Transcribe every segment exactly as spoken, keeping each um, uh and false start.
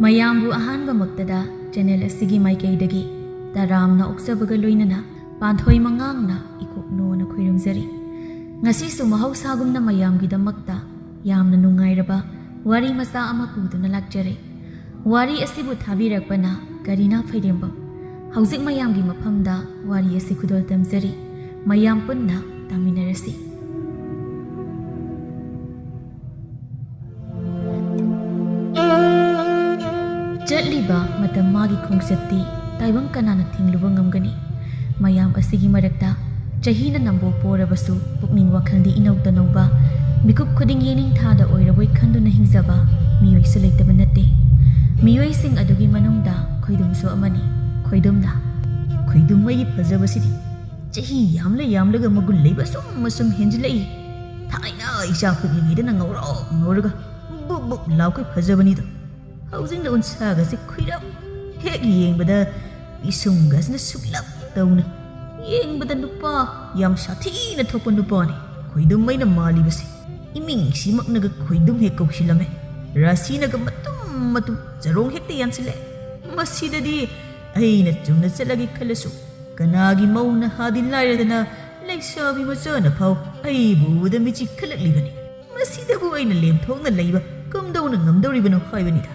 ꯃꯌꯥꯝꯕꯨ ꯑꯍꯥꯟꯕꯃꯛꯇꯗ ꯆꯦꯅꯦꯜ ꯑꯁꯤꯒꯤ ꯃꯥꯏꯀꯩꯗꯒꯤ ꯇꯔꯥꯝꯅ ꯑꯣꯛꯆꯕꯒ ꯂꯣꯏꯅꯅ ꯄꯥꯟꯊꯣꯏ ꯃꯉꯥꯡꯅ ꯏꯀꯣꯛꯅꯣꯅ ꯈꯣꯏꯔꯨꯝꯖꯔꯤ꯫ ꯉꯁꯤꯁꯨ ꯃꯍꯧꯁꯥꯒꯨꯝꯅ ꯃꯌꯥꯝꯒꯤꯗꯃꯛꯇ ꯌꯥꯝꯅ ꯅꯨꯡꯉꯥꯏꯔꯕ ꯋꯥꯔꯤ ꯃꯆꯥ ꯑꯃ ꯄꯨꯗꯨꯅ ꯂꯥꯛꯆꯔꯦ꯫ ꯋꯥꯔꯤ ꯑꯁꯤꯕꯨ ꯊꯥꯕꯤꯔꯛꯄꯅ ꯀꯔꯤꯅꯥ ꯐꯩꯔꯦꯝꯕꯝ꯫ ꯍꯧꯖꯤꯛ ꯃꯌꯥꯝꯒꯤ ꯃꯐꯝꯗ ꯋꯥꯔꯤ ꯑꯁꯤ ꯈꯨꯗꯣꯜ ꯇꯝꯖꯔꯤ꯫ ꯃꯌꯥꯝ ꯄꯨꯟꯅ ꯇꯥꯃꯤꯟꯅꯔꯁꯤ꯫ ꯆꯠꯂꯤꯕ ꯃꯇꯝ ꯃꯥꯒꯤ ꯈꯣꯡꯆꯠꯇꯤ ꯇꯥꯏꯕꯪ ꯀꯅꯥꯅ ꯊꯤꯡꯂꯨꯕ ꯉꯝꯒꯅꯤ? ꯃꯌꯥꯝ ꯑꯁꯤꯒꯤ ꯃꯔꯛꯇ ꯆꯍꯤꯅ ꯅꯝꯕꯣ ꯄꯣꯔꯕꯁꯨ ꯄꯨꯛꯅꯤꯡ ꯋꯥꯈꯜꯗꯤ ꯏꯅꯧ ꯇꯅꯧꯕ, ꯃꯤꯀꯨꯞ ꯈꯨꯗꯤꯡ ꯌꯦꯅꯤꯡꯊꯥꯗ ꯑꯣꯏꯔꯕꯣꯏ ꯈꯟꯗꯨꯅ ꯍꯤꯡꯖꯕ ꯃꯤꯑꯣꯏꯁꯨ ꯂꯩꯇꯕ ꯅꯠꯇꯦ꯫ ꯃꯤꯑꯣꯏꯁꯤꯡ ꯑꯗꯨꯒꯤ ꯃꯅꯨꯡꯗ ꯈꯣꯏꯗꯨꯝꯁꯨ ꯑꯃꯅꯤ꯫ ꯈꯣꯏꯗꯨꯝꯅ, "ꯈꯣꯏꯗꯨꯝ ꯑꯩꯒꯤ ꯐꯖꯕꯁꯤꯗꯤ ꯆꯍꯤ ꯌꯥꯝꯂ ꯌꯥꯝꯂꯒ ꯃꯒꯨꯟ ꯂꯩꯕ ꯑꯁꯨꯝ ꯑꯁꯨꯝ ꯍꯦꯟꯖꯤꯜꯂꯛꯏ꯫ ꯊꯥꯏꯅ ꯏꯆꯥ ꯄꯤꯛꯂꯤꯉꯩꯗꯅ ꯉꯧꯔꯣꯛ ꯉꯧꯔꯒ ꯕꯨꯞ ꯕꯨꯞ ꯂꯥꯎꯈꯩ ꯐꯖꯕꯅꯤꯗꯣ꯫ ꯍꯧꯖꯤꯛꯅ ꯎꯟꯁꯥꯒꯁꯦ ꯈꯨꯏꯔꯞ, ꯍꯦꯛ ꯌꯦꯡꯕꯗ ꯄꯤꯁꯨꯝꯒꯁꯤꯅ ꯁꯨꯛꯂꯞ ꯇꯧꯅ꯫ ꯌꯦꯡꯕꯗ ꯅꯨꯄꯥ ꯌꯥꯝ ꯁꯥꯊꯤꯅ ꯊꯣꯛꯄ ꯅꯨꯄꯥꯅꯤ ꯈꯣꯏꯗꯨꯝ ꯑꯩꯅ ꯃꯥꯜꯂꯤꯕꯁꯦ꯫ ꯏꯃꯤꯡꯁꯤꯃꯛꯅꯒ ꯈꯣꯏꯗꯨꯝ ꯍꯦꯛ ꯀꯧꯁꯤꯜꯂꯝꯃꯦ꯫ ꯔꯥꯁꯤꯅꯒ ꯃꯇꯨꯝ ꯃꯇꯨꯝ ꯆꯔꯣꯡ ꯍꯦꯛꯇ ꯌꯥꯟꯁꯤꯜꯂꯦ꯫ ꯃꯁꯤꯗꯗꯤ ꯑꯩꯅ ꯆꯨꯝꯅ ꯆꯠꯂꯒꯦ ꯈꯜꯂꯁꯨ ꯀꯅꯥꯒꯤ ꯃꯧ ꯅꯍꯥꯗꯤ ꯂꯥꯏꯔꯗꯅ ꯂꯩꯁꯥꯕꯤ ꯃꯆꯥꯅ ꯐꯥꯎ ꯑꯩꯕꯨ ꯎꯕꯗ ꯃꯤꯠꯆꯤ ꯈꯜꯂꯛꯂꯤꯕꯅꯤ꯫ ꯃꯁꯤꯗꯕꯨ ꯑꯩꯅ ꯂꯦꯝꯊꯣꯛꯅ ꯂꯩꯕ ꯀꯝꯗꯧꯅ ꯉꯝꯗꯧꯔꯤꯕꯅꯣ ꯍꯥꯏꯕꯅꯤꯗ꯫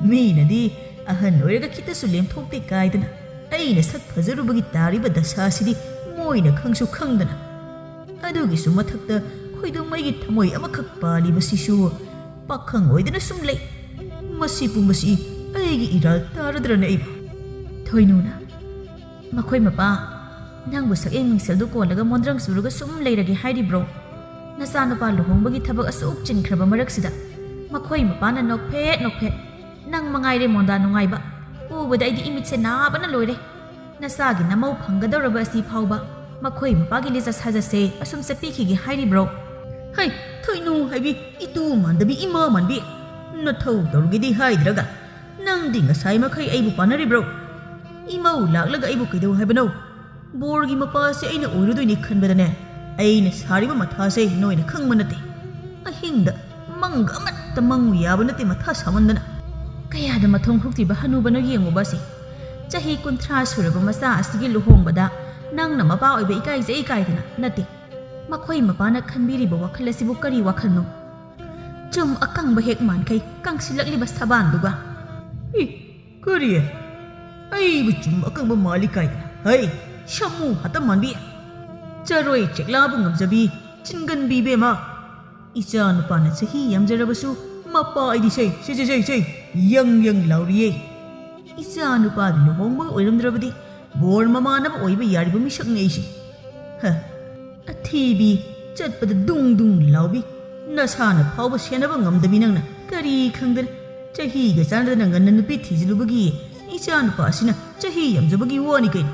ꯃꯤꯅꯗꯤ ꯑꯍꯟ ꯑꯣꯏꯔꯒ ꯈꯤꯇꯁꯨ ꯂꯦꯝꯊꯣꯛꯇꯦ ꯀꯥꯏꯗꯅ ꯑꯩꯅ ꯁꯛ ꯐꯖꯔꯨꯕꯒꯤ ꯇꯥꯔꯤꯕ ꯗꯁꯥꯁꯤꯗꯤ ꯃꯣꯏꯅ ꯈꯪꯁꯨ ꯈꯪꯗꯅ꯫ ꯑꯗꯨꯒꯤꯁꯨ ꯃꯊꯛꯇ ꯈꯣꯏꯗꯨꯝ ꯑꯩꯒꯤ ꯊꯃꯣꯏ ꯑꯃꯈꯛ ꯄꯥꯜꯂꯤꯕꯁꯤꯁꯨ ꯄꯥꯈꯪ ꯑꯣꯏꯗꯅ ꯁꯨꯝ ꯂꯩ꯫ ꯃꯁꯤ ꯄꯨꯝꯕꯁꯤ ꯑꯩꯒꯤ ꯏꯔꯥꯜ ꯇꯥꯔꯗ꯭ꯔꯅꯦ ꯑꯩꯕꯨ?" ꯊꯣꯏꯅꯨꯅ, "ꯃꯈꯣꯏ ꯃꯄꯥ, ꯅꯪꯕꯨ ꯁꯛꯌꯦꯡ ꯃꯤꯡꯁꯦꯜꯗꯨ ꯀꯣꯜꯂꯒ ꯃꯣꯟꯗ꯭ꯔꯪ ꯆꯨꯔꯒ ꯁꯨꯝ ꯂꯩꯔꯒꯦ ꯍꯥꯏꯔꯤꯕ꯭ꯔꯣ? ꯅꯆꯥꯅꯨꯄꯥ ꯂꯨꯍꯣꯡꯕꯒꯤ ꯊꯕꯛ ꯑꯁꯨꯛ ꯆꯤꯟꯈ꯭ꯔꯕ ꯃꯔꯛꯁꯤꯗ ꯃꯈꯣꯏ ꯃꯄꯥꯅ ꯅꯣꯛꯐꯦꯠ ꯅꯣꯛꯐꯦꯠ, ꯅꯪ ꯃꯉꯥꯏꯔꯦ ꯃꯣꯟꯗꯥ ꯅꯨꯡꯉꯥꯏꯕ꯫ ꯎꯕꯗ ꯑꯩꯗꯤ ꯏꯃꯤꯠꯁꯦ ꯅꯥꯕꯅ ꯂꯣꯏꯔꯦ꯫ ꯅꯆꯥꯒꯤ ꯅꯃꯧ ꯐꯪꯒꯗꯧꯔꯕ ꯑꯁꯤ ꯐꯥꯎꯕ ꯃꯈꯣꯏ ꯃꯄꯥꯒꯤ ꯂꯤꯆꯠ ꯁꯥꯖꯠꯁꯦ ꯑꯁꯨꯝ ꯆꯠꯄꯤꯈꯤꯒꯦ ꯍꯥꯏꯔꯤꯕ꯭ꯔꯣ?" "ꯍꯩ, ꯊꯣꯏꯅꯨ ꯍꯥꯏꯕꯤ, ꯏꯇꯨ ꯃꯥꯟꯗꯕꯤ ꯏꯃꯥ ꯃꯥꯟꯕꯤ, ꯅꯊꯧ ꯇꯧꯔꯨꯒꯦꯗꯤ ꯍꯥꯏꯗ꯭ꯔꯒ ꯅꯪꯗꯤ ꯉꯁꯥꯏ ꯃꯈꯩ ꯑꯩꯕꯨ ꯄꯥꯟꯅꯔꯤꯕ꯭ꯔꯣ? ꯏꯃꯧ ꯂꯥꯛꯂꯒ ꯑꯩꯕꯨ ꯀꯩꯗꯧ ꯍꯥꯏꯕꯅꯣ? ꯕꯣꯔꯒꯤ ꯃꯄꯥꯁꯦ ꯑꯩꯅ ꯑꯣꯏꯔꯨꯗꯣꯏꯅꯤ ꯈꯟꯕꯗꯅꯦ, ꯑꯩꯅ ꯁꯥꯔꯤꯕ ꯃꯊꯥꯁꯦ ꯅꯣꯏꯅ ꯈꯪꯕ ꯅꯠꯇꯦ꯫ ꯑꯍꯤꯡꯗ ꯃꯪꯒ ꯑꯃꯠꯇ ꯃꯪꯉꯨ ꯌꯥꯕ ꯅꯠꯇꯦ, ꯃꯊꯥ ꯁꯥꯃꯟꯗꯅ꯫ ꯀꯌꯥꯗ ꯃꯊꯣꯡ ꯍꯨꯛꯇ꯭ꯔꯤꯕ ꯍꯅꯨꯕꯅꯣ ꯌꯦꯡꯉꯨꯕ ꯑꯁꯤ꯫ ꯆꯍꯤ ꯀꯨꯟꯊ꯭ꯔꯥ ꯁꯨꯔꯕ ꯃꯆꯥ ꯑꯁꯤꯒꯤ ꯂꯨꯍꯣꯡꯕꯗ ꯅꯪꯅ ꯃꯄꯥ ꯑꯣꯏꯕ ꯏꯀꯥꯏꯖꯩ ꯀꯥꯏꯗꯅ ꯅꯠꯇꯦ꯫ ꯃꯈꯣꯏ ꯃꯄꯥꯅ ꯈꯟꯕꯤꯔꯤꯕ ꯋꯥꯈꯜ ꯑꯁꯤꯕꯨ ꯀꯔꯤ ꯋꯥꯈꯜꯅꯣ? ꯆꯨꯝ ꯑꯀꯪꯕ ꯍꯦꯛ ꯃꯥꯟꯈꯩ ꯀꯪꯁꯤꯜꯂꯛꯂꯤꯕ ꯁꯕꯥꯟꯗꯨꯒ꯫ ꯏ, ꯀꯔꯤ? ꯑꯩꯕꯨ ꯆꯨꯝ ꯑꯀꯪꯕ ꯃꯥꯜꯂꯤ ꯀꯥꯏꯗꯅ? ꯍꯩ, ꯁꯥꯃꯨ ꯍꯥꯠꯇ ꯃꯥꯟꯕꯤ꯫ ꯆꯔꯣꯏ ꯆꯦꯛꯂꯥꯕꯨ ꯉꯝꯖꯕꯤ, ꯆꯤꯟꯒꯟꯕꯤ ꯏꯕꯦꯝꯃ꯫ ꯏꯆꯥ ꯅꯨꯄꯥꯅ ꯆꯍꯤ ꯌꯥꯝꯖꯔꯕꯁꯨ ꯃꯄꯥ ꯑꯩꯗꯤ ꯁꯩ, ꯁꯩ, ꯁꯩ, ꯁꯩ, ꯁꯩ, ꯌꯪ ꯌꯪ ꯂꯥꯎꯔꯤꯌꯦ꯫ ꯏꯆꯥ ꯅꯨꯄꯥꯒꯤ ꯂꯨꯍꯣꯡꯕ ꯑꯣꯏꯔꯝꯗ꯭ꯔꯕꯗꯤ ꯕꯣꯔ ꯃꯃꯥꯟꯅꯕ ꯑꯣꯏꯕ ꯌꯥꯔꯤꯕ ꯃꯤꯁꯛꯅꯤ ꯑꯩꯁꯦ꯫ ꯍ, ꯑꯊꯤꯕꯤ, ꯆꯠꯄꯗ ꯗꯨꯡ ꯗꯨꯡ ꯂꯥꯎꯕꯤ, ꯅꯁꯥꯅ ꯐꯥꯎꯕ ꯁꯦꯟꯅꯕ ꯉꯝꯗꯕꯤ ꯅꯪꯅ ꯀꯔꯤ ꯈꯪꯗꯅ ꯆꯍꯤꯒ ꯆꯥꯟꯅꯗꯅ ꯉꯟꯅ ꯅꯨꯄꯤ ꯊꯤꯖꯤꯜꯂꯨꯕꯒꯤ ꯏꯆꯥ ꯅꯨꯄꯥ ꯑꯁꯤꯅ ꯆꯍꯤ ꯌꯥꯝꯖꯕꯒꯤ ꯋꯥꯅꯤ ꯀꯩꯅꯣ꯫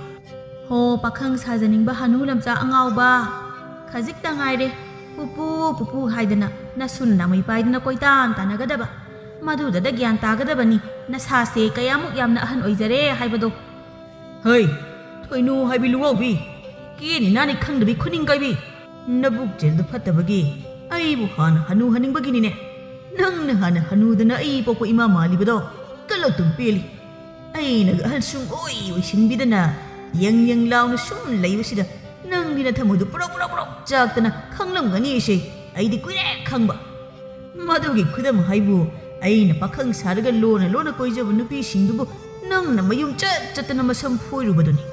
ꯍꯣ, ꯄꯥꯈꯪ ꯁꯥꯖꯅꯤꯡꯕ ꯍꯅꯨ ꯂꯝꯆꯥ ꯑꯉꯥꯎꯕ, ꯈꯖꯤꯛꯇ ꯉꯥꯏꯔꯦ ꯄꯨꯄꯨ ꯄꯨꯄꯨ ꯍꯥꯏꯗꯅ ꯅꯁꯨ ꯅꯥꯃꯩ ꯄꯥꯏꯗꯅ ꯀꯣꯏꯇꯥꯟ ꯇꯥꯟꯅꯒꯗꯕ꯫ ꯃꯗꯨꯗꯗ ꯒ꯭ꯌꯥꯟ ꯇꯥꯒꯗꯕꯅꯤ ꯅꯁꯥꯁꯦ ꯀꯌꯥꯃꯨꯛ ꯌꯥꯝꯅ ꯑꯍꯟ ꯑꯣꯏꯖꯔꯦ ꯍꯥꯏꯕꯗꯣ꯫ ꯍꯩ, ꯊꯣꯏꯅꯨ ꯍꯥꯏꯕꯤ ꯂꯨꯋꯥꯎꯕꯤ, ꯀꯦꯅꯤ ꯅꯥꯅꯤ ꯈꯪꯗꯕꯤ ꯈꯨꯅꯤꯡ ꯀꯥꯏꯕꯤ, ꯅꯕꯨꯛ ꯆꯦꯜꯗꯨ ꯐꯠꯇꯕꯒꯤ ꯑꯩꯕꯨ ꯍꯥꯟꯅ ꯍꯅꯨ ꯍꯅꯤꯡꯕꯒꯤꯅꯤꯅꯦ꯫ ꯅꯪꯅ ꯍꯥꯟꯅ ꯍꯅꯨꯗꯅ ꯑꯩ ꯄꯣꯛꯄ ꯏꯃꯥ ꯃꯥꯜꯂꯤꯕꯗꯣ ꯀꯜꯂꯛꯇꯨꯝ ꯄꯦꯜꯂꯤ꯫ ꯑꯩꯅꯒ ꯑꯍꯜ ꯁꯨꯡ ꯑꯣꯏ ꯑꯣꯏꯁꯤꯟꯕꯤꯗꯅ ꯌꯪ ꯌꯪ ꯂꯥꯎꯅ ꯁꯨꯝ ꯂꯩꯕꯁꯤꯗ ꯅꯪꯗꯤ ꯅꯊꯃꯣꯏꯗꯣ ꯄ꯭ꯔꯣꯛ ꯄ꯭ꯔꯣꯛ ꯄ꯭ꯔꯣꯛ ꯆꯥꯛꯇꯅ ꯈꯪꯂꯝꯒꯅꯤ ꯏꯁꯦ꯫ ꯑꯩꯗꯤ ꯀꯨꯏꯔꯦ ꯈꯪꯕ꯫ ꯃꯗꯨꯒꯤ ꯈꯨꯗꯝ ꯍꯥꯏꯕꯨ ꯑꯩꯅ ꯄꯥꯈꯪ ꯁꯥꯔꯒ ꯂꯣꯟꯅ ꯂꯣꯟꯅ ꯀꯣꯏꯖꯕ ꯅꯨꯄꯤꯁꯤꯡꯗꯨꯕꯨ ꯅꯪꯅ ꯃꯌꯨꯝ ꯆꯠ ꯆꯠꯇꯅ ꯃꯁꯝ ꯐꯣꯏꯔꯨꯕꯗꯨꯅꯤ꯫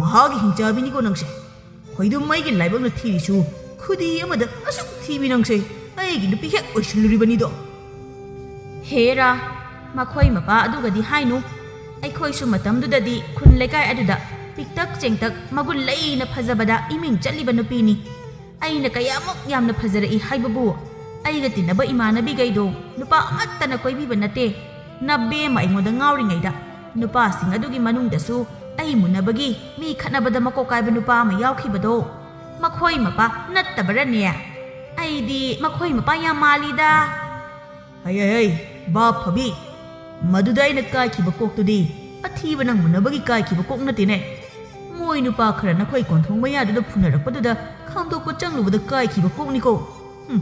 ꯃꯍꯥꯛꯀꯤ ꯍꯤꯡꯆꯥꯕꯤꯅꯤꯀꯣ ꯅꯪꯁꯦ꯫ ꯈꯣꯏꯗꯨꯝ ꯑꯩꯒꯤ ꯂꯥꯏꯕꯛꯅ ꯊꯤꯔꯤꯁꯨ ꯈꯨꯗꯤ ꯑꯃꯗ ꯑꯁꯨꯛ ꯊꯤꯕꯤ ꯅꯪꯁꯦ ꯑꯩꯒꯤ ꯅꯨꯄꯤ ꯍꯦꯛ ꯑꯣꯏꯁꯤꯜꯂꯨꯔꯤꯕꯅꯤꯗꯣ꯫ ꯍꯦꯔꯥ, ꯃꯈꯣꯏ ꯃꯄꯥ ꯑꯗꯨꯒꯗꯤ ꯍꯥꯏꯅꯨ꯫ ꯑꯩꯈꯣꯏꯁꯨ ꯃꯇꯝꯗꯨꯗꯗꯤ ꯈꯨꯟ ꯂꯩꯀꯥꯏ ꯑꯗꯨꯗ ꯄꯤꯛꯇꯛ ꯆꯦꯡꯇꯛ ꯃꯒꯨꯟ ꯂꯩꯅ ꯐꯖꯕꯗ ꯏꯃꯤꯡ ꯆꯠꯂꯤꯕ ꯅꯨꯄꯤꯅꯤ꯫ ꯑꯩꯅ ꯀꯌꯥꯃꯨꯛ ꯌꯥꯝꯅ ꯐꯖꯔꯛꯏ ꯍꯥꯏꯕꯕꯨ ꯑꯩꯒ ꯇꯤꯟꯅꯕ ꯏꯃꯥꯟꯅꯕꯤꯈꯩꯗꯣ ꯅꯨꯄꯥ ꯑꯃꯠꯇꯅ ꯀꯣꯏꯕꯤꯕ ꯅꯠꯇꯦ꯫ ꯅꯕꯦꯝꯃ ꯑꯩꯉꯣꯟꯗ ꯉꯥꯎꯔꯤꯉꯩꯗ ꯅꯨꯄꯥꯁꯤꯡ ꯑꯗꯨꯒꯤ ꯃꯅꯨꯡꯗꯁꯨ ꯑꯩ ꯃꯨꯟꯅꯕꯒꯤ ꯃꯤ ꯈꯠꯅꯕꯗ ꯃꯀꯣꯛ ꯀꯥꯏꯕ ꯅꯨꯄꯥ ꯑꯃ ꯌꯥꯎꯈꯤꯕꯗꯣ ꯃꯈꯣꯏ ꯃꯄꯥ ꯅꯠꯇꯕꯔꯅꯦ? ꯑꯩꯗꯤ ꯃꯈꯣꯏ ꯃꯄꯥ ꯌꯥꯝ ꯃꯥꯜꯂꯤꯗ꯫ ꯍꯩ, ꯍꯩ, ꯍꯩ, ꯚꯥꯞ ꯐꯕꯤ, ꯃꯗꯨꯗ ꯑꯩꯅ ꯀꯥꯏꯈꯤꯕ ꯀꯣꯛꯇꯨꯗꯤ ꯑꯊꯤꯕ ꯅꯪ ꯃꯨꯟꯅꯕꯒꯤ ꯀꯥꯏꯈꯤꯕ ꯀꯣꯛ ꯅꯠꯇꯦꯅꯦ꯫ ꯅꯣꯏ ꯅꯨꯄꯥ ꯈꯔ ꯅꯈꯣꯏ ꯀꯣꯟꯊꯣꯡ ꯃꯌꯥꯗꯨꯗ ꯐꯨꯅꯔꯛꯄꯗꯨꯗ ꯈꯥꯝꯗꯣꯛꯄ ꯆꯪꯂꯨꯕꯗ ꯀꯥꯏꯈꯤꯕ ꯀꯣꯛꯅꯤꯀꯣ꯫ ꯍꯨꯝ,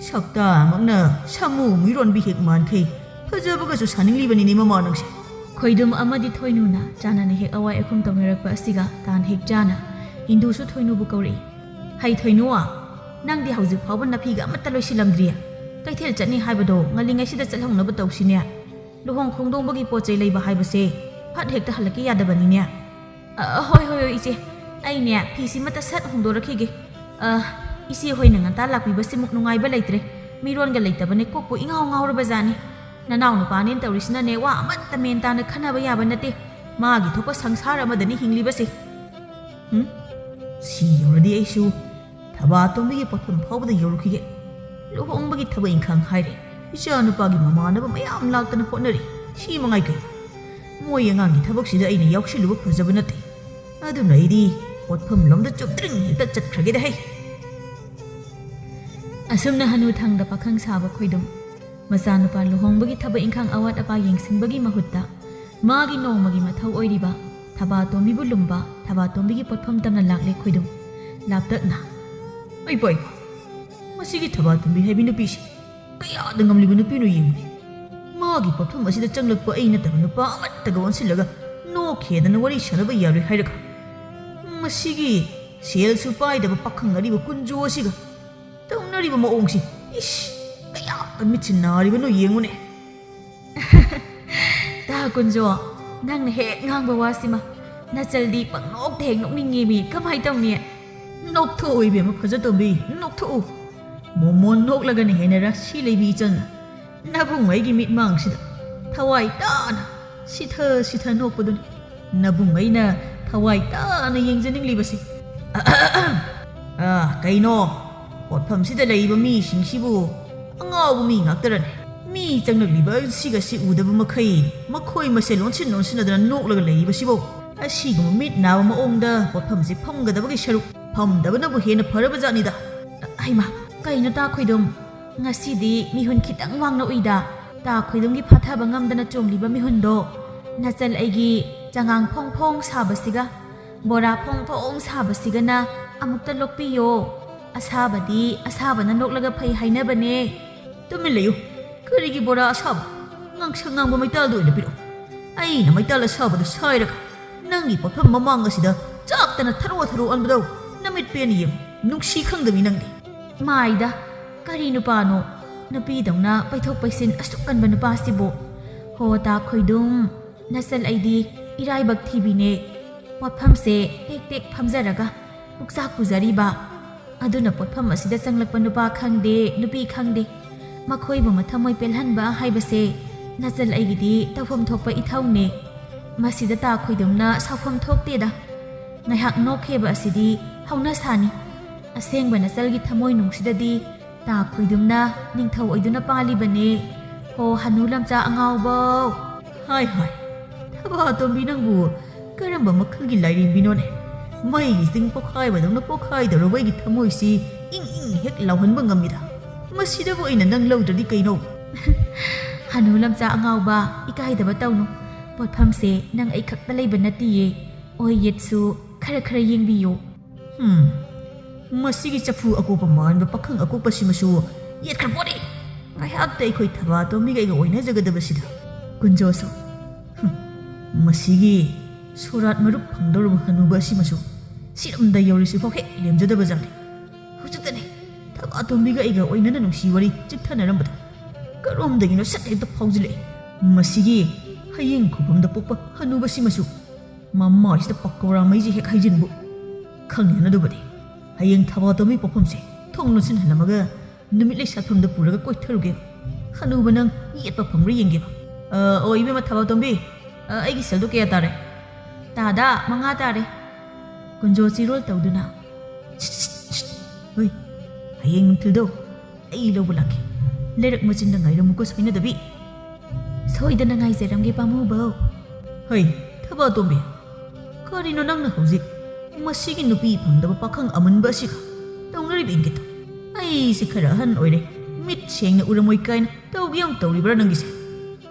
ꯁꯛꯇꯥꯃꯛꯅ ꯁꯥꯃꯨ ꯃꯤꯔꯣꯟꯕꯤ ꯍꯦꯛ ꯃꯥꯟꯈꯩ꯫ ꯐꯖꯕꯒꯁꯨ ꯁꯥꯅꯤꯡꯂꯤꯕꯅꯤꯅꯦ ꯃꯃꯥ ꯅꯪꯁꯦ꯫ ꯈꯣꯏꯗꯨꯝ ꯑꯃꯗꯤ ꯊꯣꯏꯅꯨꯅ ꯆꯥꯟꯅꯅ ꯍꯦꯛ ꯑꯋꯥꯏ ꯑꯈꯨꯝ ꯇꯧꯅꯔꯛꯄ ꯑꯁꯤꯒ ꯇꯥꯟ ꯍꯦꯛ ꯆꯥꯅ ꯏꯟꯗꯨꯁꯨ ꯊꯣꯏꯅꯨꯕꯨ ꯀꯧꯔꯛꯏ꯫ "ꯍꯩ ꯊꯣꯏꯅꯨ, ꯅꯪꯗꯤ ꯍꯧꯖꯤꯛ ꯐꯥꯎꯕ ꯅꯥꯄꯤꯒ ꯑꯃꯠꯇ ꯂꯣꯏꯁꯤꯜꯂꯝꯗ꯭ꯔꯤ꯫ ꯀꯩꯊꯦꯜ ꯆꯠꯅꯤ ꯍꯥꯏꯕꯗꯣ ꯉꯜꯂꯤꯉꯩꯁꯤꯗ ꯆꯠꯍꯧꯅꯕ ꯇꯧꯁꯤꯅꯦ꯫ ꯂꯨꯍꯣꯡ ꯈꯣꯡꯗꯣꯡꯕꯒꯤ ꯄꯣꯠ ꯆꯩ ꯂꯩꯕ ꯍꯥꯏꯕꯁꯦ ꯐꯠ ꯍꯦꯛꯇ ꯍꯜꯂꯛꯀꯦ ꯌꯥꯗꯕꯅꯤꯅꯦ꯫" "ꯑ, ꯍꯣꯏ, ꯍꯣꯏ, ꯍꯣꯏ, ꯏꯆꯦ꯫ ꯑꯩꯅꯦ ꯐꯤꯁꯤꯃꯇ ꯁꯠ ꯍꯣꯡꯗꯣꯔꯛꯈꯤꯒꯦ꯫ ꯑ, ꯏꯆꯦ ꯍꯣꯏꯅ ꯉꯟꯇꯥ ꯂꯥꯛꯄꯤꯕꯁꯤꯃꯨꯛ ꯅꯨꯡꯉꯥꯏꯕ ꯂꯩꯇ꯭ꯔꯦ꯫ ꯃꯤꯔꯣꯟꯒ ꯂꯩꯇꯕꯅꯦ, ꯀꯣꯛꯄꯨ ꯏꯉꯥꯎ ꯉꯥꯎꯔꯕ ꯖꯥꯠꯅꯤ꯫ ꯅꯅꯥꯎ ꯅꯨꯄꯥꯅꯦꯅ ꯇꯧꯔꯤꯁꯤꯅꯅꯦ, ꯋꯥ ꯑꯃꯠꯇ ꯃꯦꯟ ꯇꯥꯅ ꯈꯟꯅꯕ ꯌꯥꯕ ꯅꯠꯇꯦ꯫ ꯃꯥꯒꯤ ꯊꯣꯛꯄ ꯁꯪꯁꯥꯔ ꯑꯃꯗꯅꯤ ꯍꯤꯡꯂꯤꯕꯁꯦ꯫ ꯍꯨꯝ? ꯁꯤ ꯌꯧꯔꯗꯤ ꯑꯩꯁꯨ ꯊꯕꯥꯇꯣꯝꯕꯤꯒꯤ ꯄꯣꯠꯐꯝ ꯐꯥꯎꯕꯗ ꯌꯧꯔꯨꯈꯤꯒꯦ꯫ ꯂꯨꯍꯣꯡꯕꯒꯤ ꯊꯕꯛ ꯏꯪꯈꯥꯡ ꯍꯥꯏꯔꯦ, ꯏꯆꯥ ꯅꯨꯄꯥꯒꯤ ꯃꯃꯥꯟꯅꯕ ꯃꯌꯥꯝ ꯂꯥꯛꯇꯅ ꯍꯣꯠꯅꯔꯤ꯫ ꯁꯤ ꯃꯉꯥꯏ ꯀꯩꯅꯣ? ꯃꯣꯏ ꯑꯉꯥꯡꯒꯤ ꯊꯕꯛꯁꯤꯗ ꯑꯩꯅ ꯌꯥꯎꯁꯤꯜꯂꯨꯕ ꯐꯖꯕ ꯅꯠꯇꯦ꯫ ꯑꯗꯨꯅ ꯑꯩꯗꯤ ꯄꯣꯠꯐꯝ ꯂꯣꯝꯗ ꯆꯨꯞꯇ꯭ꯔꯤꯡ ꯍꯦꯛꯇ ꯆꯠꯈ꯭ꯔꯒꯦꯗ ꯍꯩ꯫" ꯑꯁꯨꯝꯅ ꯍꯅꯨ ꯊꯪꯗ ꯄꯥꯈꯪ ꯁꯥꯕ ꯈꯣꯏꯗꯨꯝ ꯃꯆꯥꯅꯨꯄꯥ ꯂꯨꯍꯣꯡꯕꯒꯤ ꯊꯕꯛ ꯏꯪꯈꯥꯡ ꯑꯋꯥꯠ ꯑꯄꯥ ꯌꯦꯡꯁꯤꯟꯕꯒꯤ ꯃꯍꯨꯠꯇ ꯃꯥꯒꯤ ꯅꯣꯡꯃꯒꯤ ꯃꯊꯧ ꯑꯣꯏꯔꯤꯕ ꯊꯕꯥꯇꯣꯝꯕꯤꯕꯨ ꯂꯨꯝꯕ, ꯊꯕꯥꯇꯣꯝꯕꯤꯒꯤ ꯄꯣꯠꯐꯝ ꯇꯝꯅ ꯂꯥꯛꯂꯦ ꯈꯣꯏꯗꯨꯝ꯫ ꯂꯥꯞꯇꯛꯅ, "ꯑꯩ ꯄꯥꯏ, ꯃꯁꯤꯒꯤ ꯊꯕꯥꯇꯣꯝꯕꯤ ꯍꯥꯏꯕꯤ ꯅꯨꯄꯤꯁꯤ ꯀꯌꯥꯗ ꯉꯝꯂꯤꯕ ꯅꯨꯄꯤꯅꯣ ꯌꯦꯡꯉꯨꯅꯦ꯫ ꯃꯥꯒꯤ ꯄꯣꯠꯐꯝ ꯑꯁꯤꯗ ꯆꯪꯂꯛꯄ ꯑꯩ ꯅꯠꯇꯕ ꯅꯨꯄꯥ ꯑꯃꯠꯇꯒ ꯑꯣꯟꯁꯤꯜꯂꯒ ꯅꯣꯛꯈꯦꯗꯅ ꯋꯥꯔꯤ ꯁꯥꯟꯅꯕ ꯌꯥꯔꯣꯏ ꯍꯥꯏꯔꯒ, ꯃꯁꯤꯒꯤ ꯁꯦꯜꯁꯨ ꯄꯥꯏꯗꯕ ꯄꯥꯈꯪ ꯑꯔꯤꯕ ꯀꯨꯟꯖꯣ ꯑꯁꯤꯒ ꯇꯧꯅꯔꯤꯕ ꯃꯑꯣꯡꯁꯤ, ꯏꯁ, ꯀꯌꯥꯗ ꯃꯤꯠꯁꯤ ꯅꯥꯔꯤꯕꯅꯣ ꯌꯦꯡꯉꯨꯅꯦ꯫" "ꯇꯥ ꯀꯨꯟꯖꯣ, ꯅꯪꯅ ꯍꯦꯛ ꯉꯥꯡꯕ ꯋꯥꯁꯤꯃ, ꯅꯆꯜꯗꯤ ꯄꯪꯅꯣꯛꯇ ꯍꯦꯛ ꯅꯣꯛꯅꯤꯡꯉꯦꯃꯤ, ꯀꯃꯥꯏ ꯇꯧꯅꯤ?" "ꯅꯣꯛꯊꯣꯛꯎ ꯏꯕꯦꯝꯃ ꯐꯖꯇꯣꯝꯕꯤ, ꯅꯣꯛꯊꯣꯛꯎ꯫ ꯃꯣꯃꯣꯟ ꯅꯣꯛꯂꯒꯅ ꯍꯦꯟꯅ ꯔꯥꯁꯤ ꯂꯩꯕꯤ ꯏꯆꯜꯅ ꯅꯕꯨꯡ ꯑꯩꯒꯤ ꯃꯤꯠꯃꯥꯡꯁꯤꯗ ꯊꯋꯥꯏ ꯇꯥꯅ ꯁꯤꯊ ꯁꯤꯊ ꯅꯣꯛꯄꯗꯨꯅꯤ ꯅꯕꯨꯡ ꯑꯩꯅ ꯊꯋꯥꯏ ꯇꯥꯅ ꯌꯦꯡꯖꯅꯤꯡꯂꯤꯕꯁꯤ꯫" "ꯑ, ꯀꯩꯅꯣ? ꯄꯣꯠꯐꯝꯁꯤꯗ ꯂꯩꯔꯤꯕ ꯃꯤꯁꯤꯡꯁꯤꯕꯨ ꯑꯉꯥꯎꯕ ꯃꯤ ꯉꯥꯛꯇꯔꯅꯦ? ꯃꯤ ꯆꯪꯂꯛꯂꯤꯕ ꯑꯁꯤꯒꯁꯤ ꯎꯗꯕ ꯃꯈꯩ ꯃꯈꯣꯏ ꯃꯁꯦꯜ ꯂꯣꯟꯁꯤꯟ ꯂꯣꯟꯁꯤꯟꯅꯗꯅ ꯅꯣꯛꯂꯒ ꯂꯩꯔꯤꯕꯁꯤꯕꯨ? ꯑꯁꯤꯒꯨꯝꯕ ꯃꯤꯠ ꯅꯥꯕ ꯃꯑꯣꯡꯗ ꯄꯣꯠꯐꯝꯁꯤ ꯐꯝꯒꯗꯕꯒꯤ ꯁꯔꯨꯛ ꯐꯝꯗꯕꯅꯕꯨ ꯍꯦꯟꯅ ꯐꯔꯕ ꯖꯥꯠꯅꯤꯗ꯫" "ꯍꯩꯃꯥ, ꯀꯩꯅꯣ ꯇꯥ ꯈꯣꯏꯗꯨꯝ? ꯉꯁꯤꯗꯤ ꯃꯤꯍꯨꯟ ꯈꯤꯇꯪ ꯋꯥꯡꯅ ꯎꯏꯗ꯫ ꯇꯥ ꯈꯣꯏꯗꯨꯝꯒꯤ ꯐꯥꯊꯕ ꯉꯝꯗꯅ ꯆꯣꯡꯂꯤꯕ ꯃꯤꯍꯨꯟꯗꯣ ꯅꯆꯜ ꯑꯩꯒꯤ ꯆꯉꯥꯡ ꯐꯣꯡ ꯐꯣꯡ ꯁꯥꯕꯁꯤꯒ ꯕꯣꯔꯥ ꯐꯣꯡ ꯐꯣꯡ ꯁꯥꯕꯁꯤꯒꯅ ꯑꯃꯨꯛꯇ ꯂꯣꯛꯄꯤꯌꯣ꯫ ꯑꯁꯥꯕꯗꯤ ꯑꯁꯥꯕꯅ ꯂꯣꯛꯂꯒ ꯐꯩ ꯍꯥꯏꯅꯕꯅꯦ꯫ ꯇꯨꯃꯤꯟ ꯂꯩꯌꯨ꯫ ꯀꯔꯤꯒꯤ ꯕꯣꯔꯥ ꯑꯁꯥꯕ? ꯉꯥꯡꯁꯪ ꯉꯥꯡꯕ ꯃꯩꯇꯥꯜꯗ ꯑꯣꯏꯅ ꯄꯤꯔꯛꯎ꯫ ꯑꯩꯅ ꯃꯩꯇꯥꯜ ꯑꯁꯥꯕꯗ ꯁꯥꯏꯔꯒ ꯅꯪꯒꯤ ꯄꯣꯠꯐꯝ ꯃꯃꯥꯡ ꯑꯁꯤꯗ ꯆꯥꯛꯇꯅ ꯊꯔꯣ ꯊꯔꯣ ꯑꯣꯟꯕꯗꯧ ꯅꯃꯤꯠ ꯄꯦꯟꯅ ꯌꯦꯡꯉꯨ꯫ ꯅꯨꯡꯁꯤ ꯈꯪꯗꯕꯤ ꯅꯪꯗꯤ꯫ ꯃꯥꯏꯗ, ꯀꯔꯤ ꯅꯨꯄꯥꯅꯣ? ꯅꯨꯄꯤꯗꯧꯅ ꯄꯩꯊꯣꯛ ꯄꯩꯁꯤꯟ ꯑꯁꯨꯛ ꯀꯟꯕ ꯅꯨꯄꯥꯁꯤꯕꯨ꯫ ꯍꯣ ꯇꯥ ꯈꯣꯏꯗꯨꯝ, ꯅꯆꯜ ꯑꯩꯗꯤ ꯏꯔꯥꯏꯕꯛ ꯊꯤꯕꯤꯅꯦ꯫ ꯄꯣꯠꯐꯝꯁꯦ ꯇꯦꯛ ꯇꯦꯛ ꯐꯝꯖꯔꯒ ꯄꯨꯛꯆꯥꯛ ꯄꯨꯖꯔꯤꯕ꯫ ꯑꯗꯨꯅ ꯄꯣꯠꯐꯝ ꯑꯁꯤꯗ ꯆꯪꯂꯛꯄ ꯅꯨꯄꯥ ꯈꯪꯗꯦ, ꯅꯨꯄꯤ ꯈꯪꯗꯦ, ꯃꯈꯣꯏꯕꯨ ꯃꯊꯃꯣꯏ ꯄꯦꯜꯍꯟꯕ ꯍꯥꯏꯕꯁꯦ ꯅꯆꯜ ꯑꯩꯒꯤꯗꯤ ꯇꯧꯐꯝ ꯊꯣꯛꯄ ꯏꯊꯧꯅꯦ꯫ ꯃꯁꯤꯗ ꯇꯥ ꯈꯣꯏꯗꯨꯝꯅ ꯁꯥꯎꯐꯝ ꯊꯣꯛꯇꯦꯗ꯫ ꯉꯥꯏꯍꯥꯛ ꯅꯣꯛꯈꯤꯕ ꯑꯁꯤꯗꯤ ꯍꯧꯅ ꯁꯥꯅꯤ꯫ ꯑꯁꯦꯡꯕ ꯅꯆꯜꯒꯤ ꯊꯃꯣꯏ ꯅꯨꯡꯁꯤꯗꯗꯤ ꯇꯥ ꯈꯣꯏꯗꯨꯝꯅ ꯅꯤꯡꯊꯧ ꯑꯣꯏꯗꯨꯅ ꯄꯥꯜꯂꯤꯕꯅꯦ꯫ ꯍꯣ ꯍꯅꯨ ꯂꯝꯆꯥ ꯑꯉꯥꯎꯕꯧ! ꯍꯥꯏ ꯍꯥꯏ, ꯊꯕꯥꯇꯣꯝꯕꯤ ꯅꯪꯕꯨ ꯀꯔꯝꯕ ꯃꯈꯜꯒꯤ ꯂꯥꯏꯔꯦꯝꯕꯤꯅꯣꯅꯦ? ꯃꯩꯒꯤ ꯆꯤꯡ ꯄꯣꯈꯥꯏꯕꯗꯧꯅ ꯄꯣꯈꯥꯏꯗꯧꯔꯕ ꯑꯩꯒꯤ ꯊꯃꯣꯏꯁꯤ ꯏꯪ ꯏꯪ ꯍꯦꯛ ꯂꯥꯎꯍꯟꯕ ꯉꯝꯃꯤꯗ꯫ ꯃꯁꯤꯗꯕꯨ ꯑꯩꯅ ꯅꯪ ꯂꯧꯗ꯭ꯔꯗꯤ ꯀꯩꯅꯣ? ꯍꯅꯨ ꯂꯝꯆꯥ ꯑꯉꯥꯎꯕ, ꯏꯀꯥꯏꯗꯕ ꯇꯧꯅꯨ꯫ ꯄꯣꯠꯐꯝꯁꯦ ꯅꯪ ꯑꯩ ꯈꯛꯇ ꯂꯩꯕ ꯅꯠꯇꯤꯌꯦ꯫ ꯑꯣꯏ ꯌꯦꯠꯁꯨ ꯈꯔ ꯈꯔ ꯌꯦꯡꯕꯤꯌꯨ꯫ ꯍꯝ, ꯃꯁꯤꯒꯤ ꯆꯐꯨ ꯑꯀꯣꯛꯄ ꯃꯥꯟꯕ ꯄꯥꯈꯪ ꯑꯀꯣꯛꯄꯁꯤꯃꯁꯨ ꯌꯦꯠꯈ꯭ꯔ ꯄꯣꯠꯅꯤ꯫ ꯉꯥꯏꯍꯥꯛꯇ ꯑꯩꯈꯣꯏ ꯊꯕꯥꯇꯣꯝꯕꯤꯒ ꯑꯩꯒ ꯑꯣꯏꯅꯖꯒꯗꯕꯁꯤꯗ꯫ ꯀꯨꯟꯖꯣꯁꯨ, ꯍꯝ, ꯃꯁꯤꯒꯤ ꯁꯣꯔꯥꯠ ꯃꯔꯨꯞ ꯐꯪꯗꯧꯔꯕ ꯍꯅꯨꯕ ꯑꯁꯤꯃꯁꯨ ꯁꯤꯔꯝꯗ ꯌꯧꯔꯤꯁꯤꯐꯥꯎ ꯍꯦꯛ ꯂꯦꯝꯖꯗꯕ ꯖꯥꯠꯅꯤ꯫ ꯍꯧꯖꯤꯛꯇꯅꯤ ꯊꯕꯥꯇꯣꯝꯕꯤꯒ ꯑꯩꯒ ꯑꯣꯏꯅꯅ ꯅꯨꯡꯁꯤ ꯋꯥꯔꯤ ꯆꯤꯛꯊꯅꯔꯝꯕꯗꯣ ꯀꯔꯣꯝꯗꯒꯤꯅꯣ ꯁꯠ ꯍꯦꯛꯇ ꯐꯥꯎꯖꯤꯜꯂꯛꯑꯦ꯫ ꯃꯁꯤꯒꯤ ꯍꯌꯦꯡ ꯈꯨꯕꯝꯗ ꯄꯣꯛꯄ ꯍꯅꯨꯕꯁꯤꯃꯁꯨ ꯃꯃꯥꯏꯁꯤꯗ ꯄꯀꯧꯔꯥ ꯃꯩꯁꯦ ꯍꯦꯛ ꯍꯩꯖꯤꯟꯕꯨ꯫ ꯈꯪꯗꯦꯅ ꯑꯗꯨꯕꯨꯗꯤ꯫ ꯍꯌꯦꯡ ꯊꯕꯥꯇꯣꯝꯕꯤ ꯄꯣꯛꯐꯝꯁꯦ ꯊꯣꯡ ꯂꯣꯟꯁꯤꯟꯍꯜꯂꯝꯃꯒ ꯅꯨꯃꯤꯠ ꯂꯩ ꯁꯥꯠꯐꯝꯗ ꯄꯨꯔꯒ ꯀꯣꯏꯊꯔꯨꯒꯦ꯫ ꯍꯅꯨꯕ ꯅꯪ ꯌꯦꯠꯄ ꯐꯪꯕ꯭ꯔꯥ ꯌꯦꯡꯒꯦꯕ꯫ ꯑ, ꯑꯣ, ꯏꯕꯦꯝꯃ ꯊꯕꯥꯇꯣꯝꯕꯤ, ꯑ, ꯑꯩꯒꯤ ꯁꯦꯜꯗꯣ ꯀꯌꯥ ꯇꯥꯔꯦ? ꯇꯥꯗ ꯃꯉꯥ ꯇꯥꯔꯦ꯫ ꯀꯨꯟꯖꯣ ꯆꯤꯔꯣꯜ ꯇꯧꯗꯨꯅ, "ꯁꯤꯠ, ꯁꯤꯠ, ꯁꯤꯠ꯫ ꯍꯣꯏ, ꯍꯌꯦꯡ ꯅꯨꯡꯊꯤꯜꯗꯣ ꯑꯩ ꯂꯧꯕ ꯂꯥꯛꯀꯦ꯫ ꯂꯩꯔꯛ ꯃꯆꯤꯟꯗ ꯉꯥꯏꯔꯝꯃꯨꯀꯣ ꯁꯣꯏꯅꯗꯕꯤ꯫" "ꯁꯣꯏꯗꯅ ꯉꯥꯏꯖꯔꯝꯒꯦ ꯄꯥꯝꯃꯨꯕꯧ꯫" ꯍꯩ, ꯊꯕꯥꯇꯣꯝꯕꯤ, ꯀꯔꯤꯅꯣ ꯅꯪꯅ ꯍꯧꯖꯤꯛ ꯃꯁꯤꯒꯤ ꯅꯨꯄꯤ ꯐꯪꯗꯕ ꯄꯥꯈꯪ ꯑꯃꯟꯕ ꯑꯁꯤꯒ ꯇꯧꯅꯔꯤꯕ ꯏꯪꯒꯤꯠꯇꯣ? ꯑꯩꯁꯦ ꯈꯔ ꯑꯍꯟ ꯑꯣꯏꯔꯦ, ꯃꯤꯠ ꯁꯦꯡꯅ ꯎꯔꯝꯃꯣꯏ ꯀꯥꯏꯅ ꯇꯧꯒꯦ ꯌꯥꯝ ꯇꯧꯔꯤꯕ꯭ꯔꯥ ꯅꯪꯒꯤꯁꯦ?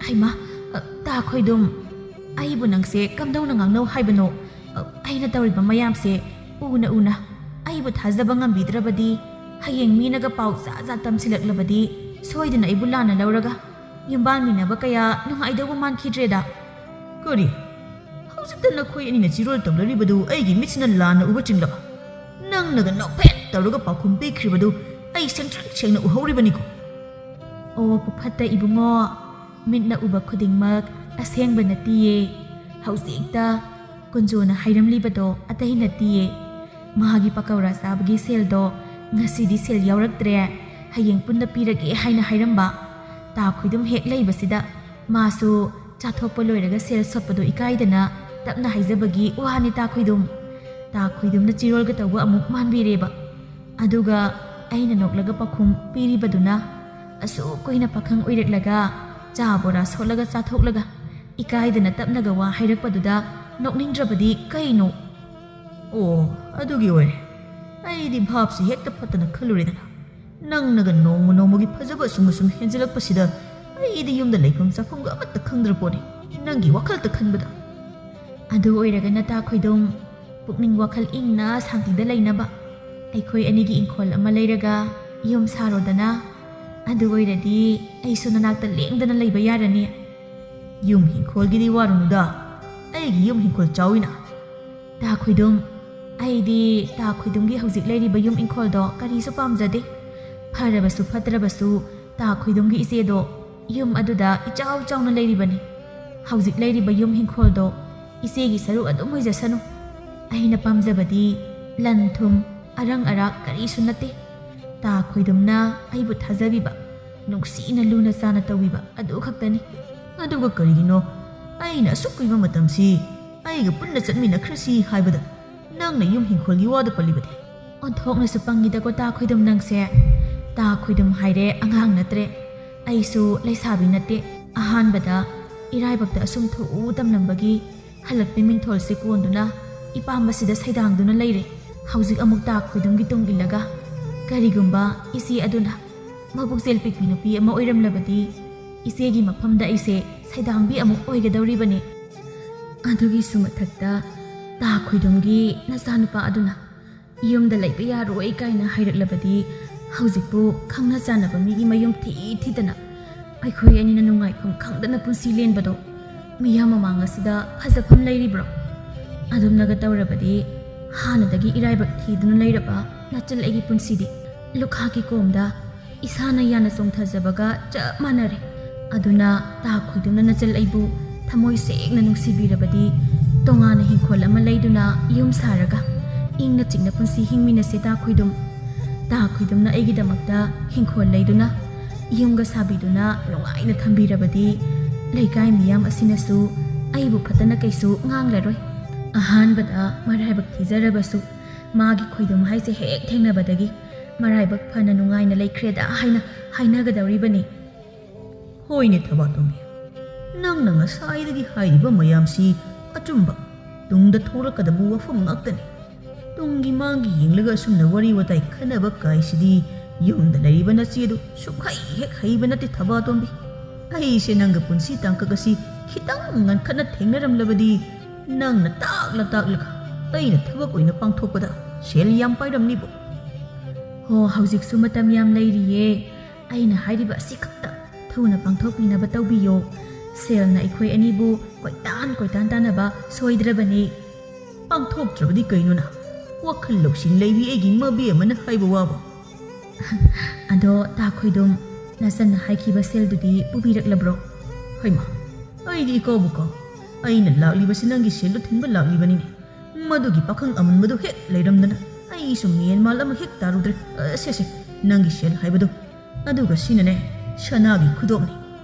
ꯍꯩꯃꯥ, ꯑ, ꯇꯥ ꯈꯣꯏꯗꯨꯝ, ꯑꯩꯕꯨ ꯅꯪꯁꯦ ꯀꯝꯗꯧꯅ ꯉꯥꯡꯅꯧ ꯍꯥꯏꯕꯅꯣ? ꯑꯩꯅ ꯇꯧꯔꯤꯕ ꯃꯌꯥꯝꯁꯦ ꯎꯅ ꯎꯅ ꯑꯩꯕꯨ ꯊꯥꯖꯕ ꯉꯝꯕꯤꯗ꯭ꯔꯕꯗꯤ, ꯍꯌꯦꯡ ꯃꯤꯅꯒ ꯄꯥꯎ ꯖꯥꯠ ꯖꯥꯠ ꯇꯝꯁꯤꯜꯂꯛꯂꯕꯗꯤ, ꯁꯣꯏꯗꯅ ꯑꯩꯕꯨ ꯂꯥꯟꯅ ꯂꯧꯔꯒ ꯌꯨꯝꯕꯥꯟꯃꯤꯟꯅꯕ ꯀꯌꯥ ꯅꯨꯡꯉꯥꯏꯗꯧꯕ ꯃꯥꯟꯈꯤꯗ꯭ꯔꯦꯗ꯫ ꯀꯔꯤ? ꯍꯧꯖꯤꯛꯇ ꯅꯈꯣꯏ ꯑꯅꯤꯅ ꯆꯤꯔꯣꯜ ꯇꯧꯅꯔꯤꯕꯗꯨ ꯑꯩꯒꯤ ꯃꯤꯠꯁꯤꯅ ꯂꯥꯟꯅ ꯎꯕ ꯆꯤꯡꯂꯕ? ꯅꯪꯅꯒ ꯅꯣꯛꯐꯦꯠ ꯇꯧꯔꯒ ꯄꯥꯎꯈꯨꯝ ꯄꯤꯈ꯭ꯔꯤꯕꯗꯨ ꯑꯩ ꯁꯦꯡꯇ꯭ꯔꯤꯛ ꯁꯦꯡꯅ ꯎꯍꯧꯔꯤꯕꯅꯤꯀꯣ꯫ ꯑꯣ ꯄꯨꯐꯠꯇ ꯏꯕꯨꯡꯉꯣ, ꯃꯤꯠꯅ ꯎꯕ ꯈꯨꯗꯤꯡꯃꯛ ꯑꯁꯦꯡꯕ ꯅꯠꯇꯤꯌꯦ꯫ ꯍꯧꯖꯤꯛꯇ ꯀꯨꯟꯖꯣꯅ ꯍꯥꯏꯔꯝꯂꯤꯕꯗꯣ ꯑꯇꯩ ꯅꯠꯇꯤꯌꯦ꯫ ꯃꯥꯒꯤ ꯄꯀꯧꯔꯥ ꯆꯥꯕꯒꯤ ꯁꯦꯜꯗꯣ ꯉꯁꯤꯗꯤ ꯁꯦꯜ ꯌꯥꯎꯔꯛꯇ꯭ꯔꯦ, ꯍꯌꯦꯡ ꯄꯨꯟꯅ ꯄꯤꯔꯒꯦ ꯍꯥꯏꯅ ꯍꯥꯏꯔꯝꯕ꯫ ꯇꯥ ꯈꯣꯏꯗꯨꯝ ꯍꯦꯛ ꯂꯩꯕꯁꯤꯗ ꯃꯥꯁꯨ ꯆꯥꯊꯣꯛꯄ ꯂꯣꯏꯔꯒ ꯁꯦꯜ ꯁꯣꯠꯄꯗꯣ ꯏꯀꯥꯏꯗꯅ ꯇꯞꯅ ꯍꯥꯏꯖꯕꯒꯤ ꯋꯥꯅꯤ ꯇꯥ ꯈꯣꯏꯗꯨꯝ꯫ ꯇꯥ ꯈꯣꯏꯗꯨꯝꯅ ꯆꯤꯔꯣꯜꯒ ꯇꯧꯕ ꯑꯃꯨꯛ ꯃꯥꯟꯕꯤꯔꯦꯕ꯫ ꯑꯗꯨꯒ ꯑꯩꯅ ꯅꯣꯛꯂꯒ ꯄꯥꯎꯈꯨꯝ ꯄꯤꯔꯤꯕꯗꯨꯅ, ꯑꯁꯨꯛ ꯀꯨꯏꯅ ꯄꯥꯈꯪ ꯑꯣꯏꯔꯛꯂꯒ ꯆꯥ ꯕꯣꯔꯥ ꯁꯣꯠꯂꯒ ꯆꯥꯊꯣꯛꯂꯒ ꯏꯀꯥꯏꯗꯅ ꯇꯞꯅꯒ ꯋꯥ ꯍꯥꯏꯔꯛꯄꯗꯨꯗ ꯅꯣꯛꯅꯤꯡꯗ꯭ꯔꯕꯗꯤ ꯀꯩꯅꯣ? ꯑꯣ, ꯑꯗꯨꯒꯤ ꯑꯣꯏꯔꯦ꯫ ꯑꯩꯗꯤ ꯚꯥꯞꯁꯤ ꯍꯦꯛꯇ ꯐꯠꯇꯅ ꯈꯜꯂꯨꯔꯦꯗꯅ꯫ ꯅꯪꯅꯒ ꯅꯣꯡꯃ ꯅꯣꯡꯃꯒꯤ ꯐꯖꯕ ꯑꯁꯨꯝ ꯑꯁꯨꯝ ꯍꯦꯟꯖꯤꯜꯂꯛꯄꯁꯤꯗ ꯑꯩꯗꯤ ꯌꯨꯝꯗ ꯂꯩꯐꯝ ꯆꯥꯐꯝꯒ ꯑꯃꯠꯇ ꯈꯪꯗ꯭ꯔ ꯄꯣꯠꯅꯤ, ꯅꯪꯒꯤ ꯋꯥꯈꯜꯇ ꯈꯟꯕꯗ꯫ ꯑꯗꯨ ꯑꯣꯏꯔꯒꯅ ꯇꯥ ꯈꯣꯏꯗꯨꯝ, ꯄꯨꯛꯅꯤꯡ ꯋꯥꯈꯜ ꯏꯪꯅ ꯁꯥꯟꯇꯤꯗ ꯂꯩꯅꯕ ꯑꯩꯈꯣꯏ ꯑꯅꯤꯒꯤ ꯏꯪꯈꯣꯜ ꯑꯃ ꯂꯩꯔꯒ ꯌꯨꯝ ꯁꯥꯔꯣꯗꯅ꯫ ꯑꯗꯨ ꯑꯣꯏꯔꯗꯤ ꯑꯩꯁꯨ ꯅꯅꯥꯛꯇ ꯂꯦꯡꯗꯅ ꯂꯩꯕ ꯌꯥꯔꯅꯤ꯫ ꯌꯨꯝ ꯏꯪꯈꯣꯜꯒꯤꯗꯤ ꯋꯥꯔꯨꯅꯨꯗ, ꯑꯩꯒꯤ ꯌꯨꯝ ꯏꯪꯈꯣꯜ ꯆꯥꯎꯏꯅ꯫ ꯇꯥ ꯈꯣꯏꯗꯨꯝ, ꯑꯩꯗꯤ ꯇꯥ ꯈꯣꯏꯗꯨꯝꯒꯤ ꯍꯧꯖꯤꯛ ꯂꯩꯔꯤꯕ ꯌꯨꯝ ꯏꯪꯈꯣꯜꯗꯣ ꯀꯔꯤꯁꯨ ꯄꯥꯝꯖꯗꯦ꯫ ꯐꯔꯕꯁꯨ ꯐꯠꯇ꯭ꯔꯕꯁꯨ ꯇꯥ ꯈꯣꯏꯗꯨꯝꯒꯤ ꯏꯆꯦꯗꯣ ꯌꯨꯝ ꯑꯗꯨꯗ ꯏꯆꯥꯎ ꯆꯥꯎꯅ ꯂꯩꯔꯤꯕꯅꯤ꯫ ꯍꯧꯖꯤꯛ ꯂꯩꯔꯤꯕ ꯌꯨꯝ ꯏꯪꯈꯣꯜꯗꯣ ꯏꯆꯦꯒꯤ ꯁꯔꯨꯛ ꯑꯗꯨꯝ ꯑꯣꯏꯖꯁꯅꯨ꯫ ꯑꯩꯅ ꯄꯥꯝꯖꯕꯗꯤ ꯂꯟ ꯊꯨꯝ, ꯑꯔꯪ ꯑꯔꯥꯛ ꯀꯔꯤꯁꯨ ꯅꯠꯇꯦ꯫ ꯇꯥ ꯈꯣꯏꯗꯨꯝꯅ ꯑꯩꯕꯨ ꯊꯥꯖꯕꯤꯕ, ꯅꯨꯡꯁꯤꯅ ꯂꯨꯅ ꯆꯥꯅ ꯇꯧꯕꯤꯕ ꯑꯗꯨ ꯈꯛꯇꯅꯤ꯫ ꯑꯗꯨꯒ ꯀꯔꯤꯒꯤꯅꯣ ꯑꯩꯅ ꯑꯁꯨꯛ ꯀꯨꯏꯕ ꯃꯇꯝꯁꯤ ꯑꯩꯒ ꯄꯨꯟꯅ ꯆꯠꯃꯤꯟꯅꯈ꯭ꯔꯁꯤ ꯍꯥꯏꯕꯗ ꯅꯪꯅ ꯌꯨꯝ ꯏꯪꯈꯣꯜꯒꯤ ꯋꯥꯗ ꯄꯜꯂꯤꯕꯗꯤ? ꯑꯣꯟꯊꯣꯛꯅꯁꯨ ꯄꯪꯉꯤꯗꯀꯣ ꯇꯥ ꯈꯣꯏꯗꯨꯝ ꯅꯪꯁꯦ꯫ ꯇꯥ ꯈꯣꯏꯗꯨꯝ ꯍꯥꯏꯔꯦ ꯑꯉꯥꯡ ꯅꯠꯇ꯭ꯔꯦ꯫ ꯑꯩꯁꯨ ꯂꯩꯁꯥꯕꯤ ꯅꯠꯇꯦ, ꯑꯍꯥꯟꯕꯗ ꯏꯔꯥꯏꯕꯛꯇ ꯑꯁꯨꯝ ꯊꯣꯛꯎ ꯇꯝꯂꯝꯕꯒꯤ ꯍꯜꯂꯛꯄꯩ ꯃꯤꯡꯊꯣꯜꯁꯦ ꯀꯣꯟꯗꯨꯅ ꯏꯄꯥꯝꯕꯁꯤꯗ ꯁꯩꯗꯥꯡꯗꯨꯅ ꯂꯩꯔꯦ꯫ ꯍꯧꯖꯤꯛ ꯑꯃꯨꯛ ꯇꯥ ꯈꯣꯏꯗꯨꯝꯒꯤ ꯇꯨꯡ ꯏꯜꯂꯒ ꯀꯔꯤꯒꯨꯝꯕ ꯏꯆꯦ ꯑꯗꯨꯅ ꯃꯕꯨꯛꯆꯦꯜ ꯄꯤꯛꯄꯤ ꯅꯨꯄꯤ ꯑꯃ ꯑꯣꯏꯔꯝꯂꯕꯗꯤ ꯏꯆꯦꯒꯤ ꯃꯐꯝꯗ ꯑꯩꯁꯦ ꯁꯩꯗꯥꯡꯕꯤ ꯑꯃꯨꯛ ꯑꯣꯏꯒꯗꯧꯔꯤꯕꯅꯤ꯫ ꯑꯗꯨꯒꯤꯁꯨ ꯃꯊꯛꯇ ꯇꯥ ꯈꯣꯏꯗꯨꯝꯒꯤ ꯅꯆꯥꯅꯨꯄꯥ ꯑꯗꯨꯅ ꯌꯨꯝꯗ ꯂꯩꯕ ꯌꯥꯔꯣꯏ ꯀꯥꯏꯅ ꯍꯥꯏꯔꯛꯂꯕꯗꯤ, ꯍꯧꯖꯤꯛꯄꯨ ꯈꯪꯅ ꯆꯥꯟꯅꯕ ꯃꯤꯒꯤ ꯃꯌꯨꯝ ꯊꯤ ꯊꯤꯗꯅ ꯑꯩꯈꯣꯏ ꯑꯅꯤꯅ ꯅꯨꯡꯉꯥꯏꯐꯝ ꯈꯪꯗꯅ ꯄꯨꯟꯁꯤ ꯂꯦꯟꯕꯗꯣ ꯃꯤꯌꯥꯝ ꯃꯃꯥꯡ ꯑꯁꯤꯗ ꯐꯖꯐꯝ ꯂꯩꯔꯤꯕ꯭ꯔꯣ? ꯑꯗꯨꯝꯅꯒ ꯇꯧꯔꯕꯗꯤ, ꯍꯥꯟꯅꯗꯒꯤ ꯏꯔꯥꯏꯕꯛ ꯊꯤꯗꯨꯅ ꯂꯩꯔꯕ ꯅꯆꯜ ꯑꯩꯒꯤ ꯄꯨꯟꯁꯤꯗꯤ ꯂꯨꯈꯥꯛꯀꯤ ꯀꯣꯝꯗ ꯏꯁꯥꯅ ꯌꯥꯅ ꯆꯣꯡꯊꯖꯕꯒ ꯆꯞ ꯃꯥꯟꯅꯔꯦ꯫ ꯑꯗꯨꯅ ꯇꯥ ꯈꯣꯏꯗꯨꯝꯅ ꯅꯆꯜ ꯑꯩꯕꯨ ꯊꯃꯣꯏ ꯁꯦꯡꯅ ꯅꯨꯡꯁꯤꯕꯤꯔꯕꯗꯤ, ꯇꯣꯉꯥꯟꯅ ꯍꯤꯡꯈꯣꯜ ꯑꯃ ꯂꯩꯗꯨꯅ ꯌꯨꯝ ꯁꯥꯔꯒ ꯏꯪꯅ ꯆꯤꯛꯅ ꯄꯨꯟꯁꯤ ꯍꯤꯡꯃꯤꯟꯅꯁꯦ ꯇꯥ ꯈꯣꯏꯗꯨꯝ꯫ ꯇꯥ ꯈꯣꯏꯗꯨꯝꯅ ꯑꯩꯒꯤꯗꯃꯛꯇ ꯍꯤꯡꯈꯣꯜ ꯂꯩꯗꯨꯅ, ꯌꯨꯝꯒ ꯁꯥꯕꯤꯗꯨꯅ ꯅꯨꯡꯉꯥꯏꯅ ꯊꯝꯕꯤꯔꯕꯗꯤ, ꯂꯩꯀꯥꯏ ꯃꯤꯌꯥꯝ ꯑꯁꯤꯅꯁꯨ ꯑꯩꯕꯨ ꯐꯠꯇꯅ ꯀꯩꯁꯨ ꯉꯥꯡꯂꯔꯣꯏ꯫ ꯑꯍꯥꯟꯕꯗ ꯃꯔꯥꯏꯕꯛ ꯊꯤꯖꯔꯕꯁꯨ, ꯃꯥꯒꯤ ꯈꯣꯏꯗꯨꯝ ꯍꯥꯏꯁꯦ ꯍꯦꯛ ꯊꯦꯡꯅꯕꯗꯒꯤ ꯃꯔꯥꯏꯕꯛ ꯐꯅ ꯅꯨꯡꯉꯥꯏꯅ ꯂꯩꯈ꯭ꯔꯦꯗ ꯍꯥꯏꯅ ꯍꯥꯏꯅꯒꯗꯧꯔꯤꯕꯅꯤ꯫ ꯍꯣꯏꯅꯦ ꯊꯕꯥꯇꯣꯝꯕꯤ, ꯅꯪꯅ ꯉꯁꯥꯏꯗꯒꯤ ꯍꯥꯏꯔꯤꯕ ꯃꯌꯥꯝꯁꯤ ꯑꯆꯨꯝꯕ, ꯇꯨꯡꯗ ꯊꯣꯛꯂꯛꯀꯗꯕ ꯋꯥꯐꯝ ꯉꯥꯛꯇꯅꯤ꯫ ꯇꯨꯡꯒꯤ ꯃꯥꯡꯒꯤ ꯌꯦꯡꯂꯒ ꯑꯁꯨꯝꯅ ꯋꯥꯔꯤ ꯋꯥꯇꯥꯏ ꯈꯟꯅꯕ ꯀꯥꯏꯁꯤꯗꯤ ꯌꯨꯝꯗ ꯂꯩꯔꯤꯕ ꯅꯆꯦꯗꯨ ꯁꯨꯛꯍꯩ ꯍꯦꯛ ꯍꯩꯕ ꯅꯠꯇꯦ ꯊꯕꯥꯇꯣꯝꯕꯤ꯫ ꯑꯩꯁꯦ ꯅꯪꯒ ꯄꯨꯟꯁꯤ ꯇꯥꯡꯀꯛ ꯑꯁꯤ ꯈꯤꯇꯪ ꯉꯟꯈꯠꯅ ꯊꯦꯡꯅꯔꯝꯂꯕꯗꯤ, ꯅꯪꯅ ꯇꯥꯛꯂ ꯇꯥꯛꯂꯒ ꯑꯩꯅ ꯊꯕꯛ ꯑꯣꯏꯅ ꯄꯥꯡꯊꯣꯛꯄꯗ ꯁꯦꯜ ꯌꯥꯝ ꯄꯥꯏꯔꯝꯅꯤꯕꯨ꯫ ꯍꯣ, ꯍꯧꯖꯤꯛꯁꯨ ꯃꯇꯝ ꯌꯥꯝ ꯂꯩꯔꯤꯌꯦ꯫ ꯑꯩꯅ ꯍꯥꯏꯔꯤꯕ ꯑꯁꯤ ꯈꯛꯇ ꯊꯨꯅ ꯄꯥꯡꯊꯣꯛꯄꯤꯅꯕ ꯇꯧꯕꯤꯌꯣ꯫ ꯁꯦꯜꯅ ꯑꯩꯈꯣꯏ ꯑꯅꯤꯕꯨ ꯀꯣꯏꯇꯥꯟ ꯀꯣꯏꯇꯥꯟ ꯇꯥꯟꯅꯕ ꯁꯣꯏꯗ꯭ꯔꯕꯅꯤ꯫ ꯄꯥꯡꯊꯣꯛꯇ꯭ꯔꯕꯗꯤ ꯀꯩꯅꯣꯅ? ꯋꯥꯈꯜ ꯂꯧꯁꯤꯡ ꯂꯩꯕꯤ ꯑꯩꯒꯤ ꯃꯕꯦꯝꯃꯅ ꯍꯥꯏꯕ ꯋꯥꯕꯨ꯫ ꯑꯗꯣ ꯇꯥ ꯈꯣꯏꯗꯨꯝ, ꯅꯆꯟꯅ ꯍꯥꯏꯈꯤꯕ ꯁꯦꯜꯗꯨꯗꯤ ꯄꯨꯕꯤꯔꯛꯂꯕ꯭ꯔꯣ? ꯍꯩꯃꯥ, ꯑꯩꯗꯤ ꯏꯀꯥꯎꯕꯨ ꯀꯥꯎ꯫ ꯑꯩꯅ ꯂꯥꯛꯂꯤꯕꯁꯤ ꯅꯪꯒꯤ ꯁꯦꯜꯗꯨ ꯊꯤꯟꯕ ꯂꯥꯛꯂꯤꯕꯅꯤꯅꯦ꯫ ꯃꯗꯨꯒꯤ ꯄꯥꯈꯪ ꯑꯃꯟꯕꯗꯨ ꯍꯦꯛ ꯂꯩꯔꯝꯗꯅ ꯑꯩꯁꯨ ꯃꯦꯟ ꯃꯥꯜ ꯑꯃ ꯍꯦꯛ ꯇꯥꯔꯨꯗ꯭ꯔꯦ꯫ ꯑ, ꯁꯦ, ꯁꯦ, ꯅꯪꯒꯤ ꯁꯦꯜ ꯍꯥꯏꯕꯗꯨ꯫ ꯑꯗꯨꯒ ꯁꯤꯅꯅꯦ, ꯁꯅꯥꯒꯤ ꯈꯨꯗꯣꯞꯅꯤ꯫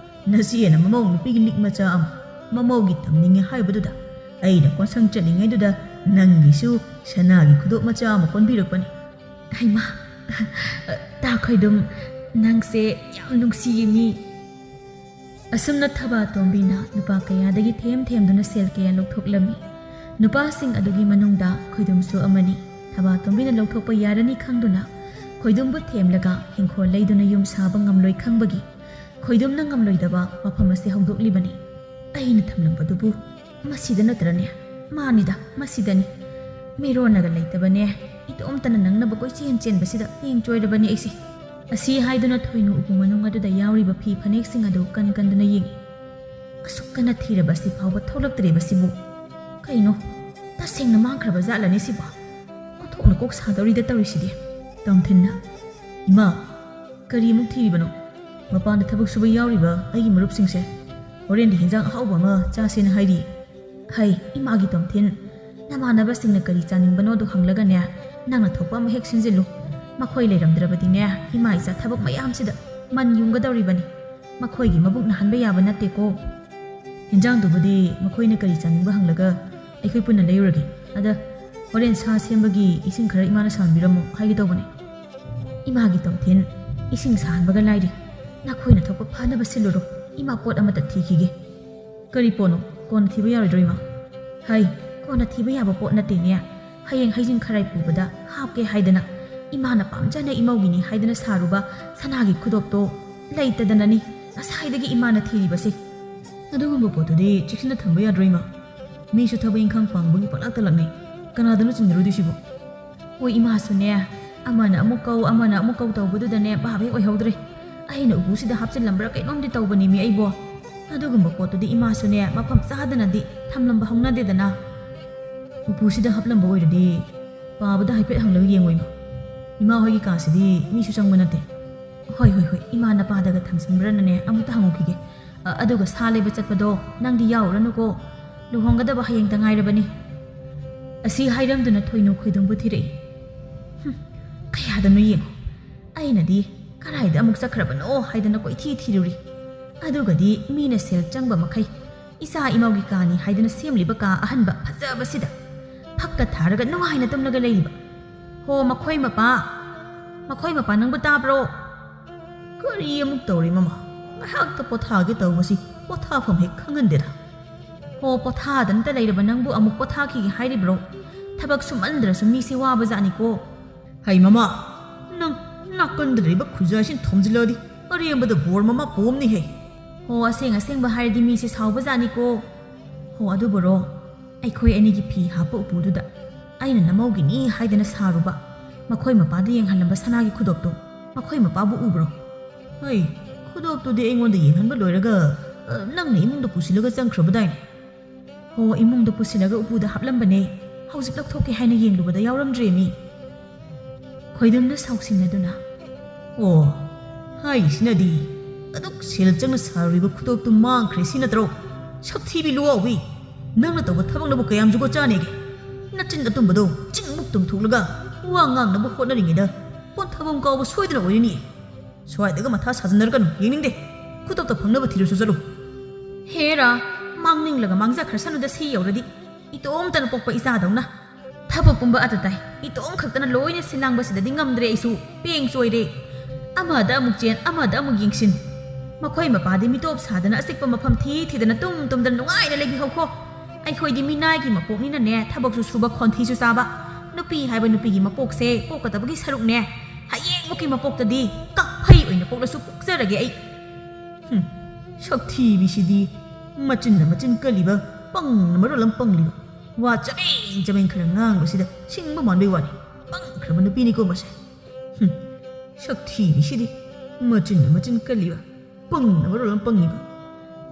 ꯅꯆꯦꯅ ꯃꯃꯧ ꯅꯨꯄꯤꯒꯤ ꯂꯤꯛ ꯃꯆꯥ ꯑꯃ ꯃꯃꯧꯒꯤ ꯇꯝꯅꯤꯡꯉꯦ ꯍꯥꯏꯕꯗꯨꯗ, ꯑꯩꯅ ꯀꯣꯟꯁꯪ ꯆꯠꯂꯤꯉꯩꯗꯨꯗ ꯅꯪꯒꯤꯁꯨ ꯁꯅꯥꯒꯤ ꯈꯨꯗꯣꯞ ꯃꯆꯥ ꯑꯃ ꯀꯣꯟꯕꯤꯔꯛꯄꯅꯤ꯫ ꯍꯩꯃꯥ, ꯇꯥ ꯈꯣꯏꯗꯨꯝ, ꯅꯪꯁꯦ ꯌꯥꯝ ꯅꯨꯡꯁꯤꯌꯦ ꯃꯤ꯫ ꯑꯁꯨꯝꯅ ꯊꯕꯥꯇꯣꯝꯕꯤꯅ ꯅꯨꯄꯥ ꯀꯌꯥꯗꯒꯤ ꯊꯦꯝ ꯊꯦꯝꯗꯨꯅ ꯁꯦꯜ ꯀꯌꯥ ꯂꯧꯊꯣꯛꯂꯝꯃꯤ꯫ ꯅꯨꯄꯥꯁꯤꯡ ꯑꯗꯨꯒꯤ ꯃꯅꯨꯡꯗ ꯈꯣꯏꯗꯨꯝꯁꯨ ꯑꯃꯅꯤ꯫ ꯊꯕꯥꯇꯣꯝꯕꯤꯅ ꯂꯧꯊꯣꯛꯄ ꯌꯥꯔꯅꯤ ꯈꯪꯗꯨꯅ ꯈꯣꯏꯗꯨꯝꯕꯨ ꯊꯦꯝꯂꯒ ꯍꯤꯡꯈꯣꯜ ꯂꯩꯗꯨꯅ ꯌꯨꯝ ꯁꯥꯕ ꯉꯝꯂꯣꯏ ꯈꯪꯕꯒꯤ ꯈꯣꯏꯗꯨꯝꯅ ꯉꯝꯂꯣꯏꯗꯕ ꯋꯥꯐꯝ ꯑꯁꯤ ꯍꯧꯗꯣꯛꯂꯤꯕꯅꯤ꯫ ꯑꯩꯅ ꯊꯝꯂꯝꯕꯗꯨꯕꯨ ꯃꯁꯤꯗ ꯅꯠꯇ꯭ꯔꯅꯦ? ꯃꯥꯅꯤꯗ, ꯃꯁꯤꯗꯅꯤ꯫ ꯃꯤꯔꯣꯟꯅꯒ ꯂꯩꯇꯕꯅꯦ꯫ ꯏꯇꯣꯝꯇꯅ ꯅꯪꯅꯕ ꯀꯣꯏꯆꯦꯟ ꯆꯦꯟꯕꯁꯤꯗ ꯄꯦꯡ ꯆꯣꯏꯔꯕꯅꯤ ꯑꯩꯁꯦ꯫ ꯑꯁꯤ ꯍꯥꯏꯗꯨꯅ ꯊꯣꯏꯅꯨ ꯎꯄꯨ ꯃꯅꯨꯡ ꯑꯗꯨꯗ ꯌꯥꯎꯔꯤꯕ ꯐꯤ ꯐꯅꯦꯛꯁꯤꯡ ꯑꯗꯨ ꯀꯟ ꯀꯟꯗꯨꯅ ꯌꯦꯡꯏ꯫ ꯑꯁꯨꯛ ꯀꯟꯅ ꯊꯤꯔꯕ ꯑꯁꯤ ꯐꯥꯎꯕ ꯊꯣꯛꯂꯛꯇ꯭ꯔꯤꯕꯁꯤꯕꯨ ꯀꯩꯅꯣ? ꯇꯁꯦꯡꯅ ꯃꯥꯡꯈ꯭ꯔꯕ ꯖꯥꯠꯂꯅꯦ ꯁꯤꯕꯣ? ꯑꯣꯟꯊꯣꯛꯅ ꯀꯣꯛ ꯁꯥꯗꯧꯔꯤꯗ ꯇꯧꯔꯤꯁꯤꯗꯤ꯫ ꯇꯣꯝꯊꯤꯟꯅ, "ꯏꯃꯥ, ꯀꯔꯤꯃꯨꯛ ꯊꯤꯔꯤꯕꯅꯣ? ꯃꯄꯥꯟꯗ ꯊꯕꯛ ꯁꯨꯕ ꯌꯥꯎꯔꯤꯕ ꯑꯩꯒꯤ ꯃꯔꯨꯞꯁꯤꯡꯁꯦ ꯍꯣꯔꯦꯟꯗꯤ ꯍꯤꯟꯖꯥꯡ ꯑꯍꯥꯎꯕ ꯑꯃ ꯆꯥꯁꯦꯅ ꯍꯥꯏꯔꯤ꯫" "ꯍꯩ, ꯏꯃꯥꯒꯤ ꯇꯣꯝꯊꯤꯟ, ꯅꯃꯥꯟꯅꯕꯁꯤꯡꯅ ꯀꯔꯤ ꯆꯥꯅꯤꯡꯕꯅꯣꯗꯣ ꯍꯪꯂꯒꯅꯦ, ꯅꯪꯅ ꯊꯣꯛꯄ ꯑꯃ ꯍꯦꯛ ꯁꯤꯟꯖꯤꯜꯂꯨ꯫ ꯃꯈꯣꯏ ꯂꯩꯔꯝꯗ꯭ꯔꯕꯗꯤꯅꯦ, ꯏꯃꯥ ꯏꯆꯥ ꯊꯕꯛ ꯃꯌꯥꯝꯁꯤꯗ ꯃꯟ ꯌꯨꯡꯒꯗꯧꯔꯤꯕꯅꯤ꯫ ꯃꯈꯣꯏꯒꯤ ꯃꯕꯨꯛ ꯅꯥꯍꯟꯕ ꯌꯥꯕ ꯅꯠꯇꯦꯀꯣ꯫" "ꯍꯤꯟꯖꯥꯡꯗꯨꯕꯨꯗꯤ ꯃꯈꯣꯏꯅ ꯀꯔꯤ ꯆꯥꯅꯤꯡꯕ ꯍꯪꯂꯒ ꯑꯩꯈꯣꯏ ꯄꯨꯟꯅ ꯂꯩꯔꯨꯔꯒꯦ꯫ ꯑꯗ ꯍꯣꯔꯦꯟ ꯁꯥ ꯁꯦꯝꯕꯒꯤ ꯏꯁꯤꯡ ꯈꯔ ꯏꯃꯥꯅ ꯁꯥꯍꯟꯕꯤꯔꯝꯃꯨ ꯍꯥꯏꯒꯦ ꯇꯧꯕꯅꯦ꯫" "ꯏꯃꯥꯒꯤ ꯇꯣꯝꯊꯤꯟ, ꯏꯁꯤꯡ ꯁꯥꯍꯟꯕꯒ ꯂꯥꯏꯔꯤ꯫ ꯅꯈꯣꯏꯅ ꯊꯣꯛꯄ ꯐꯅꯕ ꯁꯤꯜꯂꯨꯔꯣ꯫ ꯏꯃꯥ ꯄꯣꯠ ꯑꯃꯇ ꯊꯤꯈꯤꯒꯦ꯫" "ꯀꯔꯤ ꯄꯣꯠꯅꯣ? ꯀꯣꯟꯅ ꯊꯤꯕ ꯌꯥꯔꯣꯏꯗ꯭ꯔꯣ, ꯏꯃꯥ?" "ꯍꯩ, ꯀꯣꯟꯅ ꯊꯤꯕ ꯌꯥꯕ ꯄꯣꯠ ꯅꯠꯇꯦꯅꯦ꯫ ꯍꯌꯦꯡ ꯍꯩꯖꯤꯡ ꯈꯔꯥꯏ ꯄꯨꯕꯗ ꯍꯥꯞꯀꯦ ꯍꯥꯏꯗꯅ ꯏꯃꯥꯅ ꯄꯥꯝꯖꯅ ꯏꯃꯧꯒꯤꯅꯤ ꯍꯥꯏꯗꯅ ꯁꯥꯔꯨꯕ ꯁꯅꯥꯒꯤ ꯈꯨꯗꯣꯞꯇꯣ ꯂꯩꯇꯗꯅꯅꯤ ꯉꯁꯥꯏꯗꯒꯤ ꯏꯃꯥꯅ ꯊꯤꯔꯤꯕꯁꯦ꯫" "ꯑꯗꯨꯒꯨꯝꯕ ꯄꯣꯠꯇꯨꯗꯤ ꯆꯦꯛꯁꯤꯟꯅ ꯊꯝꯕ ꯌꯥꯗ꯭ꯔꯣ, ꯏꯃꯥ? ꯃꯤꯁꯨ ꯊꯕꯛ ꯏꯪꯈꯥꯡ ꯄꯥꯡꯕꯒꯤ ꯄꯣꯂꯥꯛꯇ ꯂꯥꯛꯅꯩ꯫ ꯀꯅꯥꯗꯅꯣ ꯆꯤꯡꯅꯔꯨꯗꯣꯏꯁꯤꯕꯣ?" "ꯍꯣꯏ, ꯏꯃꯥꯁꯨꯅꯦ, ꯑꯃꯅ ꯑꯃꯨꯛ ꯀꯧ, ꯑꯃꯅ ꯑꯃꯨꯛ ꯀꯧ ꯇꯧꯕꯗꯨꯗꯅꯦ ꯚꯥꯞ ꯍꯦꯛ ꯑꯣꯏꯍꯧꯗ꯭ꯔꯦ꯫ ꯑꯩꯅ ꯎꯄꯨꯁꯤꯗ ꯍꯥꯞꯆꯤꯜꯂꯝꯕ꯭ꯔꯥ ꯀꯩꯅꯣꯝꯗꯤ ꯇꯧꯕꯅꯤꯃꯤ ꯑꯩꯕꯣ꯫ ꯑꯗꯨꯒꯨꯝꯕ ꯄꯣꯠꯇꯨꯗꯤ ꯏꯃꯥꯁꯨꯅꯦ ꯃꯐꯝ ꯆꯥꯗꯅꯗꯤ ꯊꯝꯂꯝꯕ ꯍꯧꯅꯗꯦꯗꯅ꯫" "ꯎꯄꯨꯁꯤꯗ ꯍꯥꯞꯂꯝꯕ ꯑꯣꯏꯔꯗꯤ ꯄꯥꯕꯗ ꯍꯥꯏꯐꯦꯠ ꯍꯪꯂꯒ ꯌꯦꯡꯉꯣ, ꯏꯃꯥ꯫ ꯏꯃꯥ ꯍꯣꯏꯒꯤ ꯀꯥꯁꯤꯗꯤ ꯃꯤꯁꯨ ꯆꯪꯕ ꯅꯠꯇꯦ꯫" "ꯍꯣꯏ, ꯍꯣꯏ, ꯍꯣꯏ, ꯏꯃꯥ ꯅꯄꯥꯗꯒ ꯊꯝꯖꯤꯟꯕ꯭ꯔꯅꯅꯦ ꯑꯃꯨꯛꯇ ꯍꯪꯉꯨꯈꯤꯒꯦ꯫ ꯑ, ꯑꯗꯨꯒ ꯁꯥ ꯂꯩꯕ ꯆꯠꯄꯗꯣ ꯅꯪꯗꯤ ꯌꯥꯎꯔꯨꯔꯅꯨꯀꯣ꯫ ꯂꯨꯍꯣꯡꯒꯗꯕ ꯍꯌꯦꯡꯇ ꯉꯥꯏꯔꯕꯅꯤ꯫" ꯑꯁꯤ ꯍꯥꯏꯔꯝꯗꯨꯅ ꯊꯣꯏꯅꯨ ꯈꯣꯏꯗꯣꯝꯕꯨ ꯊꯤꯔꯛꯏ꯫ "ꯍꯨꯝ, ꯀꯌꯥꯗꯅꯣ ꯌꯦꯡꯉꯣ꯫ ꯑꯩꯅꯗꯤ ꯀꯗꯥꯏꯗ ꯑꯃꯨꯛ ꯆꯠꯈ꯭ꯔꯕꯅꯣ ꯍꯥꯏꯗꯅ ꯀꯣꯏꯊꯤ ꯊꯤꯔꯨꯔꯤ꯫ ꯑꯗꯨꯒꯗꯤ ꯃꯤꯅ ꯁꯦꯜ ꯆꯪꯕ ꯃꯈꯩ ꯏꯆꯥ ꯏꯃꯧꯒꯤ ꯀꯥꯅꯤ ꯍꯥꯏꯗꯅ ꯁꯦꯝꯂꯤꯕ ꯀꯥ ꯑꯍꯟꯕ ꯐꯖꯕꯁꯤꯗ ꯐꯛꯀ ꯊꯥꯔꯒ ꯅꯨꯡꯉꯥꯏꯅ ꯇꯨꯝꯂꯒ ꯂꯩꯔꯤꯕ꯫ ꯍꯣ, ꯃꯈꯣꯏ ꯃꯄꯥ, ꯃꯈꯣꯏ ꯃꯄꯥ, ꯅꯪꯕꯨ ꯇꯥꯕ꯭ꯔꯣ?" "ꯀꯔꯤ ꯑꯃꯨꯛ ꯇꯧꯔꯦ, ꯃꯃꯥ? ꯉꯥꯏꯍꯥꯛꯇ ꯄꯣꯊꯥꯒꯦ ꯇꯧꯕꯁꯤ ꯄꯣꯊꯥꯐꯝ ꯍꯦꯛ ꯈꯪꯍꯟꯗꯦꯗ꯫" "ꯍꯣ, ꯄꯣꯊꯥꯗꯅꯇ ꯂꯩꯔꯕ ꯅꯪꯕꯨ ꯑꯃꯨꯛ ꯄꯣꯊꯥꯈꯤꯒꯦ ꯍꯥꯏꯔꯤꯕ꯭ꯔꯣ? ꯊꯕꯛ ꯁꯨꯃꯟꯗ꯭ꯔꯁꯨ ꯃꯤꯁꯦ ꯋꯥꯕꯖꯥꯠꯅꯤꯀꯣ꯫" "ꯍꯩ, ꯃꯃꯥ, ꯅꯪ ꯅꯥꯀꯟꯗ ꯂꯩꯕ ꯈꯨꯖꯥꯏꯁꯤꯅ ꯊꯣꯝꯖꯤꯜꯂꯛꯑꯗꯤ ꯑꯔꯦꯝꯕꯗ ꯕꯣꯔ ꯃꯃꯥ ꯄꯣꯝꯅꯤꯍꯦ꯫" "ꯍꯣ, ꯑꯁꯦꯡ ꯑꯁꯦꯡꯕ ꯍꯥꯏꯔꯗꯤ ꯃꯤꯁꯦ ꯁꯥꯎꯕꯖꯥꯠꯅꯤꯀꯣ꯫" "ꯍꯣ, ꯑꯗꯨꯕꯨꯔꯣ?" ꯑꯩꯈꯣꯏ ꯑꯅꯤꯒꯤ ꯐꯤ ꯍꯥꯞꯄ ꯎꯄꯨꯗꯨꯗ ꯑꯩꯅ ꯅꯃꯧꯒꯤꯅꯤ ꯍꯥꯏꯗꯅ ꯁꯥꯔꯨꯕ ꯃꯈꯣꯏ ꯃꯄꯥꯗ ꯌꯦꯡꯍꯜꯂꯝꯕ ꯁꯅꯥꯒꯤ ꯈꯨꯗꯣꯞꯇꯣ ꯃꯈꯣꯏ ꯃꯄꯥꯕꯨ ꯎꯕ꯭ꯔꯣ? ꯍꯩ, ꯈꯨꯗꯣꯞꯇꯨꯗꯤ ꯑꯩꯉꯣꯟꯗ ꯌꯦꯡꯍꯟꯕ ꯂꯣꯏꯔꯒ, ꯑ, ꯅꯪꯅ ꯏꯃꯨꯡꯗ ꯄꯨꯁꯤꯜꯂꯒ ꯆꯪꯈ꯭ꯔꯕꯗꯥꯏꯅꯦ꯫ ꯍꯣ, ꯏꯃꯨꯡꯗ ꯄꯨꯁꯤꯜꯂꯒ ꯎꯄꯨꯗ ꯍꯥꯞꯂꯝꯕꯅꯦ꯫ ꯍꯧꯖꯤꯛ ꯂꯧꯊꯣꯛꯀꯦ ꯍꯥꯏꯅ ꯌꯦꯡꯂꯨꯕꯗ ꯌꯥꯎꯔꯝꯗ꯭ꯔꯦꯃꯤ꯫ ꯈꯣꯏꯗꯝꯅ ꯁꯥꯎꯁꯤꯟꯅꯗꯨꯅ, "ꯑꯣ, ꯍꯥꯏꯔꯤꯁꯤꯅꯗꯤ ꯑꯗꯨꯛ ꯁꯦꯜ ꯆꯪꯅ ꯁꯥꯔꯨꯔꯤꯕ ꯈꯨꯗꯣꯞꯇꯨ ꯃꯥꯡꯈ꯭ꯔꯦ ꯁꯤ ꯅꯠꯇ꯭ꯔꯣ? ꯁꯛꯊꯤꯕꯤ ꯂꯨꯋꯥꯎꯕꯤ, ꯅꯪꯅ ꯇꯧꯕ ꯊꯕꯛꯅꯕꯨ ꯀꯌꯥꯝ ꯖꯨꯒꯣꯠ ꯆꯥꯅꯦꯒꯦ? ꯅꯆꯤꯟ ꯑꯇꯨꯝꯕꯗꯣ ꯆꯤꯡꯃꯨꯛ ꯇꯨꯝꯊꯣꯛꯂꯒ ꯋꯥ ꯉꯥꯡꯅꯕ ꯍꯣꯠꯅꯔꯤꯉꯩꯗ ꯄꯣꯠꯊꯐꯝ ꯀꯥꯎꯕ ꯁꯣꯏꯗꯅ ꯑꯣꯏꯔꯅꯤ꯫ ꯁ꯭ꯋꯥꯏꯗꯒ ꯃꯊꯥ ꯁꯥꯖꯤꯟꯅꯔꯒꯅꯨ, ꯌꯦꯡꯅꯤꯡꯗꯦ꯫ ꯈꯨꯗꯣꯞꯇ ꯐꯪꯅꯕ ꯊꯤꯔꯁꯨ ꯆꯠꯂꯨ꯫" ꯍꯦꯔꯥ, ꯃꯥꯡꯅꯤꯡꯂꯒ ꯃꯥꯡꯖꯈ꯭ꯔꯁꯅꯨꯗ ꯁꯤ ꯌꯧꯔꯗꯤ꯫ ꯏꯇꯣꯝꯇꯅ ꯄꯣꯛꯄ ꯏꯆꯥꯗꯧꯅ꯫ ꯊꯕꯛ ꯄꯨꯝꯕ ꯑꯇ ꯇꯥꯏ꯫ ꯏꯇꯣꯝ ꯈꯛꯇꯅ ꯂꯣꯏꯅ ꯁꯤꯜꯂꯥꯡꯕꯁꯤꯗꯗꯤ ꯉꯝꯗ꯭ꯔꯦ ꯑꯩꯁꯨ꯫ ꯄꯦꯡ ꯆꯣꯏꯔꯦ꯫ ꯑꯃꯗ ꯑꯃꯨꯛ ꯆꯦꯟ, ꯑꯃꯗ ꯑꯃꯨꯛ ꯌꯦꯡꯁꯤꯟ꯫ ꯃꯈꯣꯏ ꯃꯄꯥꯗꯤ ꯃꯤꯇꯣꯞ ꯁꯥꯗꯅ ꯑꯆꯤꯛꯄ ꯃꯐꯝ ꯊꯤ ꯊꯤꯗꯅ ꯇꯨꯝ ꯇꯨꯝꯗꯅ ꯅꯨꯡꯉꯥꯏꯅ ꯂꯩꯕꯤꯍꯧꯈꯣ꯫ ꯑꯩꯈꯣꯏꯗꯤ ꯃꯤꯅꯥꯏꯒꯤ ꯃꯄꯣꯛꯅꯤꯅꯅꯦ, ꯊꯕꯛꯁꯨ ꯁꯨꯕ, ꯈꯣꯟꯊꯤꯁꯨ ꯆꯥꯕ꯫ ꯅꯨꯄꯤ ꯍꯥꯏꯕ ꯅꯨꯄꯤꯒꯤ ꯃꯄꯣꯛꯁꯦ ꯄꯣꯛꯀꯗꯕꯒꯤ ꯁꯔꯨꯛꯅꯦ꯫ ꯍꯌꯦꯡꯃꯨꯛꯀꯤ ꯃꯄꯣꯛꯇꯗꯤ ꯀꯛꯐꯩ ꯑꯣꯏꯅ ꯄꯣꯛꯂꯁꯨ ꯄꯣꯛꯆꯔꯒꯦ ꯑꯩ꯫ ꯍꯨꯝ, ꯁꯛꯊꯤꯕꯤꯁꯤꯗꯤ ꯃꯆꯤꯟꯅ ꯃꯆꯤꯟ ꯀꯜꯂꯤꯕ, ꯄꯪꯅ ꯃꯔꯣꯜ ꯑꯃ ꯄꯪꯂꯤꯕ꯫ ꯋꯥ ꯆꯕꯦꯡ ꯆꯕꯦꯡ ꯈꯔ ꯉꯥꯡꯕꯁꯤꯗ ꯁꯤꯡꯕ ꯃꯥꯟꯕꯩ ꯋꯥꯅꯤ꯫ ꯄꯪꯈ꯭ꯔꯕ ꯅꯨꯄꯤꯅꯤꯀꯣ ꯃꯁꯦ꯫ ꯍꯨꯝ, ꯁꯛꯊꯤꯕꯤꯁꯤꯗꯤ ꯃꯆꯤꯟꯅ ꯃꯆꯤꯟ ꯀꯜꯂꯤꯕ, ꯄꯪꯅ ꯃꯔꯣꯜ ꯑꯃ ꯄꯪꯉꯤꯕ꯫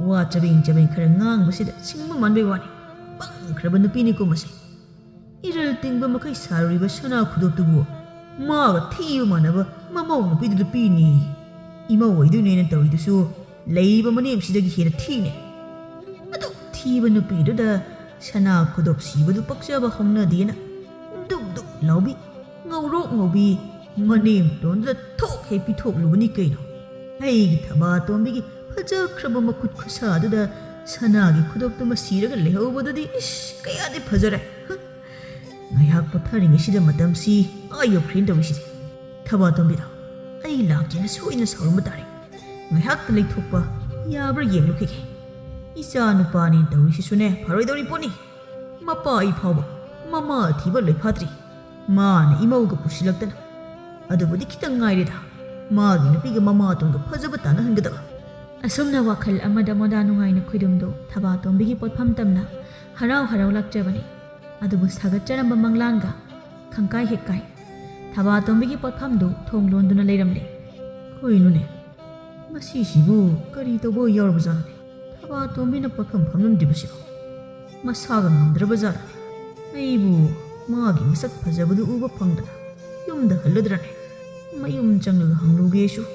ꯋꯥ ꯆꯕꯦꯡ ꯆꯕꯦꯡ ꯈꯔ ꯉꯥꯡꯕꯁꯤꯗ ꯁꯤꯡꯕ ꯃꯥꯟꯕꯩ ꯋꯥꯅꯤ꯫ ꯄꯪꯈ꯭ꯔꯕ ꯅꯨꯄꯤꯅꯤꯀꯣ ꯃꯁꯦ꯫ ꯏꯔꯜ ꯇꯤꯡꯕ ꯃꯈꯩ ꯁꯥꯔꯨꯔꯤꯕ ꯁꯅꯥ ꯈꯨꯗꯣꯞꯇꯨꯕꯨ ꯃꯥꯒ ꯊꯤꯕ ꯃꯥꯟꯅꯕ ꯃꯃꯧ ꯅꯨꯄꯤꯗꯨꯗ ꯄꯤꯅꯤ꯫ ꯏꯃꯧ ꯑꯣꯏꯗꯣꯏꯅꯦꯅ ꯇꯧꯔꯤꯗꯨꯁꯨ ꯂꯩꯔꯤꯕ ꯃꯅꯦꯝꯁꯤꯗꯒꯤ ꯍꯦꯟꯅ ꯊꯤꯅꯦ꯫ ꯑꯗꯨꯛ ꯊꯤꯕ ꯅꯨꯄꯤꯗꯨꯗ ꯁꯅꯥ ꯈꯨꯗꯣꯞ ꯁꯤꯕꯗꯨ ꯄꯛꯆꯕ ꯍꯧꯅꯗꯦꯅ ꯗꯨꯞ ꯗꯨꯞ ꯂꯥꯎꯕꯤ, ꯉꯧꯔꯣꯛ ꯉꯧꯕꯤ ꯃꯅꯦꯝ ꯇꯣꯟꯗꯨꯗ ꯊꯣꯛ ꯍꯦꯛ ꯄꯤꯊꯣꯛꯂꯨꯕꯅꯤ ꯀꯩꯅꯣ꯫ ꯑꯩꯒꯤ ꯊꯕꯥꯇꯣꯝꯕꯤꯒꯤ ꯐꯖꯈ꯭ꯔꯕ ꯃꯈꯨꯠ ꯈꯨꯁꯥꯗꯨꯗ ꯁꯅꯥꯒꯤ ꯈꯨꯗꯣꯞꯇꯨꯃ ꯁꯤꯔꯒ ꯂꯩꯍꯧꯕꯗꯨꯗꯤ ꯏꯁ ꯀꯌꯥꯗꯤ ꯐꯖꯔꯦ꯫ ꯍ? ꯉꯥꯏꯍꯥꯛ ꯄꯣꯊꯥꯔꯤꯉꯩꯁꯤꯗ ꯃꯇꯝꯁꯤ ꯑꯥ ꯌꯧꯈ꯭ꯔꯦꯅ ꯇꯧꯔꯤꯁꯤꯗꯤ꯫ ꯊꯕꯥꯇꯣꯝꯕꯤꯗꯣ ꯑꯩ ꯂꯥꯛꯀꯦꯅ ꯁꯣꯏꯗꯅ ꯁꯥꯎꯔꯝꯕ ꯇꯥꯔꯦ꯫ ꯉꯥꯏꯍꯥꯛꯇ ꯂꯩꯊꯣꯛꯄ ꯌꯥꯕ꯭ꯔꯥ ꯌꯦꯡꯂꯨꯈꯤꯒꯦ꯫ ꯏꯆꯥ ꯅꯨꯄꯥꯅꯦꯅ ꯇꯧꯔꯤꯁꯤꯁꯨꯅꯦ ꯐꯔꯣꯏꯗꯧꯔꯤ ꯄꯣꯠꯅꯤ꯫ ꯃꯄꯥ ꯑꯩ ꯐꯥꯎꯕ ꯃꯃꯥ ꯊꯤꯕ ꯂꯣꯏꯐꯥꯠꯇ꯭ꯔꯤ꯫ ꯃꯥꯅ ꯏꯃꯧꯒ ꯄꯨꯁꯤꯜꯂꯛꯇꯅ꯫ ꯑꯗꯨꯕꯨꯗꯤ ꯈꯤꯇꯪ ꯉꯥꯏꯔꯦꯗ꯫ ꯃꯥꯒꯤ ꯅꯨꯄꯤꯒ ꯃꯃꯥꯇꯣꯟꯒ ꯐꯖꯕ ꯇꯥꯟꯅꯍꯟꯒꯗꯕ꯫ ꯑꯁꯨꯝꯅ ꯋꯥꯈꯜ ꯑꯃꯗ ꯃꯣꯗꯥ ꯅꯨꯡꯉꯥꯏꯅ ꯈꯣꯏꯗꯨꯝꯗꯨ ꯊꯕꯥꯇꯣꯝꯕꯤꯒꯤ ꯄꯣꯠꯐꯝ ꯇꯝꯅ ꯍꯔꯥꯎ ꯍꯔꯥꯎ ꯂꯥꯛꯆꯕꯅꯤ꯫ ꯑꯗꯨꯕꯨ ꯁꯥꯒꯠꯆꯔꯝꯕ ꯃꯪꯂꯥꯟꯒ ꯈꯪꯀꯥꯏ ꯍꯦꯛ ꯀꯥꯏ꯫ ꯊꯕꯥꯇꯣꯝꯕꯤꯒꯤ ꯄꯣꯠꯐꯝꯗꯨ ꯊꯣꯡ ꯂꯣꯟꯗꯨꯅ ꯂꯩꯔꯝꯂꯦ꯫ "ꯀꯩꯅꯣꯅꯦ, ꯃꯁꯤꯁꯤꯕꯨ ꯀꯔꯤ ꯇꯧꯕ ꯌꯥꯎꯔꯕꯖꯥꯠꯅꯣꯅꯦ? ꯊꯕꯥꯇꯣꯝꯕꯤꯅ ꯄꯣꯠꯐꯝ ꯐꯝꯂꯝꯗ꯭ꯔꯤꯕꯁꯤꯕꯨ ꯃꯁꯥꯒ ꯉꯝꯗ꯭ꯔꯕꯖꯥꯠꯅꯣꯅꯦ꯫ ꯑꯩꯕꯨ ꯃꯥꯒꯤ ꯃꯁꯛ ꯐꯖꯕꯗꯨ ꯎꯕ ꯐꯪꯗꯅ ꯌꯨꯝꯗ ꯍꯜꯂꯗ꯭ꯔꯅꯦ? ꯃꯌꯨꯝ ꯆꯪꯂꯒ ꯍꯪꯂꯨꯒꯦꯁꯨ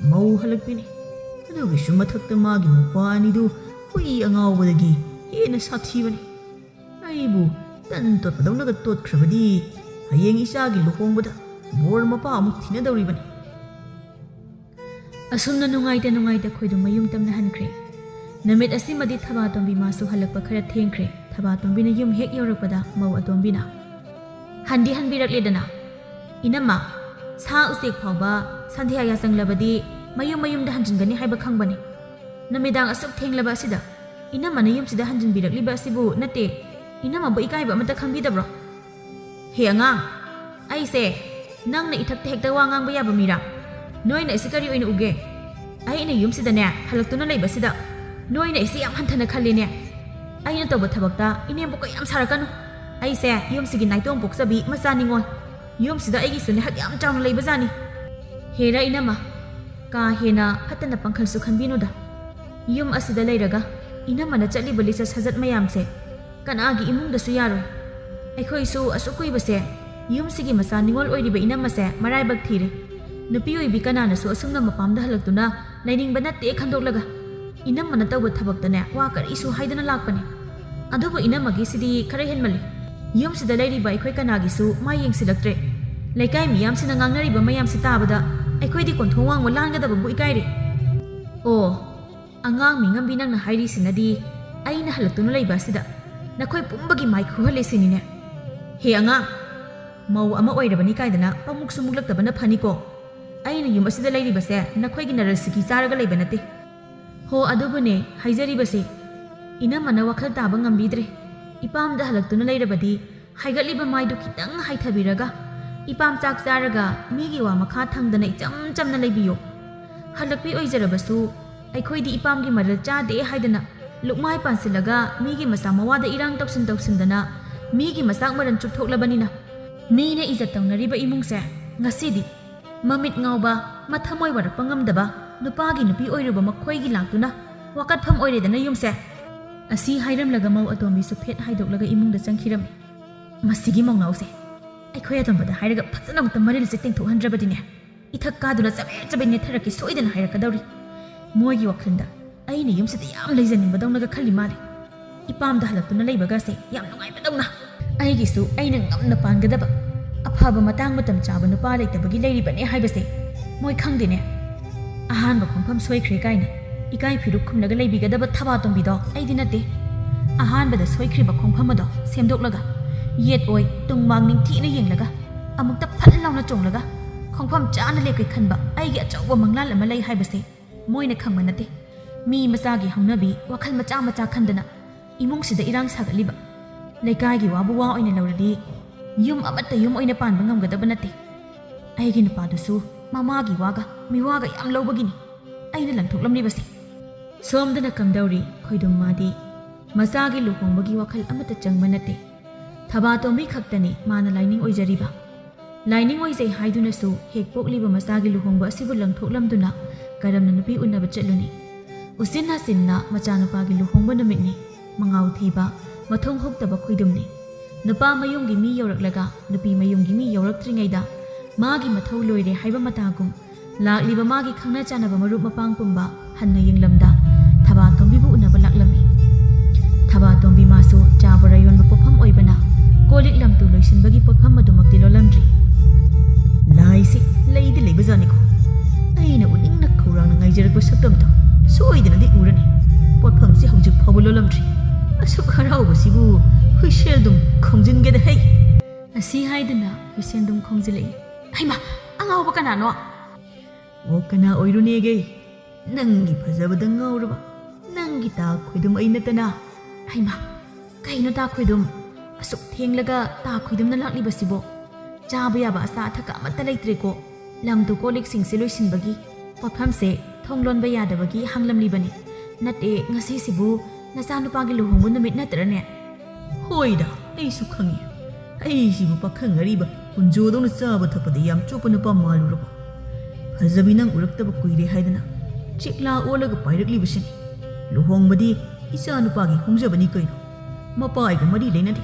ꯃꯧ ꯍꯜꯂꯛꯄꯤꯅꯤ꯫ ꯑꯗꯨꯒꯤꯁꯨ ꯃꯊꯛꯇ ꯃꯥꯒꯤ ꯃꯧꯄ꯭ꯋꯥ ꯑꯅꯤꯗꯨ ꯍꯨꯏ ꯑꯉꯥꯎꯕꯗꯒꯤ ꯍꯦꯟꯅ ꯁꯥꯊꯤꯕꯅꯤ꯫ ꯑꯩꯕꯨ ꯇꯟ ꯇꯣꯠꯄꯗꯧꯅꯒ ꯇꯣꯠꯈ꯭ꯔꯕꯗꯤ ꯍꯌꯦꯡ ꯏꯆꯥꯒꯤ ꯂꯨꯍꯣꯡꯕꯗ ꯕꯣꯔ ꯃꯄꯥ ꯑꯃꯨꯛ ꯊꯤꯅꯗꯧꯔꯤꯕꯅꯤ꯫" ꯑꯁꯨꯝꯅ ꯅꯨꯡꯉꯥꯏꯇ ꯅꯨꯡꯉꯥꯏꯇ ꯈꯣꯏꯗꯨ ꯃꯌꯨꯝ ꯇꯝꯅ ꯍꯟꯈ꯭ꯔꯦ꯫ ꯅꯨꯃꯤꯠ ꯑꯁꯤꯃꯗꯤ ꯊꯕꯥꯇꯣꯝꯕꯤ ꯃꯥꯁꯨ ꯍꯜꯂꯛꯄ ꯈꯔ ꯊꯦꯡꯈ꯭ꯔꯦ꯫ ꯊꯕꯥꯇꯣꯝꯕꯤꯅ ꯌꯨꯝ ꯍꯦꯛ ꯌꯧꯔꯛꯄꯗ ꯃꯧ ꯑꯇꯣꯝꯕꯤꯅ, "ꯍꯟꯗꯤ ꯍꯟꯕꯤꯔꯛꯂꯦꯗꯅ꯫ ꯏꯅꯝꯃ, ꯁꯥ ꯎꯆꯦꯛ ꯐꯥꯎꯕ ꯁꯟꯙ꯭ꯌꯥ ꯌꯥꯆꯪꯂꯕꯗꯤ ꯃꯌꯨꯝ ꯃꯌꯨꯝꯗ ꯍꯟꯖꯤꯟꯒꯅꯤ ꯍꯥꯏꯕ ꯈꯪꯕꯅꯤ꯫ ꯅꯨꯃꯤꯗꯥꯡ ꯑꯁꯨꯛ ꯊꯦꯡꯂꯕ ꯑꯁꯤꯗ ꯏꯅꯝꯃꯅ ꯌꯨꯝꯁꯤꯗ ꯍꯟꯖꯤꯟꯕꯤꯔꯛꯂꯤꯕ ꯑꯁꯤꯕꯨ ꯅꯠꯇꯦ, ꯏꯅꯝꯃꯕꯨ ꯏꯀꯥꯏꯕ ꯑꯃꯠꯇ ꯈꯪꯕꯤꯗꯕ꯭ꯔꯣ? ꯍꯦ ꯑꯉꯥꯡ, ꯑꯩꯁꯦ ꯅꯪꯅ ꯏꯊꯛꯇ ꯍꯦꯛꯇ ꯋꯥ ꯉꯥꯡꯕ ꯌꯥꯕ ꯃꯤꯔꯥ? ꯅꯣꯏꯅ ꯑꯩꯁꯦ ꯀꯔꯤ ꯑꯣꯏꯅ ꯎꯒꯦ? ꯑꯩꯅ ꯌꯨꯝꯁꯤꯗꯅꯦ ꯍꯜꯂꯛꯇꯨꯅ ꯂꯩꯕꯁꯤꯗ ꯅꯣꯏꯅ ꯑꯩꯁꯦ ꯌꯥꯝ ꯍꯟꯊꯅ ꯈꯜꯂꯤꯅꯦ꯫ ꯑꯩꯅ ꯇꯧꯕ ꯊꯕꯛꯇ ꯏꯅꯦꯝꯕꯣꯛꯀ ꯌꯥꯝ ꯁꯥꯔꯛꯀꯅꯨ꯫ ꯑꯩꯁꯦ ꯌꯨꯝꯁꯤꯒꯤ ꯅꯥꯏꯇꯣꯝ ꯄꯣꯛꯆꯕꯤ ꯃꯆꯥ ꯅꯤꯉꯣꯜ꯫ ꯌꯨꯝꯁꯤꯗ ꯑꯩꯒꯤꯁꯨ ꯅꯦꯍꯛ ꯌꯥꯝ ꯆꯥꯎꯅ ꯂꯩꯕꯖꯥꯠꯅꯤ꯫ ꯍꯦꯔꯥ ꯏꯅꯝꯃ, ꯀꯥ ꯍꯦꯟꯅ ꯐꯠꯇꯅ ꯄꯥꯡꯈꯜꯁꯨ ꯈꯟꯕꯤꯅꯨꯗ꯫ ꯌꯨꯝ ꯑꯁꯤꯗ ꯂꯩꯔꯒ ꯏꯅꯝꯃꯅ ꯆꯠꯂꯤꯕ ꯂꯤꯆꯠ ꯁꯥꯖꯠ ꯃꯌꯥꯝꯁꯦ ꯀꯅꯥꯒꯤ ꯏꯃꯨꯡꯗꯁꯨ ꯌꯥꯔꯣꯏ꯫ ꯑꯩꯈꯣꯏꯁꯨ ꯑꯁꯨꯛ ꯀꯨꯏꯕꯁꯦ ꯌꯨꯝꯁꯤꯒꯤ ꯃꯆꯥ ꯅꯤꯉꯣꯜ ꯑꯣꯏꯔꯤꯕ ꯏꯅꯝꯃꯁꯦ ꯃꯔꯥꯏꯕꯛ ꯊꯤꯔꯦ꯫ ꯅꯨꯄꯤ ꯑꯣꯏꯕꯤ ꯀꯅꯥꯅꯁꯨ ꯑꯁꯨꯝꯅ ꯃꯄꯥꯝꯗ ꯍꯜꯂꯛꯇꯨꯅ ꯂꯩꯅꯤꯡꯕ ꯅꯠꯇꯦ ꯈꯟꯗꯣꯛꯂꯒ ꯏꯅꯝꯃꯅ ꯇꯧꯕ ꯊꯕꯛꯇꯅꯦ ꯋꯥ ꯀꯔꯤꯁꯨ ꯍꯥꯏꯗꯅ ꯂꯥꯛꯄꯅꯦ꯫ ꯑꯗꯨꯕꯨ ꯏꯅꯝꯃꯒꯤꯁꯤꯗꯤ ꯈꯔ ꯍꯦꯟꯃꯜꯂꯤ꯫ ꯌꯨꯝꯁꯤꯗ ꯂꯩꯔꯤꯕ ꯑꯩꯈꯣꯏ ꯀꯅꯥꯒꯤꯁꯨ ꯃꯥ ꯌꯦꯡꯁꯤꯜꯂꯛꯇ꯭ꯔꯦ꯫ ꯂꯩꯀꯥꯏ ꯃꯤꯌꯥꯝꯁꯤꯅ ꯉꯥꯡꯅꯔꯤꯕ ꯃꯌꯥꯝꯁꯤ ꯇꯥꯕꯗ ꯑꯩꯈꯣꯏꯗꯤ ꯀꯣꯟꯊꯣꯡ ꯋꯥꯡꯃ ꯂꯥꯟꯒꯗꯕꯕꯨ ꯏꯀꯥꯏꯔꯦ꯫ ꯑꯣ, ꯑꯉꯥꯡ ꯃꯤꯉꯝꯕꯤ ꯅꯪꯅ ꯍꯥꯏꯔꯤꯁꯤꯅꯗꯤ ꯑꯩꯅ ꯍꯜꯂꯛꯇꯨꯅ ꯂꯩꯕ ꯑꯁꯤꯗ ꯅꯈꯣꯏ ꯄꯨꯝꯕꯒꯤ ꯃꯥꯏ ꯈꯨꯍꯜꯂꯦ ꯁꯤꯅꯤꯅꯦ꯫ ꯍꯦ ꯑꯉꯥꯡ, ꯃꯧ ꯑꯃ ꯑꯣꯏꯔꯕꯅꯤ ꯀꯥꯏꯗꯅ ꯄꯥꯃꯨꯛꯁꯨ ꯃꯨꯛꯂꯛꯇꯕꯅ ꯐꯅꯤꯀꯣ꯫ ꯑꯩꯅ ꯌꯨꯝ ꯑꯁꯤꯗ ꯂꯩꯔꯤꯕꯁꯦ ꯅꯈꯣꯏꯒꯤ ꯅꯔꯜ ꯁꯤꯀꯤ ꯆꯥꯔꯒ ꯂꯩꯕ ꯅꯠꯇꯦ꯫ ꯍꯣ, ꯑꯗꯨꯕꯨꯅꯦ ꯍꯥꯏꯖꯔꯤꯕꯁꯦ, ꯏꯅꯝꯃꯅ ꯋꯥꯈꯜ ꯇꯥꯕ ꯉꯝꯕꯤꯗ꯭ꯔꯦ꯫ ꯏꯄꯥꯝꯗ ꯍꯜꯂꯛꯇꯨꯅ ꯂꯩꯔꯕꯗꯤ ꯍꯥꯏꯒꯠꯂꯤꯕ ꯃꯥꯏꯗꯨ ꯈꯤꯇꯪ ꯍꯥꯏꯊꯕꯤꯔꯒ ꯏꯄꯥꯝ ꯆꯥꯛ ꯆꯥꯔꯒ ꯃꯤꯒꯤ ꯋꯥ ꯃꯈꯥ ꯊꯪꯗꯅ ꯏꯆꯝ ꯆꯝꯅ ꯂꯩꯕꯤꯌꯨ꯫ ꯍꯜꯂꯛꯄꯤ ꯑꯣꯏꯖꯔꯕꯁꯨ ꯑꯩꯈꯣꯏꯗꯤ ꯏꯄꯥꯝꯒꯤ ꯃꯔꯜ ꯆꯥꯗꯦ ꯍꯥꯏꯗꯅ ꯂꯨꯛꯃꯥꯏ ꯄꯥꯟꯁꯤꯜꯂꯒ ꯃꯤꯒꯤ ꯃꯆꯥ ꯃꯋꯥꯗ ꯏꯔꯥꯡ ꯇꯧꯁꯤꯟ ꯇꯧꯁꯤꯟꯗꯅ ꯃꯤꯒꯤ ꯃꯆꯥꯛ ꯃꯔꯟ ꯆꯨꯞꯊꯣꯛꯂꯕꯅꯤꯅ ꯃꯤꯅ ꯏꯖꯠ ꯇꯧꯅꯔꯤꯕ ꯏꯃꯨꯡꯁꯦ ꯉꯁꯤꯗꯤ ꯃꯃꯤꯠ ꯉꯥꯎꯕ, ꯃꯊꯃꯣꯏ ꯋꯥꯔꯛꯄ ꯉꯝꯗꯕ ꯅꯨꯄꯥꯒꯤ ꯅꯨꯄꯤ ꯑꯣꯏꯔꯨꯕ ꯃꯈꯣꯏꯒꯤ ꯂꯥꯛꯇꯨꯅ ꯋꯥꯀꯠꯐꯝ ꯑꯣꯏꯔꯦꯗꯅ ꯌꯨꯝꯁꯦ꯫ ꯑꯁꯤ ꯍꯥꯏꯔꯝꯂꯒ ꯃꯧ ꯑꯇꯣꯝꯕꯤꯁꯨ ꯐꯦꯠ ꯍꯥꯏꯗꯣꯛꯂꯒ ꯏꯃꯨꯡꯗ ꯆꯪꯈꯤꯔꯝꯃꯤ꯫ ꯃꯁꯤꯒꯤ ꯃꯧꯅꯥꯎꯁꯦ ꯑꯩꯈꯣꯏ ꯑꯇꯣꯝꯕꯗ ꯍꯥꯏꯔꯒ ꯐꯖꯅ ꯑꯃꯨꯛꯇ ꯃꯔꯤꯜꯁꯦ ꯇꯤꯡꯊꯣꯛꯍꯟꯗ꯭ꯔꯕꯗꯤꯅꯦ, ꯏꯊꯛ ꯀꯥꯗꯨꯅ ꯆꯕꯦꯠ ꯆꯕꯦꯠ ꯅꯦꯠꯊꯔꯛꯀꯦ ꯁꯣꯏꯗꯅ ꯍꯥꯏꯔꯛꯀꯗꯧꯔꯤ꯫ ꯃꯣꯏꯒꯤ ꯋꯥꯈꯜꯗ ꯑꯩꯅ ꯌꯨꯝꯁꯤꯗ ꯌꯥꯝ ꯂꯩꯖꯅꯤꯡꯕꯗꯧꯅꯒ ꯈꯜꯂꯤ ꯃꯥꯜꯂꯦ꯫ ꯏꯄꯥꯝꯗ ꯍꯜꯂꯛꯇꯨꯅ ꯂꯩꯕꯒꯁꯦ ꯌꯥꯝ ꯅꯨꯡꯉꯥꯏꯕꯗꯧꯅ꯫ ꯑꯩꯒꯤꯁꯨ ꯑꯩꯅ ꯉꯝꯅ ꯄꯥꯟꯒꯗꯕ ꯑꯐꯕ ꯃꯇꯥꯡ ꯃꯇꯝ ꯆꯥꯕ ꯅꯨꯄꯥ ꯂꯩꯇꯕꯒꯤ ꯂꯩꯔꯤꯕꯅꯦ ꯍꯥꯏꯕꯁꯦ ꯃꯣꯏ ꯈꯪꯗꯦꯅꯦ꯫ ꯑꯍꯥꯟꯕ ꯈꯣꯡꯐꯝ ꯁꯣꯏꯈ꯭ꯔꯦ ꯀꯥꯏꯅ ꯏꯀꯥꯏ ꯐꯤꯔꯨꯛ ꯈꯨꯝꯂꯒ ꯂꯩꯕꯤꯒꯗꯕ ꯊꯕꯥꯇꯣꯝꯕꯤꯗꯣ ꯑꯩꯗꯤ ꯅꯠꯇꯦ꯫ ꯑꯍꯥꯟꯕꯗ ꯁꯣꯏꯈ꯭ꯔꯤꯕ ꯈꯣꯡꯐꯝ ꯑꯗꯣ ꯁꯦꯝꯗꯣꯛꯂꯒ ꯌꯦꯠ ꯑꯣꯏ ꯇꯨꯡ ꯃꯥꯡ ꯅꯤꯡꯊꯤꯅ ꯌꯦꯡꯂꯒ ꯑꯃꯨꯛꯇ ꯐꯠ ꯂꯥꯎꯅ ꯆꯣꯡꯂꯒ ꯈꯣꯡꯐꯝ ꯆꯥꯅ ꯂꯦꯞꯀꯦ ꯈꯟꯕ ꯑꯩꯒꯤ ꯑꯆꯧꯕ ꯃꯪꯂꯥꯟ ꯑꯃ ꯂꯩ ꯍꯥꯏꯕꯁꯦ ꯃꯣꯏꯅ ꯈꯪꯕ ꯅꯠꯇꯦ꯫ ꯃꯤ ꯃꯆꯥꯒꯤ ꯍꯧꯅꯕꯤ ꯋꯥꯈꯜ ꯃꯆꯥ ꯃꯆꯥ ꯈꯟꯗꯅ ꯏꯃꯨꯡꯁꯤꯗ ꯏꯔꯥꯡ ꯁꯥꯒꯠꯂꯤꯕ꯫ ꯂꯩꯀꯥꯏꯒꯤ ꯋꯥꯕꯨ ꯋꯥ ꯑꯣꯏꯅ ꯂꯧꯔꯗꯤ ꯌꯨꯝ ꯑꯃꯠꯇ ꯌꯨꯝ ꯑꯣꯏꯅ ꯄꯥꯟꯕ ꯉꯝꯒꯗꯕ ꯅꯠꯇꯦ꯫ ꯑꯩꯒꯤ ꯅꯨꯄꯥꯗꯨꯁꯨ ꯃꯃꯥꯒꯤ ꯋꯥꯒ ꯃꯤꯋꯥꯒ ꯌꯥꯝ ꯂꯧꯕꯒꯤꯅꯤ ꯑꯩꯅ ꯂꯪꯊꯣꯛꯂꯝꯂꯤꯕꯁꯦ꯫ ꯁꯣꯝꯗꯅ ꯀꯝꯗꯧꯔꯤ ꯈꯣꯏꯗꯨꯝ ꯃꯥꯗꯤ? ꯃꯆꯥꯒꯤ ꯂꯨꯍꯣꯡꯕꯒꯤ ꯋꯥꯈꯜ ꯑꯃꯠꯇ ꯆꯪꯕ ꯅꯠꯇꯦ꯫ ꯊꯕꯥꯇꯣꯝꯕꯤ ꯈꯛꯇꯅꯤ ꯃꯥꯅ ꯂꯥꯏꯅꯤꯡ ꯑꯣꯏꯖꯔꯤꯕ꯫ ꯂꯥꯏꯅꯤꯡ ꯑꯣꯏꯖꯩ ꯍꯥꯏꯗꯨꯅꯁꯨ ꯍꯦꯛ ꯄꯣꯛꯂꯤꯕ ꯃꯆꯥꯒꯤ ꯂꯨꯍꯣꯡꯕ ꯑꯁꯤꯕꯨ ꯂꯪꯊꯣꯛꯂꯝꯗꯨꯅ ꯀꯔꯝꯅ ꯅꯨꯄꯤ ꯎꯅꯕ ꯆꯠꯂꯨꯅꯤ? ꯎꯆꯤꯟ ꯅꯥꯆꯤꯟꯅ ꯃꯆꯥꯅꯨꯄꯥꯒꯤ ꯂꯨꯍꯣꯡꯕ ꯅꯨꯃꯤꯠꯅꯤ꯫ ꯃꯉꯥꯎ ꯊꯤꯕ, ꯃꯊꯣꯡ ꯍꯨꯛꯇꯕ ꯈꯣꯏꯗꯨꯝꯅꯤ꯫ ꯅꯨꯄꯥ ꯃꯌꯨꯝꯒꯤ ꯃꯤ ꯌꯧꯔꯛꯂꯒ ꯅꯨꯄꯤ ꯃꯌꯨꯝꯒꯤ ꯃꯤ ꯌꯧꯔꯛꯇ꯭ꯔꯤꯉꯩꯗ ꯃꯥꯒꯤ ꯃꯊꯧ ꯂꯣꯏꯔꯦ ꯍꯥꯏꯕ ꯃꯇꯥꯒꯨꯝ ꯂꯥꯛꯂꯤꯕ ꯃꯥꯒꯤ ꯈꯪꯅ ꯆꯥꯟꯅꯕ ꯃꯔꯨꯞ ꯃꯄꯥꯡ ꯄꯨꯝꯕ ꯍꯟꯅ ꯌꯦꯡꯂꯝꯗ ꯊꯕꯥꯇꯣꯝꯕꯤꯕꯨ ꯎꯅꯕ ꯂꯥꯛꯂꯝꯃꯤ꯫ ꯊꯕꯥꯇꯣꯝꯕꯤ ꯃꯥꯁꯨ ꯆꯥ ꯕꯣꯔꯥ ꯌꯣꯟꯕ ꯄꯣꯠꯐꯝ ꯑꯣꯏꯕꯅ ꯀꯣꯜ ꯂꯤꯛ ꯂꯝꯇꯨ ꯂꯣꯏꯁꯤꯟꯕꯒꯤ ꯄꯣꯠꯐꯝ ꯑꯗꯨꯃꯛꯇꯤ ꯂꯣꯜꯂꯝꯗ꯭ꯔꯤ꯫ ꯂꯥꯏꯁꯤ ꯂꯩꯗꯤ ꯂꯩꯕꯖꯥꯠꯅꯤꯀꯣ꯫ ꯑꯩꯅ ꯎꯅꯤꯡꯅ ꯈꯧꯔꯥꯡꯅ ꯉꯥꯏꯖꯔꯛꯄ ꯁꯛꯇꯝꯗꯣ ꯁꯣꯏꯗꯅꯗꯤ ꯎꯔꯅꯤ꯫ ꯄꯣꯠꯐꯝꯁꯤ ꯍꯧꯖꯤꯛ ꯐꯥꯎꯕ ꯂꯣꯜꯂꯝꯗ꯭ꯔꯤ꯫ ꯑꯁꯨꯛ ꯍꯔꯥꯎꯕꯁꯤꯕꯨ ꯍꯨꯏꯁꯦꯜꯗꯨꯝ ꯈꯣꯡꯖꯤꯟꯒꯦꯗ ꯍꯩ꯫ ꯑꯁꯤ ꯍꯥꯏꯗꯨꯅ ꯍꯨꯏꯁꯦꯜꯗꯨꯝ ꯈꯣꯡꯖꯤꯜꯂꯛꯏ꯫ ꯍꯩꯃꯥ, ꯑꯉꯥꯎꯕ ꯀꯅꯥꯅꯣ? ꯑꯣ, ꯀꯅꯥ ꯑꯣꯏꯔꯨꯅꯦꯒꯦ? ꯅꯪꯒꯤ ꯐꯖꯕꯗ ꯉꯥꯎꯔꯕ ꯅꯪꯒꯤ ꯇꯥ ꯈꯣꯏꯗꯨꯝ ꯑꯩ ꯅꯠꯇꯅ꯫ ꯍꯩꯃꯥ, ꯀꯩꯅꯣ ꯇꯥ ꯈꯣꯏꯗꯨꯝ? ꯑꯁꯨꯛ ꯊꯦꯡꯂꯒ ꯇꯥ ꯈꯣꯏꯗꯨꯝꯅ ꯂꯥꯛꯂꯤꯕꯁꯤꯕꯣ? ꯆꯥꯕ ꯌꯥꯕ ꯑꯆꯥ ꯑꯊꯛꯀ ꯑꯃꯠꯇ ꯂꯩꯇ꯭ꯔꯦꯀꯣ꯫ ꯂꯝꯗꯨ ꯀꯣꯜ ꯂꯤꯛꯁꯤꯡꯁꯦ ꯂꯣꯏꯁꯤꯟꯕꯒꯤ ꯄꯣꯠꯐꯝꯁꯦ ꯊꯣꯡ ꯂꯣꯟꯕ ꯌꯥꯗꯕꯒꯤ ꯍꯥꯡꯂꯝꯂꯤꯕꯅꯤ꯫ ꯅꯠꯇꯦ, ꯉꯁꯤꯁꯤꯕꯨ ꯅꯆꯥꯅꯨꯄꯥꯒꯤ ꯂꯨꯍꯣꯡꯕ ꯅꯨꯃꯤꯠ ꯅꯠꯇ꯭ꯔꯅꯦ? ꯍꯣꯏꯗ, ꯑꯩꯁꯨ ꯈꯪꯉꯤ꯫ ꯑꯩꯁꯤꯕꯨ ꯄꯥꯈꯪ ꯑꯔꯤꯕ ꯀꯨꯟꯖꯣꯗꯧꯅ ꯆꯥꯕ ꯊꯛꯄꯗ ꯌꯥꯝ ꯆꯣꯞꯄ ꯅꯨꯄꯥ ꯃꯥꯜꯂꯨꯔꯕ? ꯐꯖꯕꯤ, ꯅꯪ ꯎꯔꯛꯇꯕ ꯀꯨꯏꯔꯦ ꯍꯥꯏꯗꯅ ꯆꯦꯛꯂꯥ ꯑꯣꯜꯂꯒ ꯄꯥꯏꯔꯛꯂꯤꯕꯁꯤꯅꯤ꯫ ꯂꯨꯍꯣꯡꯕꯗꯤ ꯏꯆꯥꯅꯨꯄꯥꯒꯤ ꯍꯣꯡꯖꯕꯅꯤ ꯀꯩꯅꯣ, ꯃꯄꯥꯒ ꯃꯔꯤ ꯂꯩꯅꯗꯦ꯫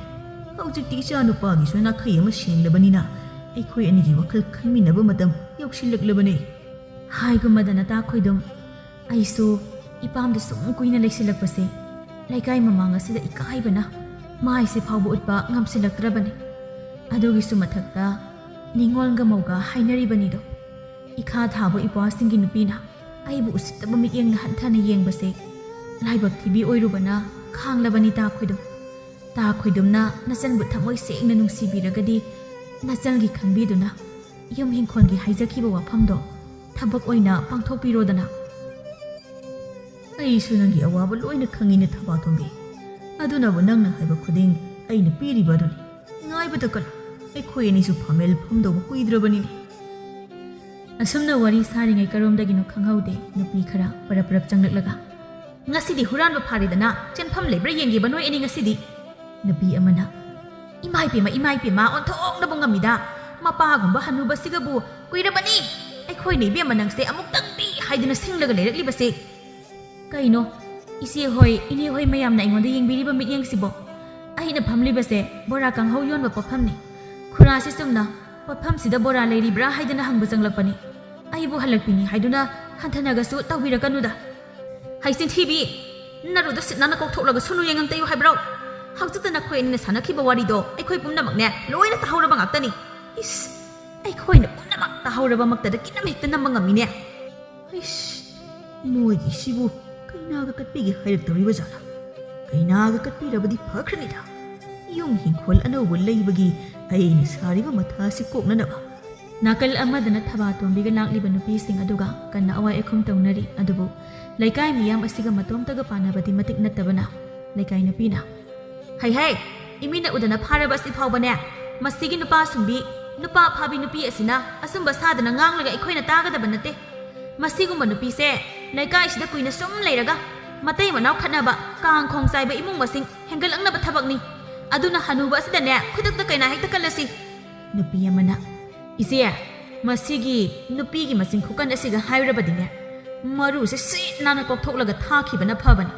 ꯍꯧꯖꯤꯛꯇꯤ ꯏꯆꯥꯅꯨꯄꯥꯒꯤꯁꯨ ꯅꯥꯈꯩ ꯑꯃ ꯁꯦꯡꯂꯕꯅꯤꯅ ꯑꯩꯈꯣꯏ ꯑꯅꯤꯒꯤ ꯋꯥꯈꯜ ꯈꯟꯃꯤꯟꯅꯕ ꯃꯇꯝ ꯌꯧꯁꯤꯜꯂꯛꯂꯕꯅꯦ꯫ ꯍꯥꯏꯒꯨꯝꯃꯗꯅ ꯇꯥ ꯈꯣꯏꯗꯨꯝ, ꯑꯩꯁꯨ ꯏꯄꯥꯝꯗ ꯁꯨꯝ ꯀꯨꯏꯅ ꯂꯩꯁꯤꯜꯂꯛꯄꯁꯦ ꯂꯩꯀꯥꯏ ꯃꯃꯥꯡ ꯑꯁꯤꯗ ꯏꯀꯥꯏꯕꯅ ꯃꯥꯏꯁꯦ ꯐꯥꯎꯕ ꯎꯠꯄ ꯉꯝꯁꯤꯜꯂꯛꯇ꯭ꯔꯕꯅꯤ꯫ ꯑꯗꯨꯒꯤꯁꯨ ꯃꯊꯛꯇ ꯅꯤꯉꯣꯜꯒ ꯃꯧꯒ ꯍꯥꯏꯅꯔꯤꯕꯅꯤꯗꯣ, ꯏꯈꯥ ꯊꯥꯕ ꯏꯄ꯭ꯋꯥꯁꯤꯡꯒꯤ ꯅꯨꯄꯤꯅ ꯑꯩꯕꯨ ꯎꯁꯤꯠꯇꯕ ꯃꯤꯠꯌꯦꯡꯅ ꯍꯟꯊꯅ ꯌꯦꯡꯕꯁꯦ ꯂꯥꯏꯕꯛ ꯊꯤꯕꯤ ꯑꯣꯏꯔꯨꯕꯅ ꯈꯥꯡꯂꯕꯅꯤ ꯇꯥ ꯈꯣꯏꯗꯨꯝ꯫ ꯇꯥ ꯈꯣꯏꯗꯨꯝꯅ ꯅꯆꯟꯕꯨ ꯊꯃꯣꯏ ꯁꯦꯡꯅ ꯅꯨꯡꯁꯤꯕꯤꯔꯒꯗꯤ ꯅꯆꯟꯒꯤ ꯈꯟꯕꯤꯗꯨꯅ ꯌꯨꯝ ꯏꯪꯈꯣꯜꯒꯤ ꯍꯥꯏꯖꯈꯤꯕ ꯋꯥꯐꯝꯗꯣ ꯊꯕꯛ ꯑꯣꯏꯅ ꯄꯥꯡꯊꯣꯛꯄꯤꯔꯣꯗꯅ꯫ ꯑꯩꯁꯨ ꯅꯪꯒꯤ ꯑꯋꯥꯕ ꯂꯣꯏꯅ ꯈꯪꯉꯤꯅꯦ ꯊꯕꯥꯇꯣꯝꯕꯤ꯫ ꯑꯗꯨꯅꯕꯨ ꯅꯪꯅ ꯍꯥꯏꯕ ꯈꯨꯗꯤꯡ ꯑꯩꯅ ꯄꯤꯔꯤꯕ ꯑꯗꯨꯅꯤ꯫ ꯉꯥꯏꯕꯗ ꯀꯜꯂꯨ, ꯑꯩꯈꯣꯏ ꯑꯅꯤꯁꯨ ꯐꯝꯃꯦꯜ ꯐꯝꯗꯧꯕ ꯀꯨꯏꯗ꯭ꯔꯕꯅꯤꯅꯦ꯫ ꯑꯁꯨꯝꯅ ꯋꯥꯔꯤ ꯁꯥꯔꯤꯉꯩ ꯀꯔꯣꯝꯗꯒꯤꯅꯣ ꯈꯪꯍꯧꯗꯦ ꯅꯨꯄꯤ ꯈꯔ ꯄꯔꯞ ꯄꯔꯞ ꯆꯪꯂꯛꯂꯒ, "ꯉꯁꯤꯗꯤ ꯍꯨꯔꯥꯟꯕ ꯐꯥꯔꯦꯗꯅ, ꯆꯦꯟꯐꯝ ꯂꯩꯕ꯭ꯔꯥ ꯌꯦꯡꯒꯦꯕ ꯅꯣꯏ ꯑꯅꯤ ꯉꯁꯤꯗꯤ?" ꯅꯨꯄꯤ ꯑꯃꯅ, "ꯏꯃꯥ ꯏꯄꯦꯝꯃ, ꯏꯃꯥ ꯏꯄꯦꯝꯃ, ꯑꯣꯟꯊꯣꯛꯅꯕꯨ ꯉꯝꯃꯤꯗ꯫ ꯃꯄꯥꯒꯨꯝꯕ ꯍꯅꯨꯕꯁꯤꯒꯕꯨ ꯀꯨꯏꯔꯕꯅꯤ ꯑꯩꯈꯣꯏꯅ ꯏꯕꯦꯝꯃ ꯅꯪꯁꯦ ꯑꯃꯨꯛꯇꯪꯗꯤ ꯍꯥꯏꯗꯨꯅ ꯁꯤꯡꯂꯒ ꯂꯩꯔꯛꯂꯤꯕꯁꯦ꯫ ꯀꯩꯅꯣ, ꯏꯆꯦ ꯍꯣꯏ, ꯏꯅꯦ ꯍꯣꯏ ꯃꯌꯥꯝꯅ ꯑꯩꯉꯣꯟꯗ ꯌꯦꯡꯕꯤꯔꯤꯕ ꯃꯤꯠꯌꯦꯡꯁꯤꯕꯣ? ꯑꯩꯅ ꯐꯝꯂꯤꯕꯁꯦ ꯕꯣꯔꯥ ꯀꯥꯡꯍꯧ ꯌꯣꯟꯕ ꯄꯣꯠꯐꯝꯅꯤ꯫ ꯈꯨꯔꯥꯁꯤ ꯆꯨꯝꯅ ꯄꯣꯠꯐꯝꯁꯤꯗ ꯕꯣꯔꯥ ꯂꯩꯔꯤꯕ꯭ꯔꯥ ꯍꯥꯏꯗꯅ ꯍꯪꯕ ꯆꯪꯂꯛꯄꯅꯤ꯫ ꯑꯩꯕꯨ ꯍꯜꯂꯛꯄꯤꯅꯤ ꯍꯥꯏꯗꯨꯅ ꯍꯟꯊꯅꯒꯁꯨ ꯇꯧꯕꯤꯔꯛꯀꯅꯨꯗ꯫" "ꯍꯩ ꯆꯤꯟꯊꯤꯕꯤ, ꯅꯔꯨꯗꯣ ꯁꯤꯠ ꯅꯥꯟꯅ ꯀꯣꯛꯊꯣꯛꯂꯒ ꯁꯨꯅꯨ ꯌꯦꯡꯉꯝ ꯇꯩꯌꯨ ꯍꯥꯏꯕ꯭ꯔꯣ? ꯍꯧꯖꯤꯛꯇ ꯅꯈꯣꯏ ꯑꯅꯤꯅ ꯁꯥꯟꯅꯈꯤꯕ ꯋꯥꯔꯤꯗꯣ ꯑꯩꯈꯣꯏ ꯄꯨꯝꯅꯃꯛꯅꯦ ꯂꯣꯏꯅ ꯇꯥꯍꯧꯔꯕ ꯉꯥꯛꯇꯅꯤ꯫" "ꯏꯁ, ꯑꯩꯈꯣꯏꯅ ꯄꯨꯝꯅꯃꯛ ꯇꯥꯍꯧꯔꯕꯃꯛꯇꯗ ꯀꯤꯅꯝ ꯍꯦꯛꯇ ꯅꯝꯕ ꯉꯝꯃꯤꯅꯦ꯫" ꯏꯁ, ꯃꯣꯏꯒꯤꯁꯤꯕꯨ ꯀꯩꯅꯥꯒ ꯀꯠꯄꯤꯒꯦ ꯍꯥꯏꯔꯛꯇꯧꯔꯤꯕ ꯖꯥꯠꯂ? ꯀꯩꯅꯥꯒ ꯀꯠꯄꯤꯔꯕꯗꯤ ꯐꯈ꯭ꯔꯅꯤꯗ꯫ ꯌꯨꯝ ꯍꯤꯡꯈꯣꯜ ꯑꯅꯧꯕ ꯂꯩꯕꯒꯤ ꯑꯩꯅ ꯁꯥꯔꯤꯕ ꯃꯊꯥꯁꯤ ꯀꯣꯛꯅꯅꯕ꯫ ꯅꯥꯀꯜ ꯑꯃꯗꯅ ꯊꯕꯥꯇꯣꯝꯕꯤꯒ ꯂꯥꯛꯂꯤꯕ ꯅꯨꯄꯤꯁꯤꯡ ꯑꯗꯨꯒ ꯀꯟꯅ ꯑꯋꯥꯏ ꯑꯈꯨꯝ ꯇꯧꯅꯔꯤ꯫ ꯑꯗꯨꯕꯨ ꯂꯩꯀꯥꯏ ꯃꯤꯌꯥꯝ ꯑꯁꯤꯒ ꯃꯇꯣꯝꯇꯒ ꯄꯥꯟꯅꯕꯗꯤ ꯃꯇꯤꯛ ꯅꯠꯇꯕꯅ ꯂꯩꯀꯥꯏ ꯅꯨꯄꯤꯅ, "ꯍꯩ ꯍꯩ, ꯏꯃꯤꯠꯅ ꯎꯗꯅ ꯐꯥꯔꯕ ꯑꯁꯤ ꯐꯥꯎꯕꯅꯦ, ꯃꯁꯤꯒꯤ ꯅꯨꯄꯥ ꯁꯨꯝꯕꯤ, ꯅꯨꯄꯥ ꯐꯥꯕꯤ ꯅꯨꯄꯤ ꯑꯁꯤꯅ ꯑꯆꯨꯝꯕ ꯁꯥꯗꯅ ꯉꯥꯡꯂꯒ ꯑꯩꯈꯣꯏꯅ ꯇꯥꯒꯗꯕ ꯅꯠꯇꯦ꯫ ꯃꯁꯤꯒꯨꯝꯕ ꯅꯨꯄꯤꯁꯦ ꯂꯩꯀꯥꯏꯁꯤꯗ ꯀꯨꯏꯅ ꯁꯨꯝ ꯂꯩꯔꯒ ꯃꯇꯩ ꯃꯅꯥꯎ ꯈꯠꯅꯕ, ꯀꯥꯡ ꯈꯣꯡ ꯆꯥꯏꯕ ꯏꯃꯨꯡ ꯃꯁꯤꯡ ꯍꯦꯟꯒꯠꯂꯛꯅꯕ ꯊꯕꯛꯅꯤ꯫ ꯑꯗꯨꯅ ꯍꯅꯨꯕ ꯑꯁꯤꯗꯅꯦ ꯈꯨꯗꯛꯇ ꯀꯩꯅꯥ ꯍꯦꯛꯇ ꯀꯜꯂꯁꯤ꯫ ꯅꯨꯄꯤ ꯑꯃꯅ, "ꯏꯆꯦ, ꯃꯁꯤꯒꯤ ꯅꯨꯄꯤꯒꯤ ꯃꯆꯤꯟ ꯈꯨꯀꯟ ꯑꯁꯤꯒ ꯍꯥꯏꯔꯨꯔꯕꯗꯤꯅꯦ, ꯃꯔꯨꯁꯦ ꯁꯤꯠ ꯅꯥꯟꯅ ꯀꯣꯛꯊꯣꯛꯂꯒ ꯊꯥꯈꯤꯕꯅ ꯐꯕꯅꯤ꯫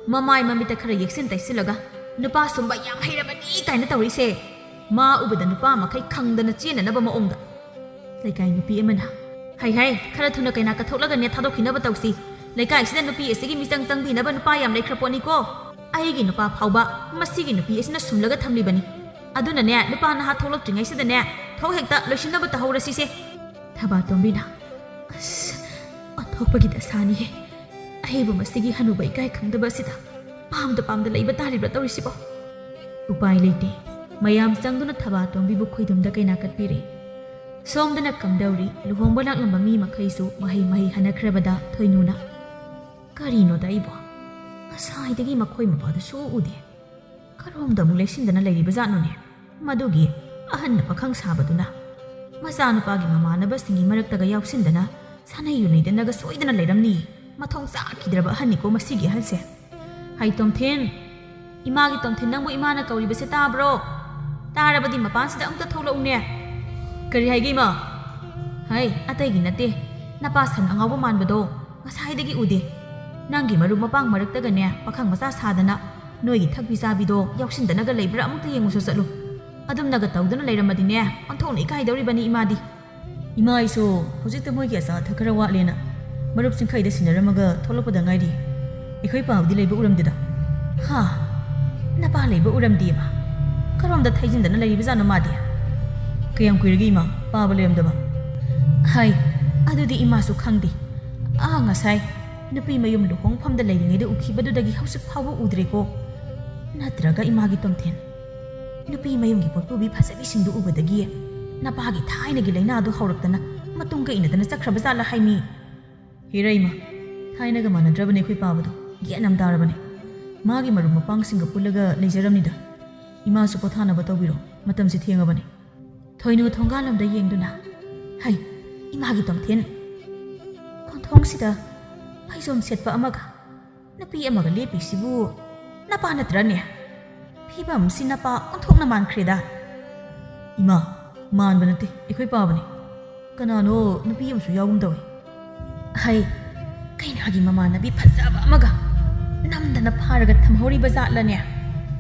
ꯃꯃꯥꯏ ꯃꯃꯤꯠꯇ ꯈꯔ ꯌꯦꯛꯁꯤꯟ ꯇꯩꯁꯤꯜꯂꯒ ꯅꯨꯄꯥ ꯁꯨꯝꯕ ꯌꯥꯝ ꯍꯩꯔꯕꯅꯤ ꯀꯥꯏꯅ ꯇꯧꯔꯤꯁꯦ, ꯃꯥ ꯎꯕꯗ ꯅꯨꯄꯥ ꯃꯈꯩ ꯈꯪꯗꯅ ꯆꯦꯟꯅꯅꯕ ꯃꯑꯣꯡꯗ"꯫ ꯂꯩꯀꯥꯏ ꯅꯨꯄꯤ ꯑꯃꯅ, "ꯍꯩ ꯍꯩ, ꯈꯔ ꯊꯨꯅ ꯀꯩꯅꯥ ꯀꯠꯊꯣꯛꯂꯒꯅꯦ ꯊꯥꯗꯣꯛꯈꯤꯅꯕ ꯇꯧꯁꯤ꯫ ꯂꯩꯀꯥꯏꯁꯤꯗ ꯅꯨꯄꯤ ꯑꯁꯤꯒꯤ ꯃꯤꯆꯪ ꯆꯪꯕꯤꯅꯕ ꯅꯨꯄꯥ ꯌꯥꯝ ꯂꯩꯈ꯭ꯔ ꯄꯣꯠꯅꯤꯀꯣ꯫ ꯑꯩꯒꯤ ꯅꯨꯄꯥ ꯐꯥꯎꯕ ꯃꯁꯤꯒꯤ ꯅꯨꯄꯤ ꯑꯁꯤꯅ ꯁꯨꯝꯂꯒ ꯊꯝꯂꯤꯕꯅꯤ꯫ ꯑꯗꯨꯅꯅꯦ, ꯅꯨꯄꯥ ꯅꯍꯥ ꯊꯣꯛꯂꯛꯇ꯭ꯔꯤꯉꯩꯁꯤꯗꯅꯦ ꯊꯣꯛ ꯍꯦꯛꯇ ꯂꯣꯏꯁꯤꯟꯅꯕ ꯇꯧꯍꯧꯔꯁꯤꯁꯦ"꯫ ꯊꯕꯥꯇꯣꯝꯕꯤꯅ, "ꯑꯁ, ꯑꯣꯟꯊꯣꯛꯄꯒꯤ ꯗꯁꯥꯅꯤꯍꯦ꯫ ꯑꯩꯕꯨ ꯃꯁꯤꯒꯤ ꯍꯅꯨꯕ ꯏꯀꯥꯏ ꯈꯪꯗꯕ ꯑꯁꯤꯗ ꯄꯥꯝꯗ ꯄꯥꯝꯗ ꯂꯩꯕ ꯇꯥꯔꯤꯕ꯭ꯔꯥ ꯇꯧꯔꯤꯁꯤꯕꯣ?" ꯎꯄꯥꯏ ꯂꯩꯇꯦ꯫ ꯃꯌꯥꯝ ꯆꯪꯗꯨꯅ ꯊꯕꯥꯇꯣꯝꯕꯤꯕꯨ ꯈꯣꯏꯗꯨꯝꯗ ꯀꯩꯅꯥ ꯀꯠꯄꯤꯔꯦ꯫ ꯁꯣꯝꯗꯅ ꯀꯝꯗꯧꯔꯤ? ꯂꯨꯍꯣꯡꯕ ꯂꯥꯛꯂꯝꯕ ꯃꯤ ꯃꯈꯩꯁꯨ ꯃꯍꯩ ꯃꯍꯩ ꯍꯟꯅꯈ꯭ꯔꯕꯗ ꯊꯣꯏꯅꯨꯅ, "ꯀꯔꯤꯅꯣꯗ ꯑꯩꯕꯣ? ꯉꯁꯥꯏꯗꯒꯤ ꯃꯈꯣꯏ ꯃꯄꯥꯗꯨ ꯁꯨꯛꯎ ꯎꯗꯦ꯫ ꯀꯔꯣꯝꯗ ꯑꯃꯨꯛ ꯂꯩꯁꯤꯟꯗꯅ ꯂꯩꯔꯤꯕꯖꯥꯠꯅꯣꯅꯦ?" ꯃꯗꯨꯒꯤ ꯑꯍꯟꯅ ꯄꯥꯈꯪ ꯁꯥꯕꯗꯨꯅ ꯃꯆꯥꯅꯨꯄꯥꯒꯤ ꯃꯃꯥꯟꯅꯕꯁꯤꯡꯒꯤ ꯃꯔꯛꯇꯒ ꯌꯥꯎꯁꯤꯟꯗꯅ ꯁꯥꯟꯅꯩ ꯌꯨꯅꯩꯗꯅꯒ ꯁꯣꯏꯗꯅ ꯂꯩꯔꯝꯅꯤ꯫ ꯃꯊꯣꯡ ꯆꯥꯈꯤꯗ꯭ꯔꯕ ꯑꯍꯟꯅꯤꯀꯣ ꯃꯁꯤꯒꯤ ꯑꯍꯜꯁꯦ꯫ "ꯍꯩ ꯇꯣꯝꯊꯤꯟ, ꯏꯃꯥꯒꯤ ꯇꯣꯝꯊꯤꯟ, ꯅꯪꯕꯨ ꯏꯃꯥꯅ ꯀꯧꯔꯤꯕꯁꯦ ꯇꯥꯕ꯭ꯔꯣ? ꯇꯥꯔꯕꯗꯤ ꯃꯄꯥꯟꯁꯤꯗ ꯑꯃꯨꯛꯇ ꯊꯣꯛꯂꯛꯎꯅꯦ꯫" "ꯀꯔꯤ ꯍꯥꯏꯒꯦ, ꯏꯃꯥ?" "ꯍꯩ, ꯑꯇꯩꯒꯤ ꯅꯠꯇꯦ, ꯅꯄꯥ ꯁꯟ ꯑꯉꯥꯎꯕ ꯃꯥꯟꯕꯗꯣ ꯉꯁꯥꯏꯗꯒꯤ ꯎꯗꯦ꯫ ꯅꯪꯒꯤ ꯃꯔꯨꯞ ꯃꯄꯥꯡ ꯃꯔꯛꯇꯒꯅꯦ ꯄꯥꯈꯪ ꯃꯆꯥ ꯁꯥꯗꯅ ꯅꯣꯏꯒꯤ ꯊꯛꯄꯤ ꯆꯥꯕꯤꯗꯣ ꯌꯥꯎꯁꯤꯟꯗꯅꯒ ꯂꯩꯕ꯭ꯔꯥ ꯑꯃꯨꯛꯇ ꯌꯦꯡꯉꯨꯁꯣ ꯆꯠꯂꯨ꯫ ꯑꯗꯨꯝꯅꯒ ꯇꯧꯗꯨꯅ ꯂꯩꯔꯝꯃꯗꯤꯅꯦ, ꯑꯣꯟꯊꯣꯛꯅ ꯏꯀꯥꯏꯗꯧꯔꯤꯕꯅꯤ ꯏꯃꯥꯗꯤ꯫" "ꯏꯃꯥ, ꯑꯩꯁꯨ ꯍꯧꯖꯤꯛꯇ ꯃꯣꯏꯒꯤ ꯑꯆꯥ ꯑꯊꯛ ꯈꯔ ꯋꯥꯠꯂꯦꯅ ꯃꯔꯨꯞꯁꯤꯡꯈꯩꯗ ꯁꯤꯟꯅꯔꯝꯃꯒ ꯊꯣꯛꯂꯛꯄꯗ ꯉꯥꯏꯔꯤ꯫ ꯑꯩꯈꯣꯏ ꯄꯥꯕꯗꯤ ꯂꯩꯕ ꯎꯔꯝꯗꯦꯗ꯫" "ꯍꯥ? ꯅꯄꯥ ꯂꯩꯕ ꯎꯔꯝꯗꯦꯕ? ꯀꯔꯣꯝꯗ ꯊꯩꯖꯤꯟꯗꯅ ꯂꯩꯔꯤꯕꯖꯥꯠꯅꯣ ꯃꯥꯗꯤ?" "ꯀꯌꯥꯝ ꯀꯨꯏꯔꯒꯦ ꯏꯃꯥ ꯄꯥꯕ ꯂꯩꯔꯝꯗꯕ?" "ꯍꯥꯏ, ꯑꯗꯨꯗꯤ ꯏꯃꯥꯁꯨ ꯈꯪꯗꯦ꯫ ꯑꯥ, ꯉꯁꯥꯏ ꯅꯨꯄꯤ ꯃꯌꯨꯝ ꯂꯨꯍꯣꯡꯐꯝꯗ ꯂꯩꯔꯤꯉꯩꯗ ꯎꯈꯤꯕꯗꯨꯗꯒꯤ ꯍꯧꯖꯤꯛ ꯐꯥꯎꯕ ꯎꯗ꯭ꯔꯦꯀꯣ꯫ ꯅꯠꯇ꯭ꯔꯒ ꯏꯃꯥꯒꯤ ꯇꯣꯝꯊꯤꯟ, ꯅꯨꯄꯤ ꯃꯌꯨꯝꯒꯤ ꯄꯣꯠꯄꯨꯕꯤ ꯐꯖꯕꯤꯁꯤꯡꯗꯨ ꯎꯕꯗꯒꯤ ꯅꯄꯥꯒꯤ ꯊꯥꯏꯅꯒꯤ ꯂꯥꯏꯅꯥꯗꯨ ꯍꯧꯔꯛꯇꯅ ꯃꯇꯨꯡꯒ ꯏꯟꯅꯗꯅ ꯆꯠꯈ꯭ꯔꯕ ꯖꯥꯠꯂ ꯍꯥꯏꯃꯤ?" "ꯍꯦꯔꯥ ꯏꯃꯥ, ꯊꯥꯏꯅꯒ ꯃꯥꯟꯅꯗ꯭ꯔꯕꯅꯦ ꯑꯩꯈꯣꯏ ꯄꯥꯕꯗꯣ꯫ ꯒ꯭ꯌꯥꯟ ꯌꯥꯝ ꯇꯥꯔꯕꯅꯦ꯫ ꯃꯥꯒꯤ ꯃꯔꯨꯞ ꯃꯄꯥꯡꯁꯤꯡꯒ ꯄꯨꯜꯂꯒ ꯂꯩꯖꯔꯝꯅꯤꯗ꯫ ꯏꯃꯥꯁꯨ ꯄꯣꯊꯥꯅꯕ ꯇꯧꯕꯤꯔꯣ, ꯃꯇꯝꯁꯤ ꯊꯦꯡꯉꯕꯅꯦ꯫" ꯊꯣꯏꯅꯨ ꯊꯣꯡꯒꯥꯜꯂꯣꯝꯗ ꯌꯦꯡꯗꯨꯅ, "ꯍꯩ, ꯏꯃꯥꯒꯤ ꯇꯣꯝꯊꯤꯟ, ꯈꯣꯟꯊꯣꯡꯁꯤꯗ ꯐꯩꯖꯣꯝ ꯁꯦꯠꯄ ꯑꯃꯒ ꯅꯨꯄꯤ ꯑꯃꯒ ꯂꯦꯞꯄꯤꯁꯤꯕꯨ ꯅꯄꯥ ꯅꯠꯇ꯭ꯔꯅꯦ? ꯐꯤꯕꯝꯁꯤ ꯅꯄꯥ ꯑꯣꯟꯊꯣꯛꯅ ꯃꯥꯟꯈ꯭ꯔꯦꯗ꯫ ꯏꯃꯥ, ꯃꯥꯟꯕ ꯅꯠꯇꯦ, ꯑꯩꯈꯣꯏ ꯄꯥꯕꯅꯤ꯫ ꯀꯅꯥꯅꯣ ꯅꯨꯄꯤ ꯑꯃꯁꯨ ꯌꯥꯎꯒꯨꯝ ꯇꯧꯏ꯫ ꯍꯩ, ꯀꯩꯅꯥꯒꯤ ꯃꯃꯥꯟꯅꯕꯤ ꯐꯖꯕ ꯑꯃꯒ ꯅꯝꯗꯅ ꯐꯥꯔꯒ ꯊꯝꯍꯧꯔꯤꯕ ꯖꯥꯠꯂꯅꯦ?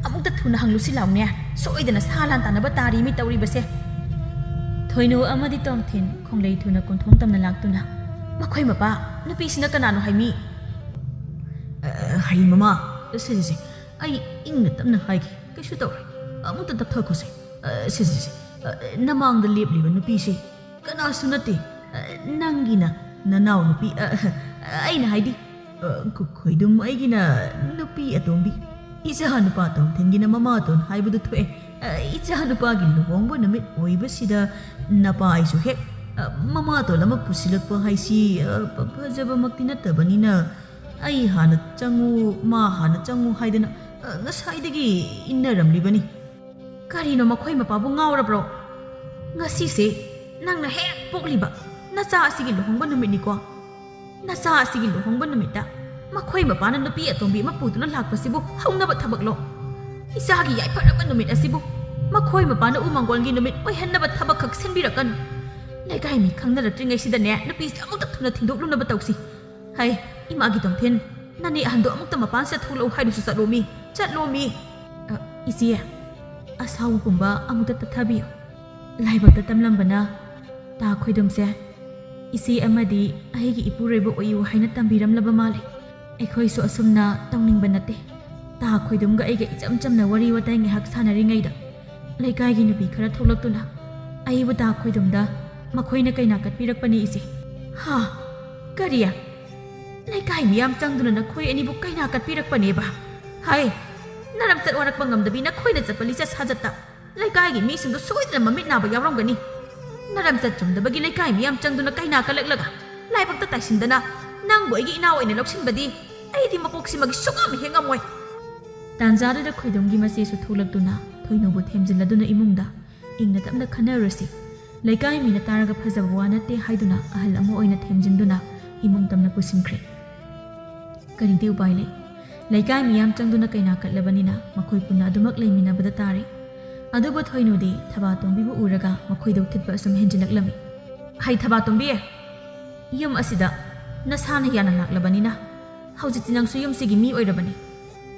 ꯑꯃꯨꯛꯇ ꯊꯨꯅ ꯍꯪꯂꯨꯁꯤ ꯂꯥꯎꯅꯦ, ꯁꯣꯏꯗꯅ ꯁꯥ ꯂꯥꯟ ꯇꯥꯅꯕ ꯇꯥꯔꯤ ꯃꯤ ꯇꯧꯔꯤꯕꯁꯦ꯫ ꯊꯣꯏꯅꯨ ꯑꯃꯗꯤ ꯇꯣꯝꯊꯤꯟ ꯈꯣꯡꯂꯩ ꯊꯨꯅ ꯀꯣꯟꯊꯣꯡ ꯇꯝꯅ ꯂꯥꯛꯇꯨꯅ, "ꯃꯈꯣꯏ ꯃꯄꯥ, ꯅꯨꯄꯤꯁꯤꯅ ꯀꯅꯥꯅꯣ ꯍꯥꯏꯃꯤ?" "ꯑ, ꯍꯩ ꯃꯃꯥ, ꯁꯦ, ꯁꯦ, ꯁꯦ, ꯑꯩ ꯏꯪꯅ ꯇꯞꯅ ꯍꯥꯏꯒꯦ, ꯀꯩꯁꯨ ꯇꯧꯔꯣꯏ, ꯑꯃꯨꯛꯇ ꯇꯞꯊꯈꯣꯁꯦ꯫ ꯑ, ꯁꯦ, ꯁꯦ, ꯁꯦ, ꯑ, ꯅꯃꯥꯡꯗ ꯂꯦꯞꯂꯤꯕ ꯅꯨꯄꯤꯁꯤ ꯀꯅꯥꯁꯨ ꯅꯠꯇꯦ, ꯑ, ꯅꯪꯒꯤꯅ ꯅꯅꯥꯎ ꯅꯨꯄꯤ, ꯑ, ꯑ, ꯑꯩꯅ ꯍꯥꯏꯗꯤ, ꯑ, ꯈꯨ-, ꯈꯣꯏꯗꯨꯝ ꯑꯩꯒꯤꯅ ꯅꯨꯄꯤ ꯑꯇꯣꯝꯕꯤ, ꯏꯆꯥ ꯅꯨꯄꯥ ꯇꯣꯝꯊꯤꯟꯒꯤꯅ ꯃꯃꯥꯇꯣꯟ ꯍꯥꯏꯕꯗꯨ ꯊꯣꯛꯑꯦ꯫ ꯑ, ꯏꯆꯥ ꯅꯨꯄꯥꯒꯤ ꯂꯨꯍꯣꯡꯕ ꯅꯨꯃꯤꯠ ꯑꯣꯏꯕꯁꯤꯗ ꯅꯄꯥ ꯑꯩꯁꯨ ꯍꯦꯛ, ꯑ, ꯃꯃꯥꯇꯣꯟ ꯑꯃ ꯄꯨꯁꯤꯜꯂꯛꯄ ꯍꯥꯏꯁꯤ, ꯑ, ꯐ-, ꯐꯖꯕꯃꯛꯇꯤ ꯅꯠꯇꯕꯅꯤꯅ ꯑꯩ ꯍꯥꯟꯅ ꯆꯪꯉꯨ, ꯃꯥ ꯍꯥꯟꯅ ꯆꯪꯉꯨ ꯍꯥꯏꯗꯅ, ꯑ, ꯉꯁꯥꯏꯗꯒꯤ ꯏꯟꯅꯔꯝꯂꯤꯕꯅꯤ꯫" "ꯀꯔꯤꯅꯣ, ꯃꯈꯣꯏ ꯃꯄꯥꯕꯨ ꯉꯥꯎꯔꯕ꯭ꯔꯣ? ꯉꯁꯤꯁꯦ ꯅꯪꯅ ꯍꯦꯛ ꯄꯣꯛꯂꯤꯕ ꯅꯆꯥ ꯑꯁꯤꯒꯤ ꯂꯨꯍꯣꯡꯕ ꯅꯨꯃꯤꯠꯅꯤꯀꯣ꯫ ꯅꯆꯥ ꯑꯁꯤꯒꯤ ꯂꯨꯍꯣꯡꯕ ꯅꯨꯃꯤꯠꯇ ꯃꯈꯣꯏ ꯃꯄꯥꯅ ꯅꯨꯄꯤ ꯑꯇꯣꯝꯕꯤ ꯑꯃ ꯄꯨꯗꯨꯅ ꯂꯥꯛꯄꯁꯤꯕꯨ ꯍꯧꯅꯕ ꯊꯕꯛꯂꯣ? ꯏꯆꯥꯒꯤ ꯌꯥꯏꯐꯔꯕ ꯅꯨꯃꯤꯠ ꯑꯁꯤꯕꯨ ꯃꯈꯣꯏ ꯃꯄꯥꯅ ꯎꯃꯪꯒꯣꯜꯒꯤ ꯅꯨꯃꯤꯠ ꯑꯣꯏꯍꯟꯅꯕ ꯊꯕꯛꯈꯛ ꯁꯤꯟꯕꯤꯔꯛꯀꯅꯨ꯫ ꯂꯩꯀꯥꯏ ꯃꯤ ꯈꯪꯅꯔꯛꯇ꯭ꯔꯤꯉꯩꯁꯤꯗꯅꯦ, ꯅꯨꯄꯤꯁꯦ ꯑꯃꯨꯛꯇ ꯊꯨꯅ ꯊꯤꯟꯗꯣꯛꯂꯨꯅꯕ ꯇꯧꯁꯤ꯫ ꯍꯩ, ꯏꯃꯥꯒꯤ ꯇꯣꯝꯊꯤꯟ, ꯅꯅꯦ ꯑꯍꯟꯗꯣ ꯑꯃꯨꯛꯇ ꯃꯄꯥꯟ ꯆꯠꯊꯣꯛꯂꯛꯎ ꯍꯥꯏꯗꯨꯁꯨ ꯆꯠꯂꯣꯃꯤ, ꯆꯠꯂꯣꯃꯤ꯫" "ꯑ, ꯏꯆꯦ, ꯑꯁꯥꯎꯕ ꯄꯨꯝꯕ ꯑꯃꯨꯛꯇ ꯇꯠꯊꯕꯤꯌꯨ꯫ ꯂꯥꯏꯕꯛꯇ ꯇꯝꯂꯝꯕꯅ ꯇꯥ ꯈꯣꯏꯗꯨꯝꯁꯦ ꯏꯆꯦ ꯑꯃꯗꯤ ꯑꯩꯒꯤ ꯏꯄꯨꯔꯣꯏꯕ ꯑꯣꯏꯌꯨ ꯍꯥꯏꯅ ꯇꯝꯕꯤꯔꯝꯂꯕ ꯃꯥꯜꯂꯦ꯫ ꯑꯩꯈꯣꯏꯁꯨ ꯑꯁꯨꯝꯅ ꯇꯧꯅꯤꯡꯕ ꯅꯠꯇꯦ꯫" ꯇꯥ ꯈꯣꯏꯗꯨꯝꯒ ꯑꯩꯒ ꯏꯆꯝ ꯆꯝꯅ ꯋꯥꯔꯤ ꯋꯥꯇꯥꯏ ꯉꯥꯏꯍꯥꯛ ꯁꯥꯟꯅꯔꯤꯉꯩꯗ ꯂꯩꯀꯥꯏꯒꯤ ꯅꯨꯄꯤ ꯈꯔ ꯊꯣꯛꯂꯛꯇꯨꯅ ꯑꯩꯕꯨ ꯇꯥ ꯈꯣꯏꯗꯨꯝꯗ ꯃꯈꯣꯏꯅ ꯀꯩꯅꯥ ꯀꯠꯄꯤꯔꯛꯄꯅꯤ ꯏꯆꯦ꯫ "ꯍꯥ? ꯀꯔꯤ? ꯂꯩꯀꯥꯏ ꯃꯤꯌꯥꯝ ꯆꯪꯗꯨꯅ ꯅꯈꯣꯏ ꯑꯅꯤꯕꯨ ꯀꯩꯅꯥ ꯀꯠꯄꯤꯔꯛꯄꯅꯦꯕ? ꯍꯥꯏ, ꯅꯔꯝꯆꯠ ꯋꯥꯔꯛꯄ ꯉꯝꯗꯕꯤ ꯅꯈꯣꯏꯅ ꯆꯠꯄ ꯂꯤꯆꯠ ꯁꯥꯖꯠꯇ ꯂꯩꯀꯥꯏꯒꯤ ꯃꯤꯁꯤꯡꯗꯨ ꯁꯣꯏꯗꯅ ꯃꯃꯤꯠ ꯅꯥꯕ ꯌꯥꯎꯔꯝꯒꯅꯤ꯫ ꯅꯔꯝꯆꯠ ꯆꯨꯝꯗꯕꯒꯤ ꯂꯩꯀꯥꯏ ꯃꯤꯌꯥꯝ ꯆꯪꯗꯨꯅ ꯀꯩꯅꯥ ꯀꯠꯂꯛꯂꯒ ꯂꯥꯏꯕꯛꯇ ꯇꯥꯏꯁꯤꯟꯗꯅ ꯅꯪꯕꯨ ꯑꯩꯒꯤ ꯏꯅꯥꯎ ꯑꯣꯏꯅ ꯂꯧꯁꯤꯟꯕꯗꯤ ꯑꯩꯗꯤ ꯃꯄꯣꯛꯁꯤꯃꯒꯤ ꯁꯨꯡꯉꯝ ꯍꯦꯛ ꯉꯝꯃꯣꯏ꯫" ꯇꯥꯟꯖꯥꯗꯨꯗ ꯈꯣꯏꯗꯨꯝꯒꯤ ꯃꯆꯦꯁꯨ ꯊꯣꯛꯂꯛꯇꯨꯅ ꯊꯣꯏꯅꯨꯕꯨ ꯊꯦꯝꯖꯤꯜꯂꯗꯨꯅ ꯏꯃꯨꯡꯗ, "ꯏꯪꯅ ꯇꯞꯅ ꯈꯟꯅꯔꯨꯔꯁꯤ꯫ ꯂꯩꯀꯥꯏ ꯃꯤꯅ ꯇꯥꯔꯒ ꯐꯖꯕ ꯋꯥ ꯅꯠꯇꯦ" ꯍꯥꯏꯗꯨꯅ ꯑꯍꯜ ꯑꯃ ꯑꯣꯏꯅ ꯊꯦꯝꯖꯤꯟꯗꯨꯅ ꯏꯃꯨꯡ ꯇꯝꯅ ꯄꯨꯁꯤꯟꯈ꯭ꯔꯦ꯫ ꯀꯔꯤꯗꯤ ꯎꯄꯥꯏ ꯂꯩ? ꯂꯩꯀꯥꯏ ꯃꯤꯌꯥꯝ ꯆꯪꯗꯨꯅ ꯀꯩꯅꯥ ꯀꯠꯂꯕꯅꯤꯅ ꯃꯈꯣꯏ ꯄꯨꯟꯅ ꯑꯗꯨꯃꯛ ꯂꯩꯃꯤꯟꯅꯕꯗ ꯇꯥꯔꯦ꯫ ꯑꯗꯨꯕꯨ ꯊꯣꯏꯅꯨꯗꯤ ꯊꯕꯥꯇꯣꯝꯕꯤꯕꯨ ꯎꯔꯒ ꯃꯈꯣꯏꯗ ꯎꯊꯤꯠꯄ ꯑꯁꯨꯝ ꯍꯦꯟꯖꯤꯜꯂꯛꯂꯝꯃꯤ꯫ "ꯍꯩ ꯊꯕꯥꯇꯣꯝꯕꯤ, ꯌꯨꯝ ꯑꯁꯤꯗ ꯅꯁꯥꯅ ꯌꯥꯅ ꯂꯥꯛꯂꯕꯅꯤꯅ ꯍꯧꯖꯤꯛꯇꯤ ꯅꯪꯁꯨ ꯌꯨꯝꯁꯤꯒꯤ ꯃꯤ ꯑꯣꯏꯔꯕꯅꯤ꯫